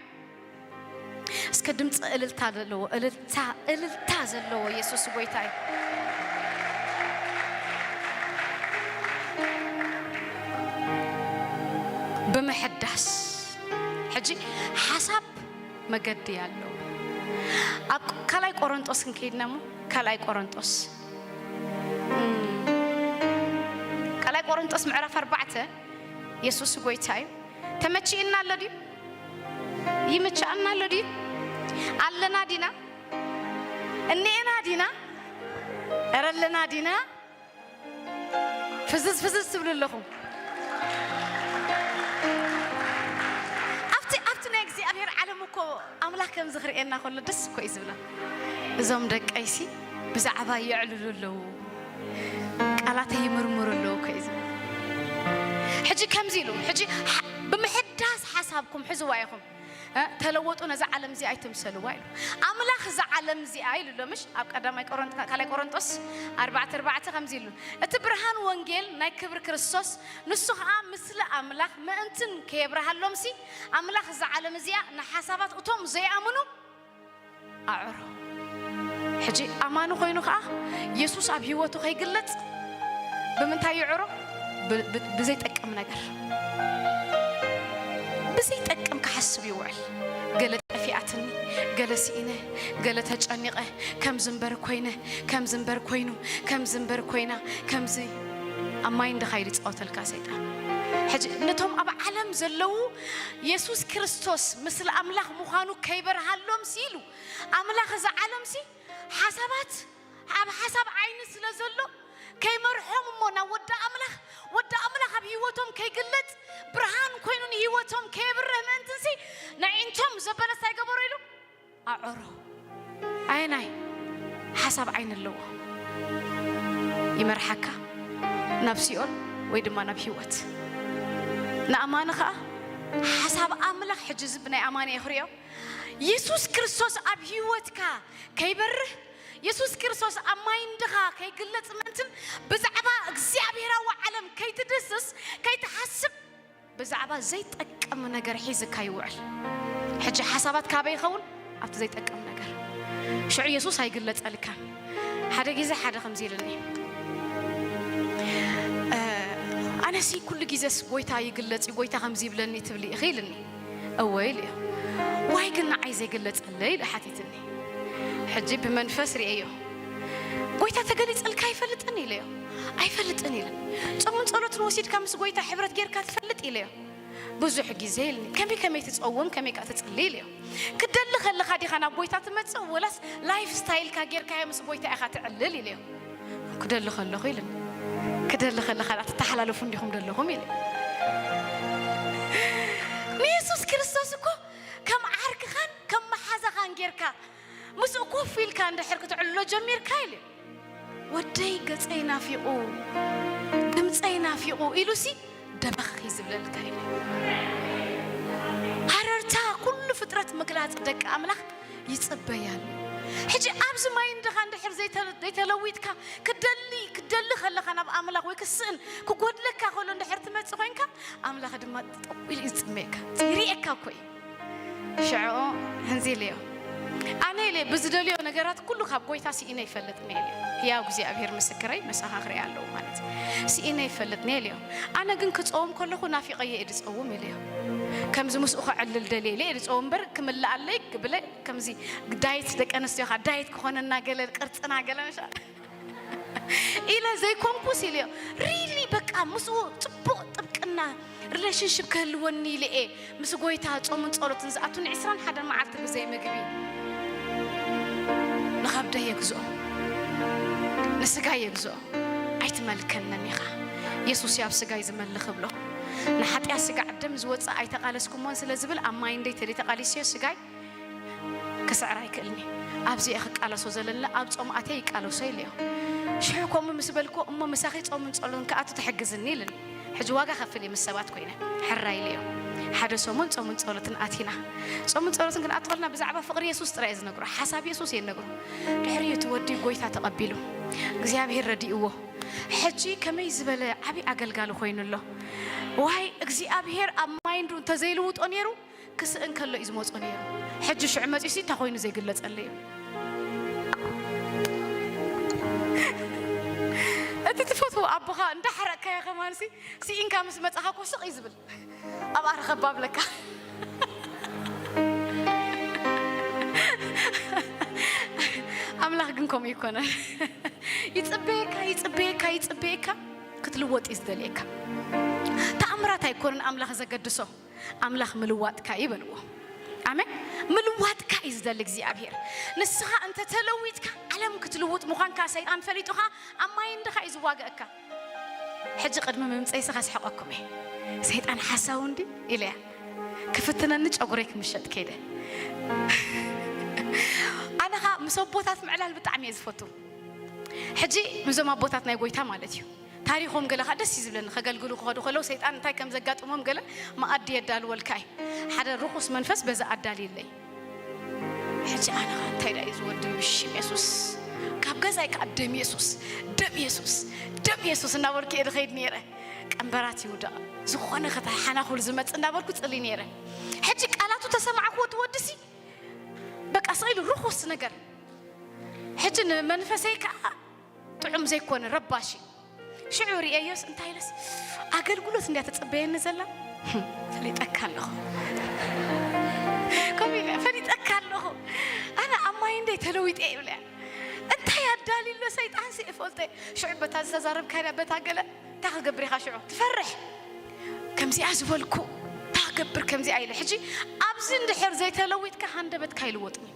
እስከ ድምፂ እልልታ ዘለዎ፣ እልልታ፣ እልልታ ዘለዎ የሱስ ጎይታ እዩ። ብምሕዳስ ሕጂ ሓሳብ መገዲ ኣለዎ። ኣብ ካልኣይ ቆሮንጦስ ክንከይድና እሞ፣ ካልኣይ ቆሮንጦስ፣ እም፣ ካልኣይ ቆሮንጦስ ምዕራፍ ኣርባዕተ፣ የሱስ ጎይታ እዩ። ተመቺእና ኣሎ ድዩ? ይምችኣና ኣሎ ድዩ? ኣለና ዲና? እኒኤና ዲና? ኧረ ኣለና ዲና? ፍዝዝ ፍዝዝ ትብሉ ኣለኹም። ኣብቲ፣ ኣብቲ ናይ እግዚኣብሔር ዓለም እኮ ኣምላኽ ከምዚ ክርእየና ከሎ ደስ እኮ እዩ ዝብላ። እዞም ደቀይሲ ብዛዕባ የዕልሉ ኣለዉ፣ ቃላተይ ይምርምሩ ኣለዉ እኮ እዩ ዝብል። ሕጂ ከምዚ ኢሉ፣ ሕጂ ሓ-፣ ብምሕዳስ ሓሳብኩም ሕዝዋ ኢኹም። እ፣ ተለወጡ፣ ነዛ ዓለም እዚኣ ኣይትምሰልዋ ኢሉ። ኣምላኽ እዛ ዓለም እዚኣ ኢሉ ኣሎ፣ ምሽ? ኣብ ቀዳማይ ቆሮንቶ-፣ ካልኣይ ቆሮንጦስ ኣርባዕተ ኣርባዕተ ከምዚ ኢሉ፣ "እቲ ብርሃን ወንጌል ናይ ክብሪ ክርስቶስ፣ ንሱ ኸኣ ምስሊ ኣምላኽ ምእንትን ከየብርሃሎምሲ፣ ኣምላኽ እዛ ዓለም እዚኣ ንሓሳባት እቶም ዘይኣምኑ ኣዕሮ።" ሕጂ ኣማኒ ኮይኑ ኸኣ የሱስ ኣብ ህይወቱ ከይግለጽ ብምንታይ ይዕሮ? ብ-፣ ብ-፣ ብዘይጠቅም ነገር፣ ብዘይጠቅም ክሓስብ ይውዕል። ገለ ጠፊኣትኒ፣ ገለ ስኢነ፣ ገለ ተጨኒቐ፣ ከምዚ እምበር ኮይነ፣ ከምዚ እምበር ኮይኑ፣ ከምዚ እምበር ኮይና፣ ከምዚ ኣብ ማይ እንድኻ ኢሉ ይጻወተልካ ሰይጣን። ሕጂ ነቶም ኣብ ዓለም ዘለዉ የሱስ ክርስቶስ ምስሊ ኣምላኽ ምዃኑ ከይበርሃሎም ሲሉ ኣምላኽ እዛ ዓለምሲ ሓሳባት ኣብ ሓሳብ ዓይኒ ስለ ዘሎ ከይመርሖም እሞ ናብ ወዲ ኣምላኽ፣ ወዲ ኣምላኽ ኣብ ህይወቶም ከይግለጽ ብርሃን ኮይኑ ንህይወቶም ከየብርህ ምእንትንሲ ንዒንቶም ዘበለ እንታይ ገበሮ ኢሉ ኣዕሮ። ኣየናይ ሓሳብ ዓይኒ ኣለዎ? ይመርሓካ ናብ ሲኦል ወይ ድማ ናብ ህይወት? ንኣማኒ ኸኣ ሓሳብ ኣምላኽ ሕጂ እዚ ብናይ ኣማኒ እየ ክርእዮ። የሱስ ክርስቶስ ኣብ ህይወትካ ከይበርህ፣ የሱስ ክርስቶስ ኣብ ማይንድኻ ከይግለጽ ምእንትን ብዛዕባ እግዚኣብሔራዊ ዓለም ከይትድስስ፣ ከይትሓስብ፣ ብዛዕባ ዘይጠቅም ነገር ሒዝካ ይውዕል። ሕጂ ሓሳባት ካበይ ይኸውን? ኣብቲ ዘይጠቅም ነገር። ሽዑ የሱስ ኣይግለጸልካን። ሓደ ግዜ ሓደ ከምዚ ኢልኒ፣ እ፣ "ኣነሲ ኩሉ ግዜስ ጎይታ ይግለጽ እዩ፣ ጎይታ ከምዚ ይብለኒ ትብሊ ኢኺ?" ኢልኒ። "እወ" ኢለዮ። "ዋይ ግን ንዓይ ዘይገለጸለይ?" ኢሉ ሓቲትኒ። ሕጂ ብመንፈስ ርእየዮ። "ጎይታ ተገሊጸልካ ኣይፈልጥን?" ኢለዮ። "ኣይፈልጥን" ኢልኒ። "ጾምን ጸሎትን ወሲድካ ምስ ጎይታ ሕብረት ጌርካ ትፈልጥ?" ኢለዮ። "ብዙሕ ግዜ" ኢልኒ። "ከመይ ከመይ ትጸውም፣ ከመይ ከኣ ትጽሊ?" ኢለዮ። "ክደሊ ከለኻ ዲኻ ናብ ጎይታ ትመጽእ ወላስ ላይፍ ስታይልካ ጌርካዮ ምስ ጎይታ ኢኻ ትዕልል?" ኢለዮ። "ክደሊ ከለኹ" ኢልኒ። "ክደሊ ከለኻ ደኣ ትተሓላለፉ እንዲኹም ዘለኹም?" ኢለ። ንየሱስ ክርስቶስ እኮ ከም ዓርክኻን ከም መሓዛኻን ጌርካ ምስኡ ኮፍ ኢልካ እንድሕር ክትዕልሎ ጀሚርካ ኢለ። "ወደይ ገጸይ ናፊቑ፣ ድምጸይ ናፊቑ" ኢሉሲ ደበኽ እዩ ዝብለልካ ኢለ። ሃረርታ ኩሉ ፍጥረት ምግላጽ ደቂ ኣምላኽ ይጽበያሉ። ሕጂ ኣብዚ ማይንድኻ እንድሕር ዘይተ-፣ ዘይተለዊጥካ ክደሊ፣ ክደሊ ከለኻ ናብ ኣምላኽ ወይ ክስእን ክጎድለካ ከሎ እንድሕር ትመጽእ ኮይንካ ኣምላኽ ድማ ጠጠው ኢሉ እዩ ዝጽመየካ። ይርእየካ እኮ እዩ። ሽዑ ሕንዚ ኢለዮ። ኣነ ኢለ ብዝደልዮ ነገራት ኩሉ ካብ ጎይታ ስኢነ ይፈልጥን እየ ኢለ። ያው እግዚኣብሔር ምስክረይ መሰኻኽሪ ኣለዉ ማለት እዩ። ስኢነ ይፈልጥን እየ ኢለ። ኣነ ግን ክጸውም ከለኹ ናፊቐ እየ ድጸውም ኢለ። ከምዚ ምስኡ ከዕልል ደልየ ኢለ እየ ድጸውም እምበር ክምልኣለይ ክብለ ከምዚ ዳይት ደቂ ኣንስትዮ ኸዓ ዳይት ክኾነና ገለ ቅርጽና ገለ መሻ ኢለ ዘይኮንኩስ ኢለዮ። ሪሊ በቃ ምስኡ ጽቡቕ ጥብቅና ሪሌሽንሽፕ ክህልወኒ ኢለ እየ ምስ ጎይታ ጾምን ጸሎትን ዝኣቱ ንዕስራን ሓደን መዓልቲ ብዘይ ምግቢ። ንኸብደይ የግዝኦ፣ ንስጋይ የግዝኦ። ኣይትመልከነን ኢኻ። የሱስ እዩ ኣብ ስጋይ ዝመልኽ እብሎ። ንሓጢኣት ስጋ ዓደም ዝወጽእ ኣይተቓለስኩሞን ስለ ዝብል ኣብ ማይንደይ ተደይተቓሊስዮ ስጋይ ክስዕር ኣይክእልኒ። ኣብዚ እየ ክቃለሶ ዘለለ ኣብ ጾም ኣትየ ይቃለሶ ኢለዮ። ሽዑ ከምኡ ምስ በልኩ እሞ ምሳኺ ጾምን ጸሎትን ክኣቱ ትሕግዝኒ ኢልኒ። ሕጂ ዋጋ ከፍል እየ ምስ ሰባት ኮይነ። ሕራይ ኢለዮ። ሓደ ሰሙን ጾምን ጸሎትን ኣቲና። ጾምን ጸሎትን ክንኣቱ ከለና ብዛዕባ ፍቕሪ የሱስ ጥራይ እየ ዝነግሮ። ሓሳብ የሱስ እየ ዝነግሮ። ድሕሪኡ እቲ ወዲ ጎይታ ተቐቢሉ። እግዚኣብሔር ረዲእዎ። ሕጂ ከመይ ዝበለ ዓቢ ኣገልጋሊ ኮይኑ ኣሎ። ዋይ እግዚኣብሔር ኣብ ማይንዱ እንተዘይልውጦ ነይሩ ክስእን ከሎ እዩ ዝመጾ ነይሩ። ሕጂ ሽዑ መጺኡሲ እንታይ ኮይኑ ዘይግለጸለይ እዩ። እቲ ትፈትዎ ኣቦኻ እንዳሕረቅካዮ ከማንሲ ስኢንካ ምስ መጻኻ እኮ ስቕ እዩ ዝብል። ኣብኣ ርኸባ ብለካ። ኣምላኽ ግን ከምኡ ይኮነን። ይጽበየካ፣ ይጽበየካ፣ ይጽበየካ ክትልወጥ እዩ ዝደልየካ። ተኣምራት ኣይኮነን ኣምላኽ ዘገድሶ፣ ኣምላኽ ምልዋጥካ እዩ በልዎ። ኣሜን። ምልዋጥካ እዩ ዝደሊ እግዚኣብሔር። ንስኻ እንተ ተለዊጥካ ዓለም ክትልውጥ ምዃንካ ሰይጣን ፈሊጡ ኸኣ ኣብ ማይንድኻ እዩ ዝዋግኣካ። ሕጂ ቅድሚ ምምጸይሲ ከስሕቐኩም እየ። ሰይጣን ሓሳዊ እንዲ ኢለያ ክፍትነኒ ጨጉረይ ክምሸጥ ከይደ። ኣነ ኸኣ ምስ ኣቦታት ምዕላል ብጣዕሚ እየ ዝፈቱ። ሕጂ ምስዞም ኣቦታት ናይ ጎይታ ማለት እዩ። ታሪኾም ገለ ኸኣ ደስ እዩ ዝብለኒ። ከገልግሉ ክኸዱ ከለዉ ሰይጣን እንታይ ከም ዘጋጥሞም ገለ መኣዲ የዳልወልካ እዩ። ሓደ ርኹስ መንፈስ በዚ ኣዳልዩለይ። ሕጂ ኣነ ኸኣ እንታይ ደኣ እዩ ዝወዲ ብሽም የሱስ። ካብ ገዛይ ከኣ ደም የሱስ፣ ደም የሱስ፣ ደም የሱስ እናበልኩ እየ ዝኸይድ ነይረ። ቀንበራት ይውደቕ፣ ዝኾነ ኸታ ሓናኹል ዝመጽእ እናበልኩ ጽሊ ነይረ። ሕጂ ቃላቱ ተሰማዕክዎ እቲ ወድሲ በቃ ስቕ ኢሉ ርኹስ ነገር። ሕጂ ንመንፈሰይ ከኣ ጥዑም ዘይኮነ ረባሺ። ሽዑ ርእየዮስ እንታይ ኢለስ፣ ኣገልግሎት እንድያ ተጸበየኒ ዘላ። ፈሊጠካ ኣለኹ። ከምኡ ኢለ፣ ፈሊጠካ ኣለኹ። ኣነ ኣብ ማይንደይ ተለዊጠ ይብለያ። እንታይ ኣዳልዩ ኣሎ ሰይጣንሲ እፈልጦ እየ። ሽዑ በታ ዝተዛረብካያ በታ ገለ እንታይ ክገብር ኢኻ ሽዑ? ትፈርሕ። ከምዚኣ ዝበልኩ እንታይ ክገብር ከምዚኣ ኢለ። ሕጂ ኣብዚ እንድሕር ዘይተለዊጥካ ሃንደበትካ ኣይልወጥን እዩ።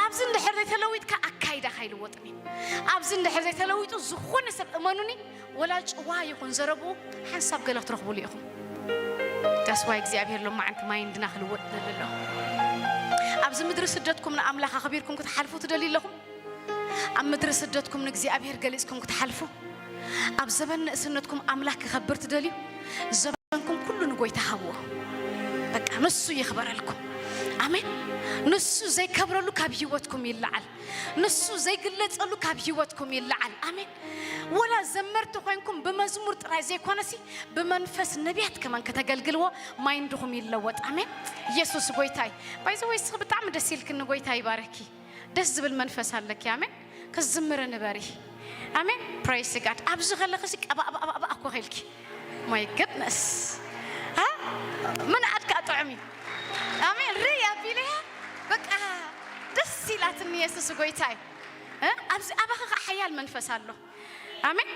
ኣብዚ እንድሕር ዘይተለዊጥካ ኣካይዳኻ ኣይልወጥን እዩ። ኣብዚ እንድሕር ዘይተለዊጡ ዝኾነ ሰብ እመኑኒ፣ ወላ ጭዋ ይኹን ዘረብኡ ሓንሳብ ገለ ክትረኽቡሉ ኢኹም። That's why እግዚኣብሔር ሎማዓንቲ ማይንድና ክልወጥ ደሊ ኣሎ። ኣብዚ ምድሪ ስደትኩም ንኣምላኽ ኣኽቢርኩም ክትሓልፉ ትደልዩ ኣለኹም? ኣብ ምድሪ ስደትኩም ንእግዚኣብሔር ገሊጽኩም ክትሓልፉ? ኣብ ዘበን ንእስነትኩም ኣምላኽ ክኸብር ትደልዩ? ዘበንኩም ኩሉ ንጎይታ ሃብዎ። በቃ ንሱ ይኽበረልኩም። ኣሜን። ንሱ ዘይከብረሉ ካብ ህይወትኩም ይለዓል። ንሱ ዘይግለጸሉ ካብ ህይወትኩም ይለዓል። ኣሜን። ወላ ዘመርቲ ኮይንኩም ብመዝሙር ጥራይ ዘይኮነሲ ብመንፈስ ነቢያት ከማን ከተገልግልዎ ማይንድኹም ይለወጥ። ኣሜን። ኢየሱስ ጎይታይ። ባይዘ ወይ እስኺ ብጣዕሚ ደስ ኢልክኒ፣ ጎይታ ይባረኪ። ደስ ዝብል መንፈስ ኣለኪ። ኣሜን። ክትዝምሪ ንበሪ። ኣሜን። Praise God። ኣብዚ ከለኺ ሲ ቀባእ ባእ ባእ ባእ እኮ ኸልኪ። My goodness። አ? ምን ኣድካ ጥዑም እዩ። ኣሜን። ርይ ኣቢለያ በቃ ደስ ኢላትኒ የሱስ ጎይታይ። እ? ኣብዚ ኣባኺ ኸዓ ሓያል መንፈስ ኣሎ። ኣሜን።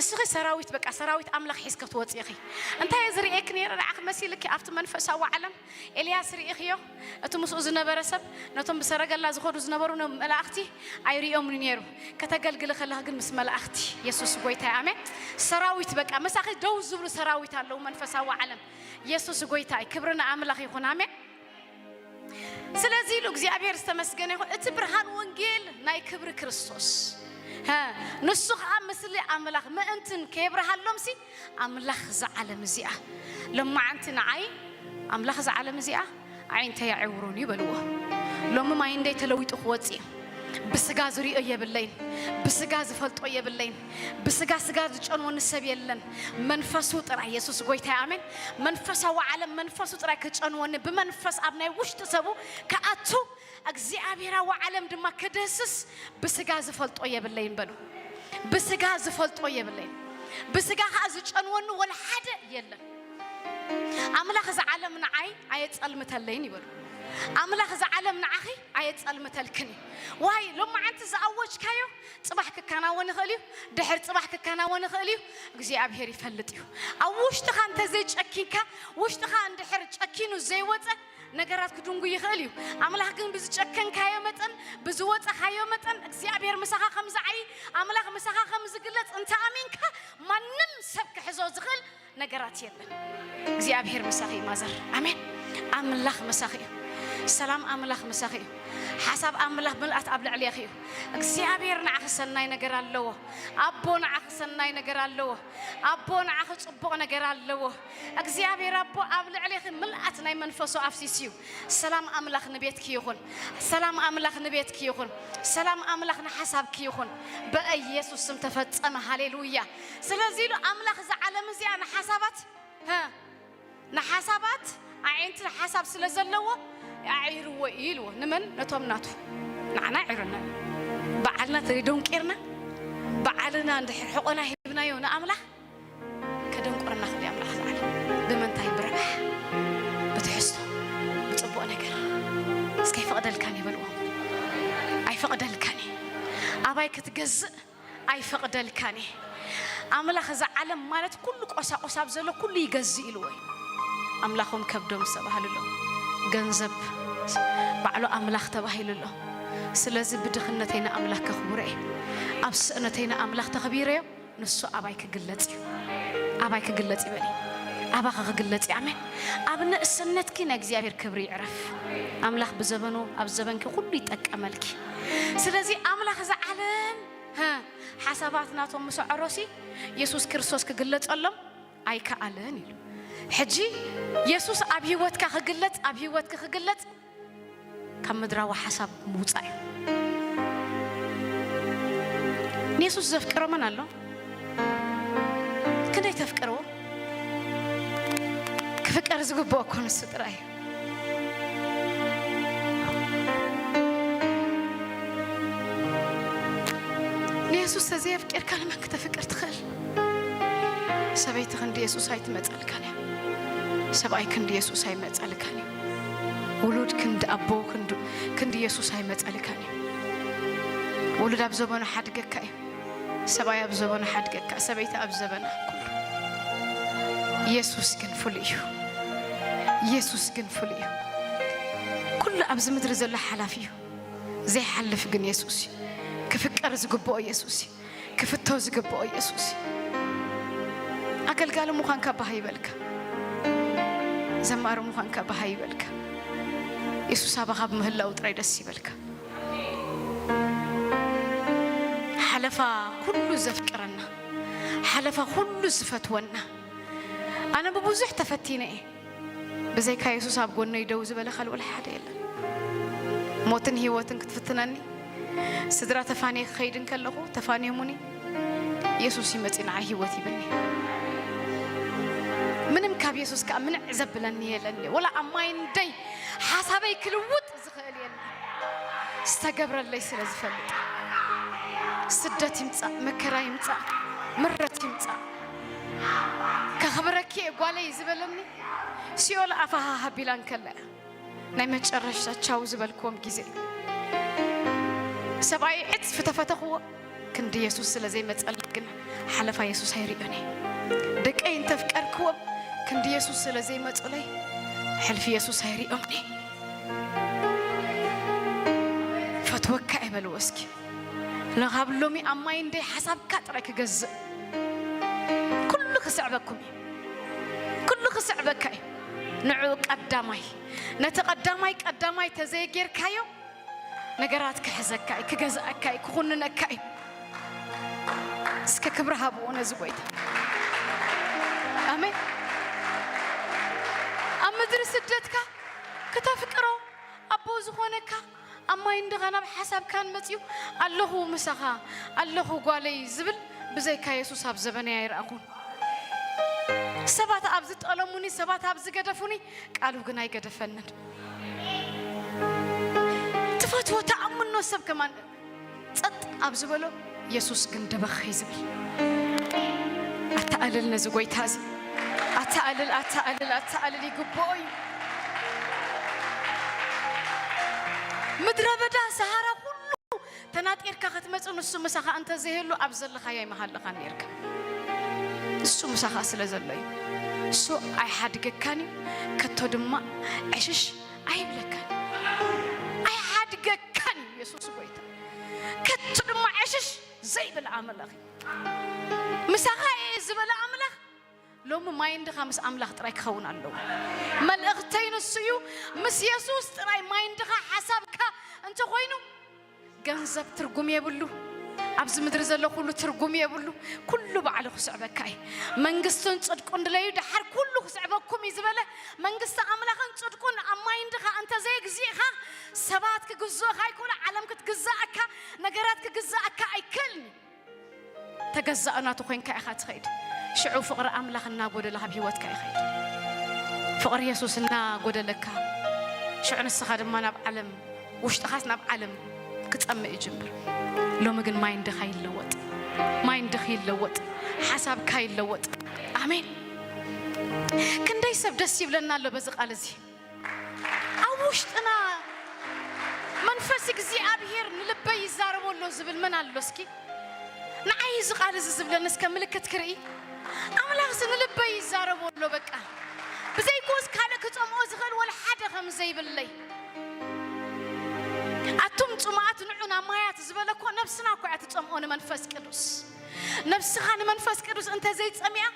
እስኺ ሰራዊት በቃ ሰራዊት ኣምላኽ ሒዝኪ ክትወፂ ኢኺ። እንታይ እየ ዝርእየኪ ነይረ ንዓኺ መሲልኪ ኣብቲ መንፈሳዊ ዓለም? ኤልያስ ርኢኽዮ? እቲ ምስኡ ዝነበረ ሰብ ነቶም ብሰረገላ ዝኸዱ ዝነበሩ ነ-፣ መላእኽቲ ኣይርእዮምን እዩ ነይሩ። ከተገልግሊ ከለኺ ግን ምስ መላእኽቲ፣ የሱስ ጎይታ እዩ። ኣሜን። ሰራዊት በቃ ምሳኺ ደው ዝብሉ ሰራዊት ኣለዉ መንፈሳዊ ዓለም። የሱስ ጎይታ እዩ። ክብሪ ንኣምላኽ ይኹን። ኣሜን። ስለዚ ኢሉ እግዚኣብሔር ዝተመስገነ ይኹን። እቲ ብርሃን ወንጌል ናይ ክብሪ ክርስቶስ፣ ሀ፣ ንሱ ኸዓ ምስሊ ኣምላኽ ምእንትን ከየብርሃሎምሲ ኣምላኽ እዛ ዓለም እዚኣ፣ ሎማዓንቲ ንዓይ ኣምላኽ እዛ ዓለም እዚኣ ኣዒንተይ ኣዕውሩን እዩ በልዎ። ሎሚ ማይንደይ ተለዊጡ ክወፅእ እዩ። ብስጋ ዝሪኦ የብለይን፣ ብስጋ ዝፈልጦ የብለይን፣ ብስጋ ስጋ ዝጨንወኒ ሰብ የለን። መንፈሱ ጥራይ፣ የሱስ ጎይታ፣ ኣሜን። መንፈሳዊ ዓለም መንፈሱ ጥራይ ክጨንወኒ፣ ብመንፈስ ኣብ ናይ ውሽጢ ሰቡ ክኣቱ እግዚኣብሔራዊ ዓለም ድማ ክድህስስ ብስጋ ዝፈልጦ የብለይን በሉ። ብስጋ ዝፈልጦ የብለይን፣ ብስጋ ኸዓ ዝጨንወኒ ወላ ሓደ የለን። ኣምላኽ እዚ ዓለም ንዓይ ኣየጸልምተለይን ይበሉ። ኣምላኽ እዚ ዓለም ንዓኺ ኣየጸልምተልክን እዩ። ዋይ ሎማዓንቲ ዝኣወጅካዮ ጽባሕ ክከናወን ይኽእል እዩ፣ ድሕር ጽባሕ ክከናወን ይኽእል እዩ። እግዚኣብሔር ይፈልጥ እዩ። ኣብ ውሽጥኻ እንተዘይጨኪንካ፣ ውሽጥኻ እንድሕር ጨኪኑ ዘይወጸ ነገራት ክድንጉ ይኽእል እዩ። ኣምላኽ ግን ብዝጨከንካዮ መጠን፣ ብዝወጸኻዮ መጠን እግዚኣብሔር ምሳኻ ከም ዝዓይ፣ ኣምላኽ ምሳኻ ከም ዝግለጽ እንተ ኣሚንካ፣ ማንም ሰብ ክሕዞ ዝኽእል ነገራት የለን። እግዚኣብሔር ምሳኺ እዩ ማዘር። ኣሜን። ኣምላኽ ምሳኺ እዩ። ሰላም ኣምላኽ ምሳኺ እዩ። ሓሳብ ኣምላኽ ምልኣት ኣብ ልዕሌኺ እዩ። እግዚኣብሔር ንዓኺ ሰናይ ነገር ኣለዎ። ኣቦ ንዓኺ ሰናይ ነገር ኣለዎ። ኣቦ ንዓኺ ጽቡቕ ነገር ኣለዎ። እግዚኣብሔር ኣቦ ኣብ ልዕሌኺ ምልኣት ናይ መንፈሱ ኣፍሲስ እዩ። ሰላም ኣምላኽ ንቤትኪ ይኹን። ሰላም ኣምላኽ ንቤትኪ ይኹን። ሰላም ኣምላኽ ንሓሳብኪ ይኹን። በኢየሱስ ስም ተፈጸመ። ሃሌሉያ። ስለዚ ኢሉ ኣምላኽ እዛ ዓለም እዚኣ ንሓሳባት፣ ሀ፣ ንሓሳባት ኣዒንቲ ሓሳብ ስለ ዘለዎ ኣዒርዎ እዩ ኢልዎ። ንመን? ነቶም ናቱ። ንዓና ኣዒሩና። በዓልና ተደንቂርና፣ በዓልና እንድሕር ሕቆና ሂብናዮ ንኣምላኽ፣ ከደንቁረና ክእል ኣምላኽ ዝዓለ። ብምንታይ? ብረብሓ፣ ብትሕዝቶ፣ ብጽቡቕ ነገር። እስከ ኣይፈቕደልካን እዩ በልዎ። ኣይፈቕደልካን እዩ። ኣባይ ክትገዝእ ኣይፈቕደልካን እየ። ኣምላኽ እዛ ዓለም ማለት ኩሉ ቆሳቆስ ኣብ ዘሎ ኩሉ ይገዝእ ኢልዎ እዩ። ኣምላኾም ከብዶም ዝተባህሉ ኣሎ። ገንዘብ ባዕሉ ኣምላኽ ተባሂሉ ኣሎ። ስለዚ ብድኽነተይ ንኣምላኽ ከኽብሮ እየ። ኣብ ስእነተይ ንኣምላኽ ተኽቢረዮ፣ ንሱ ኣባይ ክግለጽ እዩ። ኣባይ ክግለጽ ይበል። ኣባኻ ክግለጽ እዩ። ኣሜን። ኣብ ንእስነትኪ ናይ እግዚኣብሔር ክብሪ ይዕረፍ። ኣምላኽ ብዘበኑ፣ ኣብ ዘበንኪ ኩሉ ይጠቀመልኪ። ስለዚ ኣምላኽ እዛ ዓለም፣ ሀ፣ ሓሳባት ናቶም ምስ ኣዕሮሲ የሱስ ክርስቶስ ክግለጸሎም ኣይከኣለን ኢሉ። ሕጂ የሱስ ኣብ ህይወትካ ክግለጽ፣ ኣብ ህይወትኪ ክግለጽ ካብ ምድራዊ ሓሳብ ምውጻእ እዩ። ንየሱስ ዘፍቅሮ መን ኣሎ? ክንደይ ተፍቅርዎ? ክፍቀር ዝግብኦ እኮ ንሱ ጥራይ እዩ። ንየሱስ ተዘየፍቂርካ ንመን ክተፍቅር ትኽእል? ሰበይቲ ክንዲ የሱስ ኣይትመጸልካን እያ። ሰብኣይ ክንዲ የሱስ ኣይመጸልካን እዩ። ውሉድ ክንዲ ኣቦ ክንዱ-፣ ክንዲ የሱስ ኣይመጸልካን እዩ። ውሉድ ኣብ ዘበኑ ሓድገካ እዩ። ሰብኣይ ኣብ ዘበኑ ሓድገካ፣ ሰበይቲ ኣብ ዘበና። ኩሉ የሱስ ግን ፍሉይ እዩ። የሱስ ግን ፍሉይ እዩ። ኩሉ ኣብዚ ምድሪ ዘሎ ሓላፊ እዩ። ዘይሓልፍ ግን የሱስ እዩ። ክፍቀር ዝግብኦ የሱስ እዩ። ክፍቶ ዝግብኦ የሱስ እዩ። ኣገልጋሊ ምዃንካ ባህ ይበልካ። ዘማሪ ምዃንካ ባህ ይበልካ። የሱስ ኣባኻ ብምህላው ጥራይ ደስ ይበልካ። ሓለፋ ኩሉ ዘፍቅረና፣ ሓለፋ ኩሉ ዝፈትወና። ኣነ ብብዙሕ ተፈቲነ እየ። ብዘይካ የሱስ ኣብ ጎነይ ደው ዝበለ ካልእ ወላ ሓደ የለን። ሞትን ህይወትን ክትፍትነኒ፣ ስድራ ተፋንየ ክኸይድ እንከለኹ ተፋንዮሙኒ፣ የሱስ ይመጽእ ንዓይ ህይወት ይብኒ። ምንም ካብ የሱስ ከኣ ምንዕ ዘብለኒ የለን። ወላ ኣብ ማይ እንደይ ሓሳበይ ክልውጥ ዝኽእል የለን። ዝተገብረለይ ስለ ዝፈልጥ። ስደት ይምጻእ፣ መከራ ይምጻእ፣ ምረት ይምጻእ፣ ከኽብረኪ እየ ጓለይ ዝበለኒ፣ ሲኦል ኣፋ ሃሃ ኣቢላ እንከላ እያ ናይ መጨረሻ ቻው ዝበልክዎም ግዜ። ሰብኣይ ዕጽፊ ተፈተኽዎ፣ ክንዲ የሱስ ስለ ዘይመጸለይ ግን ሓለፋ የሱስ ኣይርእዮን እየ። ደቀይ እንተፍቀርክዎም፣ ክንዲ የሱስ ስለ ዘይመጹለይ፣ ሕልፊ የሱስ ኣይርእዮምን እየ። ፈትወካ እየ በልዎ እስኪ። ካብ ሎሚ ኣብ ማይ እንደይ ሓሳብካ ጥራይ ክገዝእ። ኩሉ ክስዕበኩም እዩ። ኩሉ ክስዕበካ እዩ። ንዕኡ ቀዳማይ። ነቲ ቀዳማይ ቀዳማይ ተዘይጌርካዮ፣ ነገራት ክሕዘካ እዩ፣ ክገዝኣካ እዩ፣ ክኹንነካ እዩ። እስከ ክብሪ ሃብዎ ነዚ ጎይታ። ኣሜን። ኣብ ምድሪ ስደትካ ክተፍቅሮ ኣቦ ዝኾነካ ኣብ ማይ እንድኻ ናብ ሓሳብካን መጺኡ፣ ኣለኹ ምሳኻ፣ ኣለኹ ጓለይ ዝብል ብዘይካ የሱስ ኣብ ዘበነይ ኣይረኣኹን። ሰባት ኣብ ዝጠለሙኒ፣ ሰባት ኣብ ዝገደፉኒ፣ ቃሉ ግን ኣይገደፈንን። እቲ ትፈትዎ፣ ትኣምኖ ሰብ ከማን ጸጥ ኣብ ዝበሎ፣ የሱስ ግን ደበኽ እዩ ዝብል። ኣታ እልል ነዚ ጐይታ እዚ። ኣታ እልል፣ ኣታ እልል፣ ኣታ እልል፣ ይግብኦ እዩ። ምድረ በዳ ሰሃራ ኩሉ ተናጢርካ ክትመጽእ፣ ንሱ ምሳኻ እንተ ዘይህሉ፣ ኣብ ዘለኻዮ ኣይምሃለኻን ነይርካ። ንሱ ምሳኻ ስለ ዘሎ እዩ። ንሱ ኣይሓድገካን እዩ፣ ከቶ ድማ ዕሽሽ ኣይብለካን። ኣይሓድገካን እዩ የሱስ ጐይታ። ከቶ ድማ ዕሽሽ ዘይብል ኣምላኽ እዩ። ምሳኻ እየ ዝበለ ኣምላኽ ሎሚ ማይንድኻ ምስ ኣምላኽ ጥራይ ክኸውን ኣለዎ። መልእኽተይ ንሱ እዩ። ምስ የሱስ ጥራይ ማይንድኻ፣ ሓሳብካ እንተኾይኑ፣ ገንዘብ ትርጉም የብሉ። ኣብዚ ምድሪ ዘሎ ኩሉ ትርጉም የብሉ። ኩሉ ባዕሉ ክስዕበካ እዩ። መንግስቱን ጽድቁን ድለዩ፣ ደሓር ኩሉ ክስዕበኩም እዩ ዝበለ። መንግስቲ ኣምላኽን ጽድቁን ኣብ ማይንድኻ እንተዘየግዚእኻ፣ ሰባት ክግዝኡኻ ኣይክእሉ፣ ዓለም ክትግዛእካ፣ ነገራት ክግዛእካ ኣይክእልን እዩ። ተገዛእ ናቱ ኮይንካ ኢኻ ትኸይድ። ሽዑ ፍቕሪ ኣምላኽ እናጎደለ ካብ ህይወትካ ይኸይድ። ፍቕሪ የሱስ እናጎደለካ፣ ሽዑ ንስኻ ድማ ናብ ዓለም፣ ውሽጥኻስ ናብ ዓለም ክጸምእ ይጅምር። ሎሚ ግን ማይንድኻ ይለወጥ፣ ማይንድኻ ይለወጥ፣ ሓሳብካ ይለወጥ። ኣሜን። ክንደይ ሰብ ደስ ይብለና ኣሎ በዚ ቃል እዚ። ኣብ ውሽጥና መንፈስ እግዚኣብሔር ንልበይ ይዛረቦ ኣሎ ዝብል መን ኣሎ እስኪ? ንዓይ እዚ ቃል እዚ ዝብለኒ እስከ ምልክት ክርኢ። ኣምላኽስ ንልበይ ይዛረቦ ኣሎ በቃ። ብዘይኮስ ካልእ ክጸምኦ ዝኽእል ወላ ሓደ ከም ዘይብለይ። ኣቱም ጽሙኣት ንዑ ናብ ማያት ዝበለ እኮ ነብስና እኮ እያ ትጸምኦ ንመንፈስ ቅዱስ። ነብስኻ ንመንፈስ ቅዱስ እንተ ዘይጸሚኣ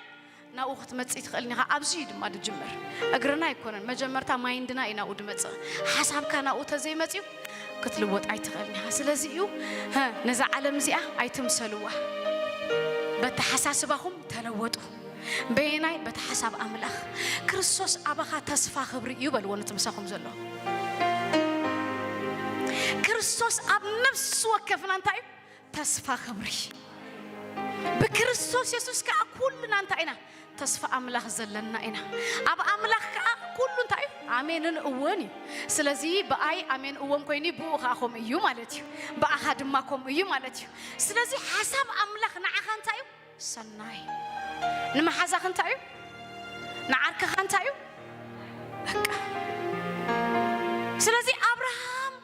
ናብኡ ክትመጽእ ትኽእልን ኢኻ። ኣብዚ እዩ ድማ ዝጅምር። እግርና ኣይኮነን። መጀመርታ ማይንድና እዩ ናብኡ ዝመጽእ። ሓሳብካ ናብኡ ተዘይመጽዩ ክትልወጥ ኣይትኽእልን ኢኻ። ስለዚ እዩ፣ "ሀ፣ ነዛ ዓለም እዚኣ ኣይትምሰልዋ። በተሓሳስባኹም ተለወጡ። በየናይ? በቲ ሓሳብ ኣምላኽ። ክርስቶስ ኣባኻ ተስፋ ክብሪ እዩ" በልዎ ነቲ ምሳኹም ዘሎ። ክርስቶስ ኣብ ነፍሲ ወከፍና እንታይ እዩ? ተስፋ ክብሪ። ብክርስቶስ የሱስ ከኣ ኩልና እንታይ ኢና? ተስፋ ኣምላኽ ዘለና ኢና። ኣብ ኣምላኽ ከኣ ኩሉ እንታይ እዩ? ኣሜንን እወን እዩ። ስለዚ ብኣይ ኣሜን እወን ኮይኑ ብኡ ከኣ ከምኡ እዩ ማለት እዩ። ብኣኻ ድማ ከምኡ እዩ ማለት እዩ። ስለዚ ሓሳብ ኣምላኽ ንዓኻ እንታይ እዩ? ሰናይ። ንመሓዛኽ እንታይ እዩ? ንዓርክኻ እንታይ እዩ? በቃ። ስለዚ ኣብርሃም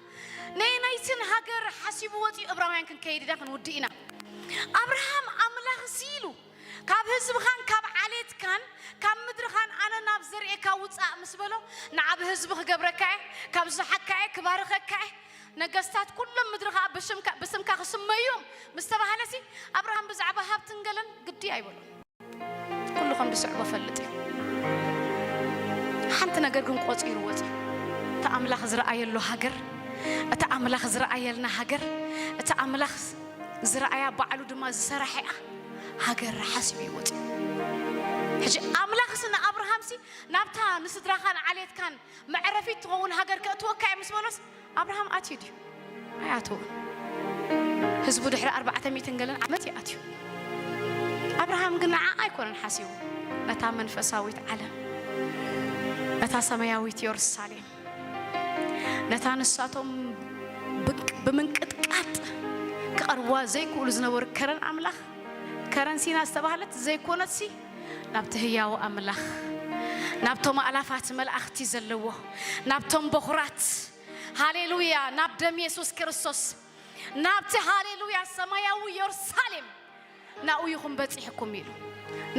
ነየናይትን ሃገር ሓሲቡ ወፂኡ? እብራውያን ክንከይድ ኢና፣ ክንውድእ ኢና። ኣብርሃም ኣምላኽ እዚ ኢሉ ካብ ህዝብኻን ካብ ዓሌትካን ካብ ምድርኻን ኣነ ናብ ዘርእካ ውፃእ ምስ በሎ፣ ንዓ ብህዝቢ ክገብረካ እየ፣ ካብ ዝሓካ እየ፣ ክባርኸካ እየ፣ ነገስታት ኩሎም ምድሪ ኸዓ ብሽምካ፣ ብስምካ ክስመዩ እዮም ምስ ተባህለሲ፣ ኣብርሃም ብዛዕባ ሃብትን ገለን ግዲ ኣይበሎን። ኩሉ ከም ዝስዕቦ ፈልጥ እዩ። ሓንቲ ነገር ግን ቆጺሩ ወጺኡ። እቲ ኣምላኽ ዝረኣየሉ ሃገር፣ እቲ ኣምላኽ ዝረኣየልና ሃገር፣ እቲ ኣምላኽ ዝረኣያ ባዕሉ ድማ ዝሰራሐያ ሃገር ሓሲቡ እዩ ወጺኡ። ሕጂ ኣምላኽሲ ንኣብርሃምሲ ናብታ ንስድራኻን ዓሌትካን መዕረፊት ትኸውን ሃገር ከእትወካ እየ ምስ በሎስ ኣብርሃም ኣትዩ ድዩ? ኣይኣተወን። ህዝቡ ድሕሪ ኣርባዕተ ሚእትን ገለን ዓመት እዩ ኣትዩ። ኣብርሃም ግን ንዓኣ ኣይኮነን ሓሲቡ፣ ነታ መንፈሳዊት ዓለም፣ ነታ ሰማያዊት የሩሳሌም፣ ነታ ንሳቶም ብቅ-፣ ብምንቅጥቃጥ ክቐርብዋ ዘይክእሉ ዝነበሩ ከረን ኣምላኽ፣ ከረን ሲና ዝተባህለት ዘይኮነትሲ፣ ናብቲ ህያው ኣምላኽ፣ ናብቶም ኣእላፋት መላእኽቲ ዘለዎ፣ ናብቶም በኹራት፣ ሃሌሉያ፣ ናብ ደም የሱስ ክርስቶስ፣ ናብቲ ሃሌሉያ ሰማያዊ የሩሳሌም፣ ናብኡ ኢኹም በጺሕኩም ኢሉ።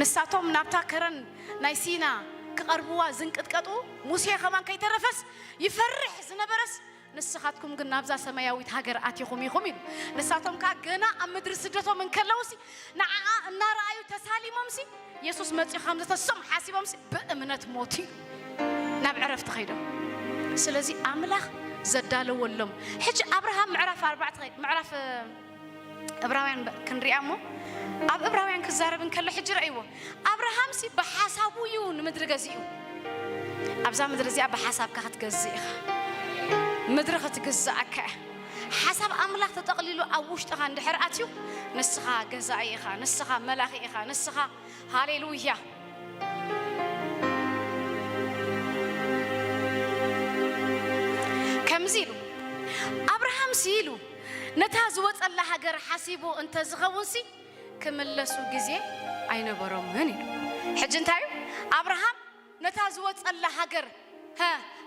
ንሳቶም ናብታ ከረን ናይ ሲና ክቐርብዋ ዝንቅጥቀጡ፣ ሙሴ ኸማን ከይተረፈስ ይፈርሕ ዝነበረስ፣ ንስኻትኩም ግን ናብዛ ሰማያዊት ሃገር ኣቲኹም ኢኹም ኢሉ። ንሳቶም ከኣ ገና ኣብ ምድሪ ስደቶም እንከለውሲ፣ ንዓኣ እናረኣዩ ተሳሊሞምሲ፣ የሱስ መጺኡ ከም ዝተሶም ሓሲቦምሲ፣ ብእምነት ሞቱ እዩ ናብ ዕረፍቲ ኸይዶም። ስለዚ ኣምላኽ ዘዳለወሎም። ሕጂ ኣብርሃም ምዕራፍ ኣርባዕተ ኸይድ፣ ምዕራፍ፣ እ፣ እብራውያን በ-፣ ክንሪኣ እሞ፣ ኣብ እብራውያን ክዛረብ እንከሎ ሕጂ ረእይዎ። ኣብርሃምሲ ብሓሳቡ እዩ ንምድሪ ገዚኡ። ኣብዛ ምድሪ እዚኣ ብሓሳብካ ክትገዝእ ኢኻ። ምድሪ ክትግዝኣካ እያ። ሓሳብ ኣምላኽ ተጠቕሊሉ ኣብ ውሽጥኻ እንድሕር ኣትዩ፣ ንስኻ ገዛኢ ኢኻ፣ ንስኻ መላኺ ኢኻ፣ ንስኻ፣ ሃሌሉያ። ከምዚ ኢሉ፣ ኣብርሃምሲ ኢሉ ነታ ዝወጸላ ሃገር ሓሲቡ እንተዝኸውንሲ ክምለሱ ግዜ ኣይነበሮምን ኢሉ። ሕጂ እንታይ እዩ? ኣብርሃም ነታ ዝወጸላ ሃገር፣ ሀ፣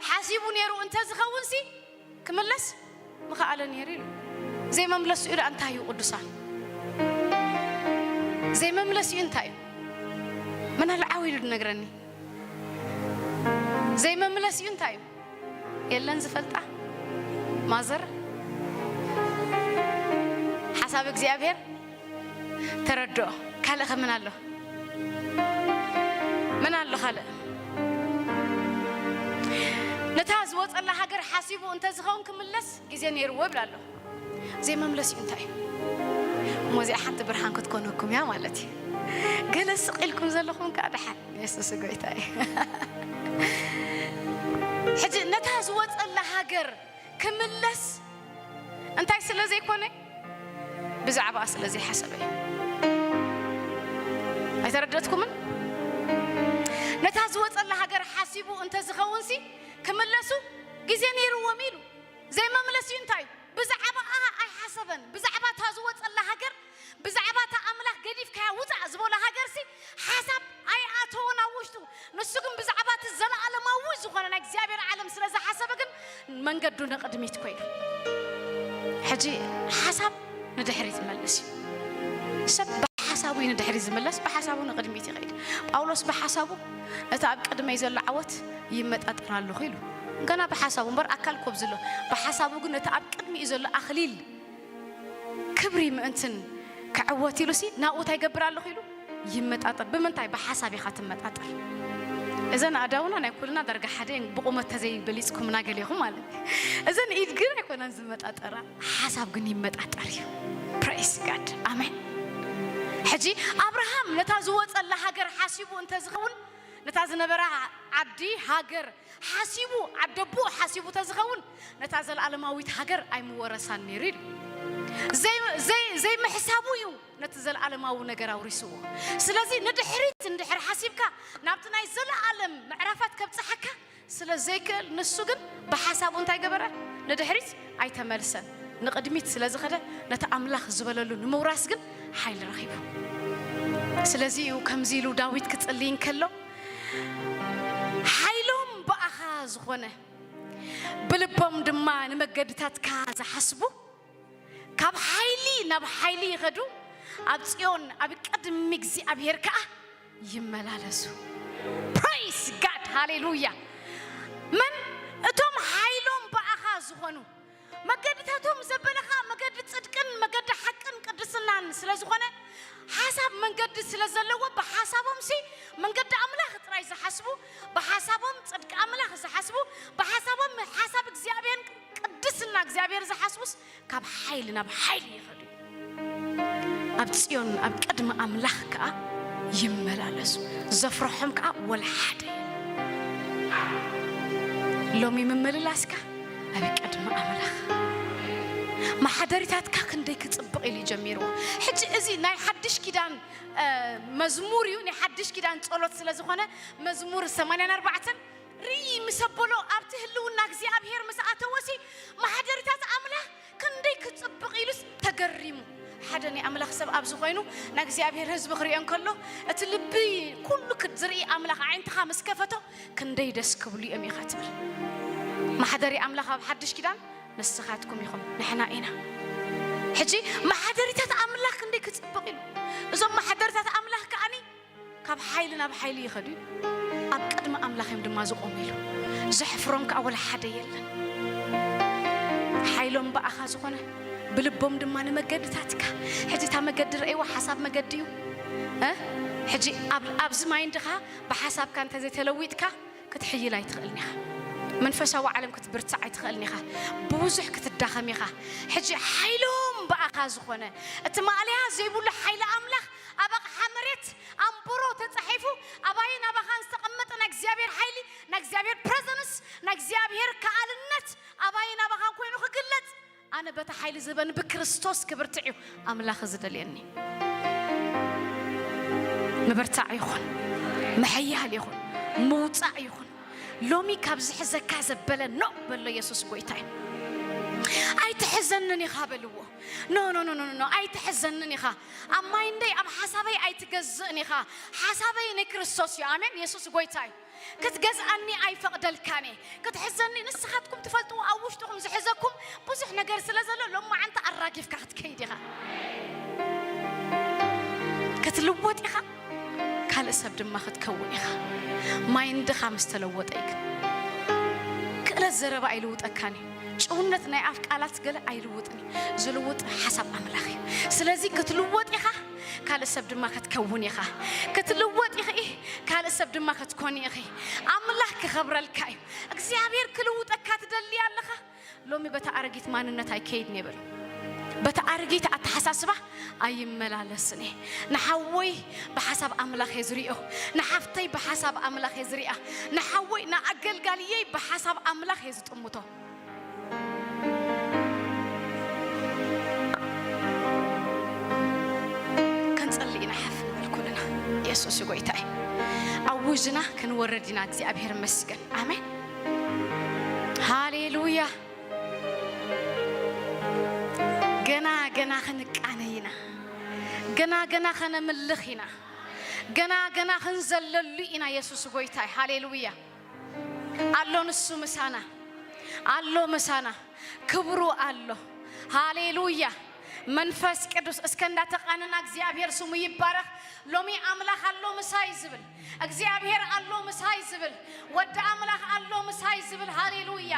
ሓሲቡ ነይሩ እንተዝኸውንሲ ክምለስ ምኸኣለ ነይሩ ኢሉ። ዘይመምለሱ ኢሉ እንታይ እዩ ቅዱሳን? ዘይመምለስ እዩ እንታይ እዩ? መን ኣሎ ዓው ኢሉ ዝነግረኒ? ዘይመምለስ እዩ እንታይ እዩ? የለን ዝፈልጣ ማዘር ሓሳብ እግዚኣብሔር ተረድኦ። ካልእ ከ ምን ኣሎ? ምን ኣሎ ካልእ? ነታ ዝወጸላ ሃገር ሓሲቡ እንተዝኸውን ክምለስ ግዜ ነይርዎ ይብል ኣሎ። ዘይመምለስ እዩ እንታይ እዩ? እሞ እዚኣ ሓንቲ ብርሃን ክትኮነኩም እያ ማለት እዩ። ገለ ስቕ ኢልኩም ዘለኹም ከዓ ደሓን፣ የሱስ ጎይታ እዩ። ሕጂ ነታ ዝወጸላ ሃገር ክምለስ እንታይ ስለ ዘይኮነ? ብዛዕባኣ ስለ ዘይሓሰበ እዩ። ኣይተረደትኩምን? ነታ ዝወጸላ ሃገር ሓሲቡ እንተዝኸውንሲ ክምለሱ ግዜ ነይርዎም ኢሉ። ዘይመምለስ እዩ እንታይ እዩ? ብዛዕባኣ ኣይሓሰበን። ብዛዕባ እታ ዝወጸላ ሃገር፣ ብዛዕባ እታ ኣምላኽ ገዲፍካያ ውጻእ ዝበሎ ሃገርሲ ሓሳብ ኣይኣተወን ኣብ ውሽጡ። ንሱ ግን ብዛዕባ እቲ ዘለኣለማዊ ዝኾነ ናይ እግዚኣብሔር ዓለም ስለ ዝሓሰበ ግን መንገዱ ንቕድሚት ኮይዱ። ሕጂ ሓሳብ ንድሕሪት ዝመልስ እዩ። ሰብ ብሓሳቡ እዩ ንድሕሪት ዝምለስ፣ ብሓሳቡ ንቕድሚት ይኸይድ። ጳውሎስ ብሓሳቡ ነቲ ኣብ ቅድመይ ዘሎ ዓወት ይመጣጠር ኣለኹ ኢሉ። ገና ብሓሳቡ እምበር ኣካል ኮብ ዝሎ፣ ብሓሳቡ ግን ነቲ ኣብ ቅድሚኡ ዘሎ ኣኽሊል ክብሪ ምእንትን ክዕወት ኢሉሲ ናብኡ እንታይ ይገብር ኣለኹ ኢሉ ይመጣጠር። ብምንታይ? ብሓሳብ ኢኻ ትመጣጠር። እዘን ኣእዳውና ናይ ኩልና ዳርጋ ሓደ እየን፣ ብቑመት ተዘይበሊጽኩምና ገሊኹም ማለት እዩ። እዘን ኢድ ግን ኣይኮናን ዝመጣጠራ፣ ሓሳብ ግን ይመጣጠር እዩ። ፕሬስ ጋድ፣ ኣሜን። ሕጂ ኣብርሃም ነታ ዝወጸላ ሃገር ሓሲቡ እንተዝኸውን፣ ነታ ዝነበራ ዓዲ ሃገር ሓሲቡ፣ ዓደቦ ሓሲቡ ተዝኸውን፣ ነታ ዘለኣለማዊት ሃገር ኣይምወረሳን ነይሩ ኢሉ። ዘይ-፣ ዘይ-፣ ዘይምሕሳቡ እዩ ነቲ ዘለኣለማዊ ነገር ኣውሪስዎ። ስለዚ ንድሕሪት እንድሕር ሓሲብካ፣ ናብቲ ናይ ዘለኣለም ምዕራፋት ከብጽሓካ ስለ ዘይክእል፣ ንሱ ግን ብሓሳቡ እንታይ ገበረ? ንድሕሪት ኣይተመልሰን። ንቕድሚት ስለ ዝኸደ፣ ነቲ ኣምላኽ ዝበለሉ ንምውራስ ግን ሓይሊ ረኺቡ። ስለዚ እዩ ከምዚ ኢሉ ዳዊት ክጽልይ እንከሎ፣ ሓይሎም ብኣኻ ዝኾነ፣ ብልቦም ድማ ንመገድታትካ ዝሓስቡ፣ ካብ ሓይሊ ናብ ሓይሊ ይኸዱ፣ ኣብ ጽዮን ኣብ ቅድሚ እግዚኣብሔር ከኣ ይመላለሱ። ፕሬስ ጋድ፣ ሃሌሉያ። መን? እቶም ሓይሎም ብኣኻ ዝኾኑ፣ መገድታቶም ዘበለኻ መገዲ ጽድቅን መገዲ ሓቅን ቅድስናን ስለ ዝኾነ፣ ሓሳብ መንገዲ ስለ ዘለዎ፣ ብሓሳቦምሲ መንገዲ ኣምላኽ ጥራይ ዝሓስቡ፣ ብሓሳቦም ጽድቂ ኣምላኽ ዝሓስቡ፣ ብሓሳቦም ሓሳብ እግዚኣብሔር ቅድስና እግዚኣብሔር ዝሓስቡስ ካብ ሓይሊ ናብ ሓይሊ ይኸዱ። ኣብ ጽዮን ኣብ ቅድሚ ኣምላኽ ከኣ ይመላለሱ፣ ዘፍርሖም ከኣ ወላ ሓደ የለን። ሎሚ ምምልላስካ ኣብ ቅድሚ ኣምላኽ፣ መሓደሪታትካ ክንደይ ክጽብቕ ኢሉ ጀሚርዎ። ሕጂ እዚ ናይ ሓድሽ ኪዳን፣ እ፣ መዝሙር እዩ፣ ናይ ሓድሽ ኪዳን ጸሎት ስለ ዝኾነ፣ መዝሙር ሰማንያን ኣርባዕተን ርኢ ምስ ኣበሎ ኣብቲ ህልውና እግዚኣብሔር ምስ ኣተወሲ፣ ማሕደሪታት ኣምላኽ ክንደይ ክጽብቕ ኢሉስ ተገሪሙ። ሓደ ናይ ኣምላኽ ሰብ ኣብዚ ኮይኑ ንእግዚኣብሔር ህዝቢ ክርእዮ እንከሎ፣ እቲ ልቢ ኩሉ ክድ-፣ ዝርኢ ኣምላኽ ኣዒንትኻ ምስ ከፈቶ፣ ክንደይ ደስ ክብሉ እዮም ኢኻ ትብል። ማሕደሪ ኣምላኽ ኣብ ሓድሽ ኪዳን ንስኻትኩም ኢኹም፣ ንሕና ኢና። ሕጂ ማሕደሪታት ኣምላኽ ክንደይ ክጽብቕ ኢሉ። እዞም ማሕደሪታት ኣምላኽ ከኣኒ ካብ ሓይሊ ናብ ሓይሊ ይኸዱ እዩ። ኣብ ቅድሚ ኣምላኽ እዮም ድማ ዝቖሙ ኢሉ። ዘሕፍሮም ከኣ ወላ ሓደ የለን። ሓይሎም ብኣኻ ዝኾነ፣ ብልቦም ድማ ንመገድታትካ። ሕጂ እታ መገዲ ረእይዋ፣ ሓሳብ መገዲ እዩ። እ? ሕጂ ኣብ-፣ ኣብዚ ማይንድኻ ብሓሳብካ እንተዘይተለዊጥካ ክትሕይል ኣይትኽእልን ኢኻ። መንፈሳዊ ዓለም ክትብርታዕ ኣይትኽእልን ኢኻ። ብብዙሕ ክትዳኸም ኢኻ። ሕጂ ሓይሎም ብኣኻ ዝኾነ፣ እቲ ማእለያ ዘይብሉ ሓይሊ ኣምላኽ ኣብ ኣቕሓ መሬት ኣምብሮ ተጻሒፉ፣ ኣባይን ኣባኻን ዝተቐመጠ ናይ እግዚኣብሔር ሓይሊ፣ ናይ እግዚኣብሔር ፕረዘንስ፣ ናይ እግዚኣብሔር ከኣልነት ኣባይን ኣባኻን ኮይኑ ክግለጽ፣ ኣነ በቲ ሓይሊ ዝህበኒ ብክርስቶስ ክብርትዕ እዩ ኣምላኽ ዝደልየኒ። ምብርታዕ ይኹን፣ ምሕያል ይኹን፣ ምውጻእ ይኹን። ሎሚ ካብ ዝሕዘካ ዘበለ ኖ በሎ፣ የሱስ ጎይታ እዩ። ኣይትሕዘንን ኢኻ በልዎ። ኖ ኖ ኖ ኖ ኖ፣ ኣይትሕዘንን ኢኻ። ኣብ ማይንደይ፣ ኣብ ሓሳበይ ኣይትገዝእን ኢኻ። ሓሳበይ ንክርስቶስ እዩ። ኣሜን። የሱስ ጎይታ እዩ። ክትገዝኣኒ ኣይፈቕደልካን እየ። ክትሕዘኒ፣ ንስኻትኩም ትፈልጥዎ፣ ኣብ ውሽጥኹም ዝሕዘኩም ብዙሕ ነገር ስለ ዘሎ፣ ሎማዓንቲ ኣራጊፍካ ክትከይድ ኢኻ። ክትልወጥ ኢኻ፣ ካልእ ሰብ ድማ ክትከውን ኢኻ። ማይንድኻ ምስ ተለወጠ እዩ። ግን ክእለት ዘረባ ኣይልውጠካን እዩ። ጭውነት ናይ ኣፍ ቃላት ገለ ኣይልውጥን እዩ። ዝልውጥ ሓሳብ ኣምላኽ እዩ። ስለዚ ክትልወጥ ኢኻ፣ ካልእ ሰብ ድማ ክትከውን ኢኻ። ክትልወጥ ኢኺ፣ ካልእ ሰብ ድማ ክትኮኒ ኢኺ። ኣምላኽ ክኸብረልካ እዩ። እግዚኣብሔር ክልውጠካ ትደሊ ኣለኻ። ሎሚ በታ ኣረጊት ማንነት ኣይከይድን እየ በል። በታ ኣረጊት ኣተሓሳስባ ኣይመላለስን እየ። ንሓወይ ብሓሳብ ኣምላኽ እየ ዝሪኦ። ንሓፍተይ ብሓሳብ ኣምላኽ እየ ዝሪኣ። ንሓወይ ንኣገልጋልየይ ብሓሳብ ኣምላኽ እየ ዝጥምቶ። ክንጸሊ ኢና ሓፍ ንበል ኩልና። የሱስ ጎይታ እዩ። ኣውጅና ክንወርድ ኢና። እግዚኣብሔር ይመስገን። ኣሜን። ሃሌሉያ። ገና ገና ክንቃነ ኢና። ገና ገና ከነምልኽ ኢና። ገና ገና ክንዘለሉ ኢና። የሱስ ጎይታ እዩ። ሃሌሉያ። ኣሎ ንሱ ምሳና። ኣሎ ምሳና። ክብሩ ኣሎ። ሃሌሉያ። መንፈስ ቅዱስ እስከ እንዳተቃነና እግዚኣብሔር ስሙ ይባረኽ። ሎሚ ኣምላኽ ኣሎ ምሳይ ዝብል፣ እግዚኣብሔር ኣሎ ምሳይ ዝብል፣ ወዲ ኣምላኽ ኣሎ ምሳይ ዝብል፣ ሃሌሉያ።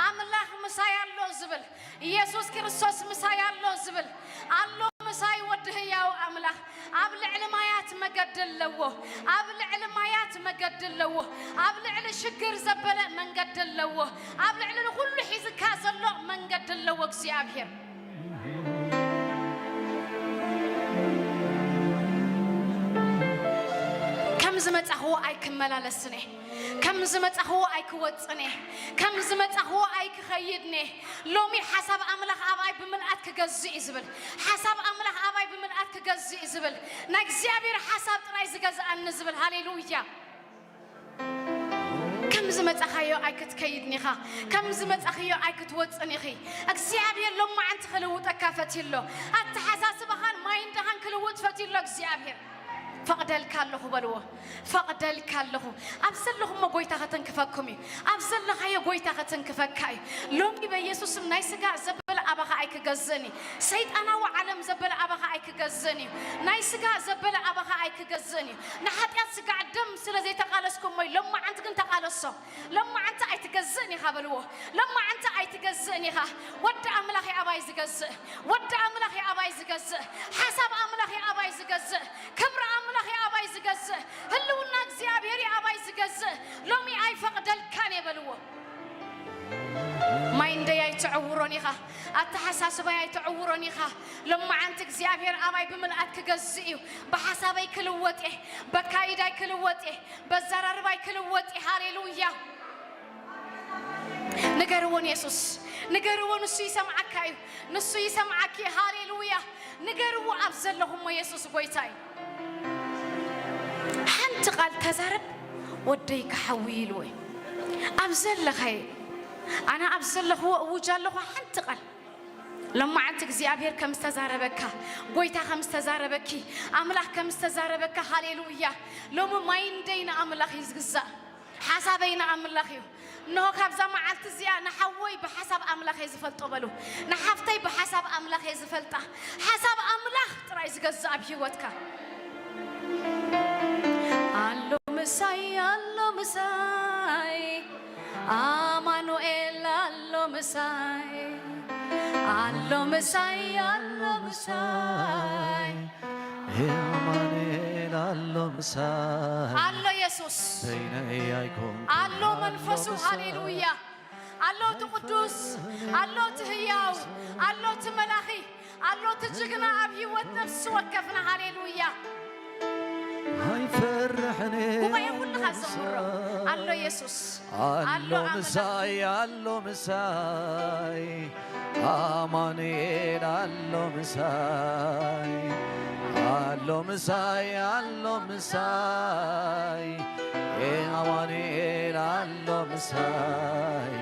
ኣምላኽ ምሳይ ኣሎ ዝብል፣ ኢየሱስ ክርስቶስ ምሳይ ኣሎ ዝብል፣ ኣሎ ምሳይ ወዲ ህያው ኣምላኽ። ኣብ ልዕሊ ማያት መገዲ ኣለዎ። ኣብ ልዕሊ ማያት መገዲ ኣለዎ። ኣብ ልዕሊ ሽግር ዘበለ መንገዲ ኣለዎ። ኣብ ልዕሊ ንኹሉ ሒዝካ ዘሎ መንገዲ ኣለዎ እግዚኣብሔር። ከም ዝመጻኽዎ ኣይክመላለስን እየ። ከም ዝመጻኽዎ ኣይክወጽን እየ። ከም ዝመጻኽዎ ኣይክኸይድን እየ። ሎሚ ሓሳብ ኣምላኽ ኣባይ ብምልኣት ክገዝእ እዩ ዝብል። ሓሳብ ኣምላኽ ኣባይ ብምልኣት ክገዝእ እዩ ዝብል። ናይ እግዚኣብሔር ሓሳብ ጥራይ ዝገዝኣኒ ዝብል። ሃሌሉያ። ከም ዝመጻኻዮ ኣይክትከይድን ኢኻ። ከም ዝመጻኽዮ ኣይክትወጽን ኢኺ። እግዚኣብሔር ሎማዓንቲ ክልውጠካ ፈትዩ ኣሎ። ኣተሓሳስባኻን ማይንድኻን ክልውጥ ፈትዩ ኣሎ እግዚኣብሔር። ፈቕደልካ ኣለኹ በልዎ። ፈቕደልካ ኣለኹ። ኣብ ዘለኹሞ ጎይታ ከተንክፈኩም እዩ። ኣብ ዘለኻዮ ጎይታ ከተንክፈካ እዩ። ሎሚ በኢየሱስ ስም ናይ ስጋ ዘበለ ኣባኻ ኣይክገዝእን እዩ። ሰይጣናዊ ዓለም ዘበለ ኣባኻ ኣይክገዝእን እዩ። ናይ ስጋ ዘበለ ኣባኻ ኣይክገዝእን እዩ። ንሓጢኣት ስጋዕ ደም ስለ ዘይተቓለስኩሞ እዩ። ሎማዓንቲ ግን ተቓለሶ። ሎማዓንቲ ኣይትገዝእን ኢኻ በልዎ። ሎማዓንቲ ኣይትገዝእን ኢኻ። ወዲ ኣምላኽ እዩ ኣባይ ዝገዝእ። ወዲ ኣምላኽ እዩ ኣባይ ዝገዝእ። ሓሳብ ኣምላኽ እዩ ኣባይ ዝገዝእ። ክብሪ ኣምላኽ እዩ ኣባይ ዝገዝእ። ህልውና እግዚኣብሔር እዩ ኣባይ ዝገዝእ። ሎሚ ኣይፈቕደልካን እየ በልዎ። ማይንደይ ኣይትዕውሮን ኢኻ። ኣተሓሳስባይ ኣይትዕውሮን ኢኻ። ሎማዓንቲ እግዚኣብሔር ኣባይ ብምልኣት ክገዝእ እዩ። ብሓሳበይ ክልወጥ እየ። በካይዳይ ክልወጥ እየ። በዘራርባይ ክልወጥ እየ። ሃሌሉያ። ንገርዎ ንየሱስ፣ ንገርዎ፣ ንሱ ይሰምዓካ እዩ። ንሱ ይሰምዓኪ። ሃሌሉያ። ንገርዎ ኣብ ዘለኹሞ የሱስ ጎይታ እዩ። ሓንቲ ቃል ተዛረብ፣ ወደይ ክሓዊ ኢልዎ እዩ። ኣብ ዘለኻዮ፣ ኣነ ኣብ ዘለኽዎ እውጅ ኣለኹ። ሓንቲ ቃል ሎማዓንቲ እግዚኣብሔር ከም ዝተዛረበካ፣ ጎይታ ከም ዝተዛረበኪ፣ ኣምላኽ ከም ዝተዛረበካ። ሃሌሉያ። ሎሚ ማይንደይ ንኣምላኽ እዩ ዝግዛእ። ሓሳበይ ንኣምላኽ እዩ። እንሆ ካብዛ መዓልቲ እዚኣ ንሓወይ ብሓሳብ ኣምላኽ እየ ዝፈልጦ በሉ። ንሓፍተይ ብሓሳብ ኣምላኽ እየ ዝፈልጣ። ሓሳብ ኣምላኽ ጥራይ ዝገዝእ ኣብ ህይወትካ። ኣሎ ምሳይ፣ ኣሎ ምሳይ፣ ኣማኑኤል ኣሎ ምሳይ፣ ኣሎ ምሳይ፣ ኣሎ ምሳይ፣ ኣማኑኤል ኣሎ ምሳይ። ኣሎ የሱስ። በይነይ ኣይኮንኩን ኣሎ መንፈሱ። ኣሎ ምሳይ። ሃሌሉያ። ኣሎ እቲ ቅዱስ፣ ኣሎ እቲ ህያው፣ ኣሎ እቲ መላኺ፣ ኣሎ እቲ ጅግና ኣብ ህይወት ነፍሲ ወከፍና። ሃሌሉያ። ኣይፈርሕን እየ ጉባኤ ኩልኻ ዘምሮ። ኣሎ የሱስ። ኣሎ ኣሎ ኣምላኽ። ምሳይ፣ ኣሎ ምሳይ፣ ኣማኑኤል ኣሎ ምሳይ፣ ኣሎ ምሳይ፣ ኣሎ ምሳይ፣ ኣማኑኤል ኣሎ ምሳይ።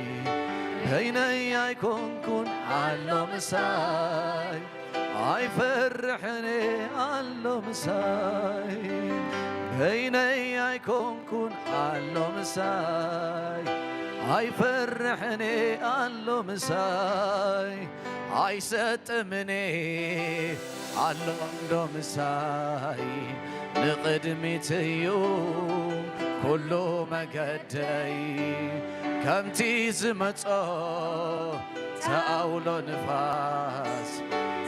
በይነይ ኣይኮንኩን ኣሎ ምሳይ። ኣይፈርሕን ኣሎ ምሳይ። በይነይ ኣይኮንኩን ኣሎ ምሳይ። ኣይፈርሕን ኣሎ ምሳይ። ኣይሰጥምን ኣሎ እንዶ ምሳይ። ንቕድሚት እዩ ኩሉ መገደይ። ከምቲ ዝመጾ ተኣውሎ ንፋስ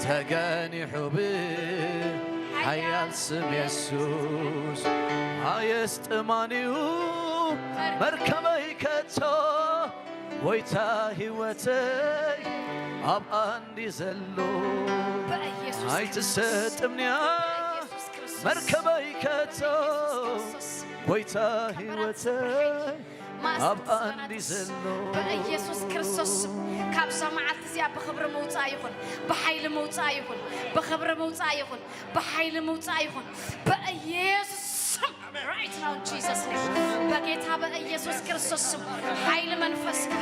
ተገኒሑ ብሓያል ስም የሱስ። ኣየስጥማንዩ መርከበይ ከቶ፣ ጎይታ ህይወተይ ኣብ ኣንዲ ዘሎ። በኢየሱስ ኣይትሰጥምንያ በኢየሱስ ክርስቶስ መርከበይ ከቶ፣ በኢየሱስ ክርስቶስ ጎይታ ክብረት ህይወተይ ኣብ ኣንዲ ዘሎ። በኢየሱስ ክርስቶስ ስም ካብዛ መዓልቲ እዚኣ ብኽብሪ ምውፃእ ይኹን፣ ብሓይሊ ምውፃእ ይኹን፣ ብኽብሪ ምውፃእ ይኹን፣ ብሓይሊ ምውፃእ ይኹን። በኢየሱስ ስም right now in Jesus name በጌታ በኢየሱስ ክርስቶስ ስም ሓይሊ መንፈስካ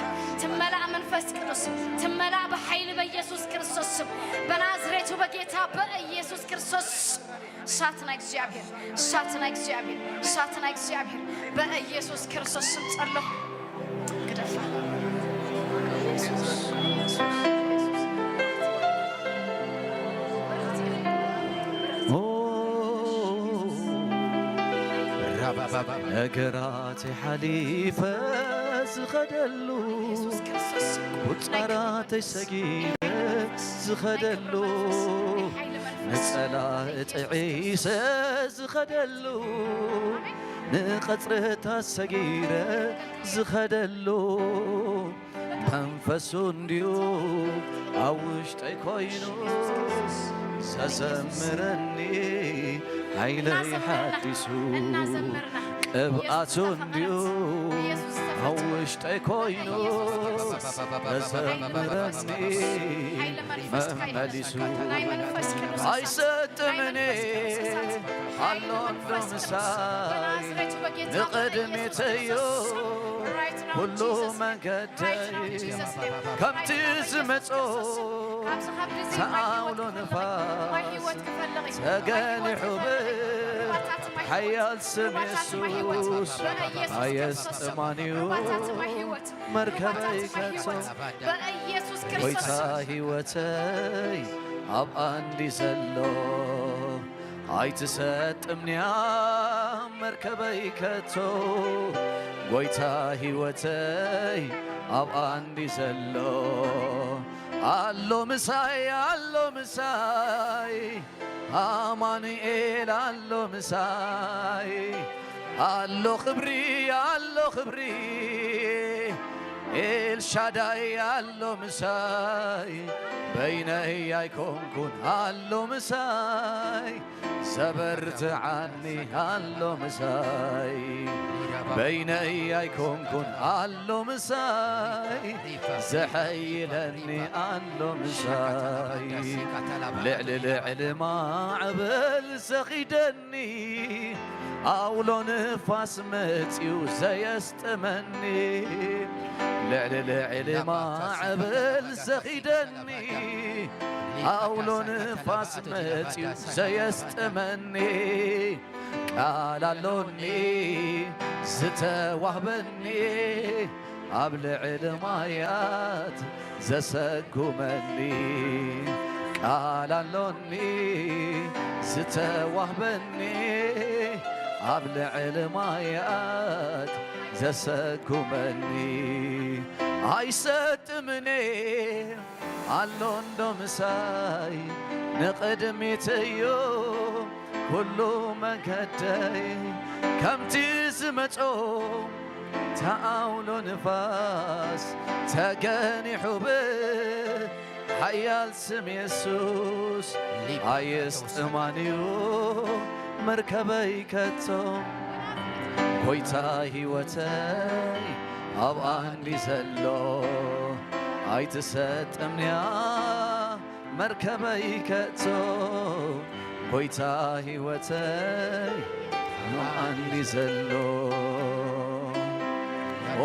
ትመላእ፣ መንፈስ ቅዱስ ትመላእ ብሓይሊ በኢየሱስ ክርስቶስ ስም፣ በናዝሬቱ በጌታ በኢየሱስ ክርስቶስ እሳት ናይ እግዚኣብሔር፣ እሳት ናይ እግዚኣብሔር፣ እሳት ናይ እግዚኣብሔር በኢየሱስ ክርስቶስ ስም ጸለኹ። ግደፋ። ኦ፣ ነገራተይ ሓሊፈ ዝኸደሉ፣ ቁጻራተይ ሰጊረ ዝኸደሉ፣ ንጸላእቲ ዒሰ ዝኸደሉ፣ ንቐጽርታት ሰጊረ ዝኸደሉ፣ መንፈሱ እንድዩ ኣብ ውሽጠይ ኮይኑ ዘዘምረኒ፣ ሓይለይ ሓዲሱ ቅብኣቱ እንድዩ ኣብ ውሽጠይ ኮይኑ ዘዘምረኒ፣ መመሊሱ ኣይሰጥምኒ ኣሎ እንዶ ምሳይ። ንቕድሚት እዩ ኩሉ መንገድ ከምቲ ዝመጾ ተኣውሎ ንፋስ ተገኒሑ ብሓያል ስም የሱስ ኣየስጥማን እዩ መርከበይ ከቶ። ጎይታ ህይወተይ ኣብ ኣንዲ ዘሎ ኣይትሰጥምንያ መርከበይ ከቶ። ጎይታ ህይወተይ ኣብ ኣንዲ ዘሎ ኣሎ ምሳይ፣ ኣሎ ምሳይ። ኣማኑኤል ኣሎ ምሳይ። ኣሎ ክብሪ፣ ኣሎ ክብሪ። ኤልሻዳይ ኣሎ ምሳይ። በይነይ ኣይኮንኩን ኣሎ ምሳይ። ዘበርትዓኒ ኣሎ ምሳይ። በይነይ ኣይኮንኩን ኣሎ ምሳይ። ዘሐይለኒ ኣሎ ምሳይ። ልዕሊ ልዕሊ ማዕበል ዘኺደኒ ኣውሎ ንፋስ መጽዩ ዘየስጥመኒ። ልዕሊ ልዕሊ ማዕበል ዘኺደኒ ኣውሎ ንፋስ መጽዩ ዘየስጥመኒ። ቃል ኣሎኒ ዝተዋህበኒ ኣብ ልዕሊ ማያት ዘሰጉመኒ። ቃል ኣሎኒ ዝተዋህበኒ ኣብ ልዕሊ ማያት ዘሰጉመኒ። ኣይሰጥምኔ ኣሎ እንዶ ምሳይ። ንቕድሚት እዩ ኩሉ መንገደይ። ከምቲ ዝመጾ ተኣውሎ ንፋስ ተገኒሑ ብሓያል ስም የሱስ። ኣየስጥማን እዩ መርከበይ ከቶ። ጎይታ ህይወተይ ኣብ ኣንዲ ዘሎ ኣይትሰጥምንያ መርከበይ ከቶ። ጎይታ ህይወተይ ኣብ ኣንዲ ዘሎ። ኦ፣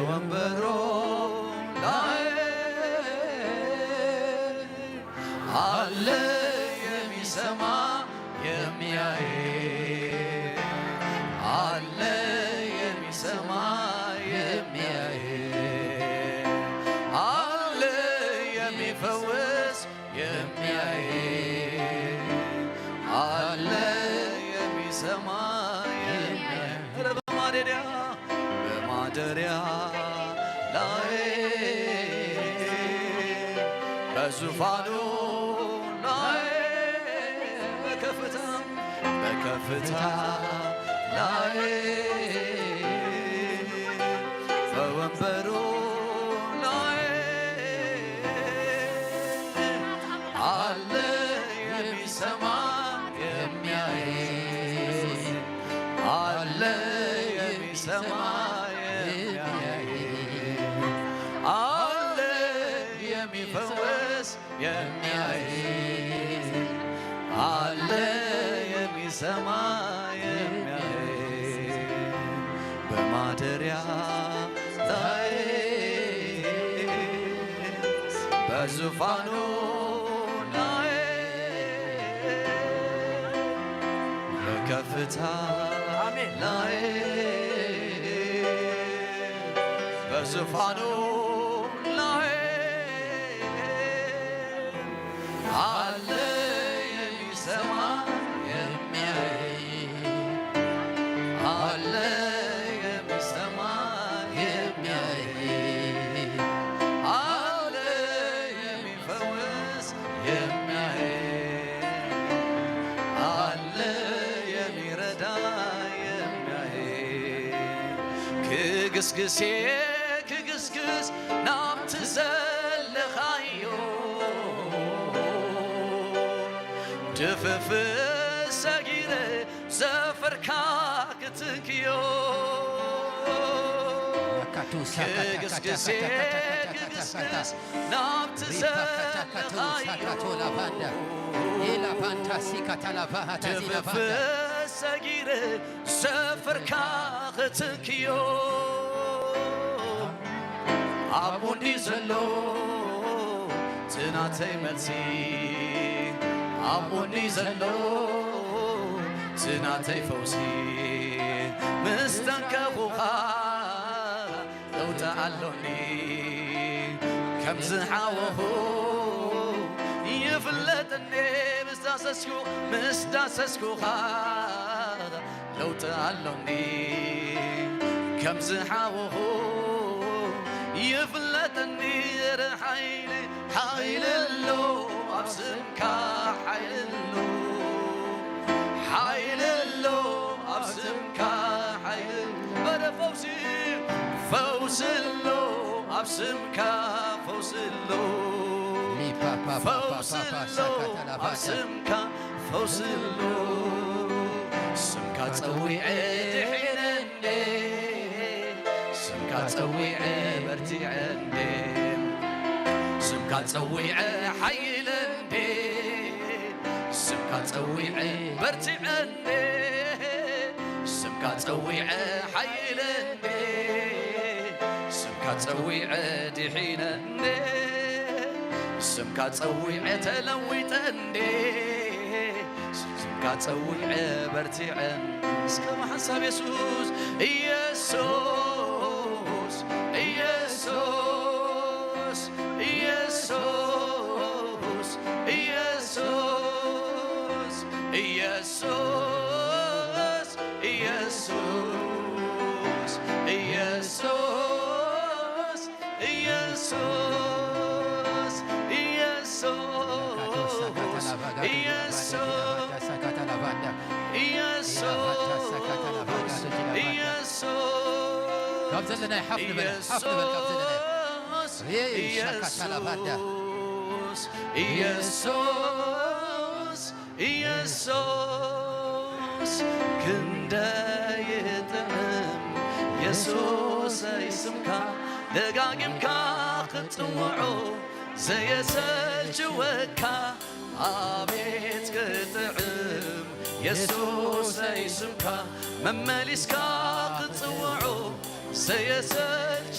ወንበሩ ላይ አለ የሚሰማ የሚያይ፣ አለ የሚሰማ የሚያይ፣ አለ የሚፈውስ የሚያይ፣ አለ የሚሰማ የሚያይ። ኧረ በማደሪያ በማደሪያ ላይ በዙፋኑ ላይ በከፍታ በከፍታ ላይ በወንበሩ ላይ አለ የሚሰማ የሚያይ፣ አለ የሚሰማ የሚያይ፣ አለ የሚፈውስ የሚያይ፣ አለ የሚሰማ የሚያይ። በማደሪያ ላይ በዙፋኑ ላይ በከፍታ አሜን። ላይ በዙፋኑ ላይ አለ የሚሰማ የሚያይ፣ አለ የሚሰማ የሚያይ፣ አለ የሚፈውስ የሚያይ፣ አለ የሚረዳ የሚያይ። ክግስግሴ ክግስግስ ናብቲ ዘለኻዮ ድፍፍ ሰጊረ ዘፈርካ ክትንክዮ። ክግስግስ ክግስግስ ናብቲ ዘለኻዮ ድፍፍ ሰጊረ ዘፈርካ ክትንክዮ። ኣብኡ እንዲ ዘሎ ትናተይ መልሲ፣ ኣብኡ እንዲ ዘሎ ትናተይ ፈውሲ። ምስ ተንከኹኻ ለውጢ ኣሎኒ፣ ከም ዝሓወኹ ይፍለጥኒ። ምስ ዳሰስኩ፣ ምስ ዳሰስኩኻ ለውጢ ኣሎኒ፣ ከም ዝሓወኹ ይፍለጠኒ። ኧረ ሓይሊ፣ ሓይሊ ኣሎ ኣብ ስምካ፣ ሓይሊ ኣሎ፣ ሓይሊ ኣሎ ኣብ ስምካ፣ ሓይሊ ኣሎ። ኧረ ፈውሲ፣ ፈውሲ ኣሎ ኣብ ስምካ፣ ፈውሲ ኣሎ፣ ፈውሲ ኣሎ ኣብ ስምካ፣ ፈውሲ ኣሎ። ስምካ ጸዊዐ ድሒነ እንዴ፣ ስምካ ጸዊዐ በርቲዐ እንዴ፣ ስምካ ጸዊዐ ሓይለ እንዴ፣ ስምካ ጸዊዐ በርቲዐ እንዴ፣ ስምካ ጸዊዐ ሓይለ እንዴ፣ ስምካ ጸዊዐ ድሒነ እንዴ፣ ስምካ ጸዊዐ ተለዊጠ እንዴ፣ ስምካ ጸዊዐ በርቲዐ። እስከ ብሓንሳብ የሱስ፣ የሱስ፣ የሱስ፣ የሱስ፣ የሱስ፣ የሱስ፣ የሱስ፣ የሱስ፣ የሱስ፣ የሱስ፣ የሱስ፣ የሱስ፣ የሱስ፣ ካብ ዘለናይ ሓፍ ንበል፣ ሓፍ ንበል ካብ ዘለናይ። የሱስ፣ ሸካታላባዳ። የሱስ፣ የሱስ፣ የሱስ፣ ክንደይ ይጥዕም የሱሰይ ስምካ፣ ደጋጊምካ ክትጽውዖ ዘየሰልችወካ። ኣቤት ክጥዕም የሱሰይ ስምካ፣ መመሊስካ ክትጽውዖ ዘየሰልች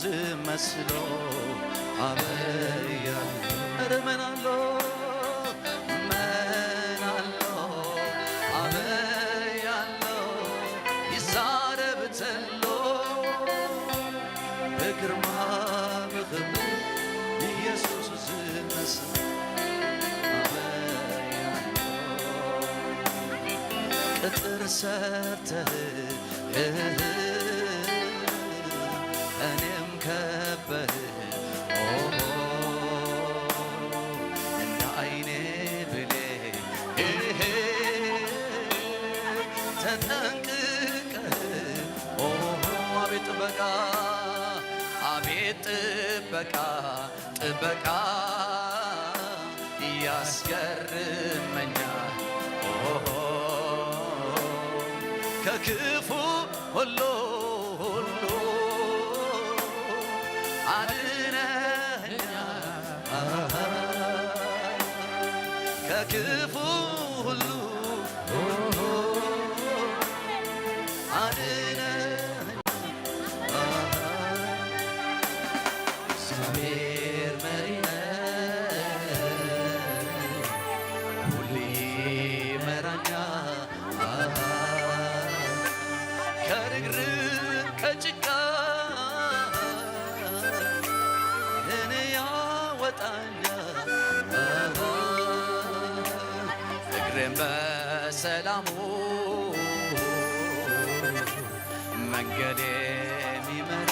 ዝመስሎ ኣበይ ኣሎ? ኧረ መን ኣሎ? መን ኣሎ? ኣበይ ኣሎ? ይዛረብ ተሎ ብግርማ ብኽብሪ ኢየሱስ ዝመስል ኣበይ ኣሎ? ቅጥር ሰርተህ እኔም ከበህ ኦሆ፣ እንደ ዓይኔ ብሌን ተጠንቅቀህ ኦሆ፣ አቤት ጥበቃ፣ አቤት ጥበቃ፣ ጥበቃ ያስገርመኛል። ኦሆ፣ ከክፉ ሁሉ ሁሉ አድነኸኛል። አሃ፣ ከክፉ ሁሉ ሁሉ አድነኸኛል። አሃ፣ እግዚአብሔር መሪ ነው፣ ሁሌ ይመራኛል። ከርግርግ ከጭቃ እኔ ያወጣኛል። እግሬን በሰላሙ መንገድ የሚመራ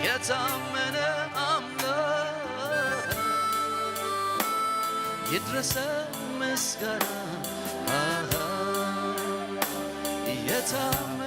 የታመነ አምላክ ይድረሰው ምስጋና። የታመነ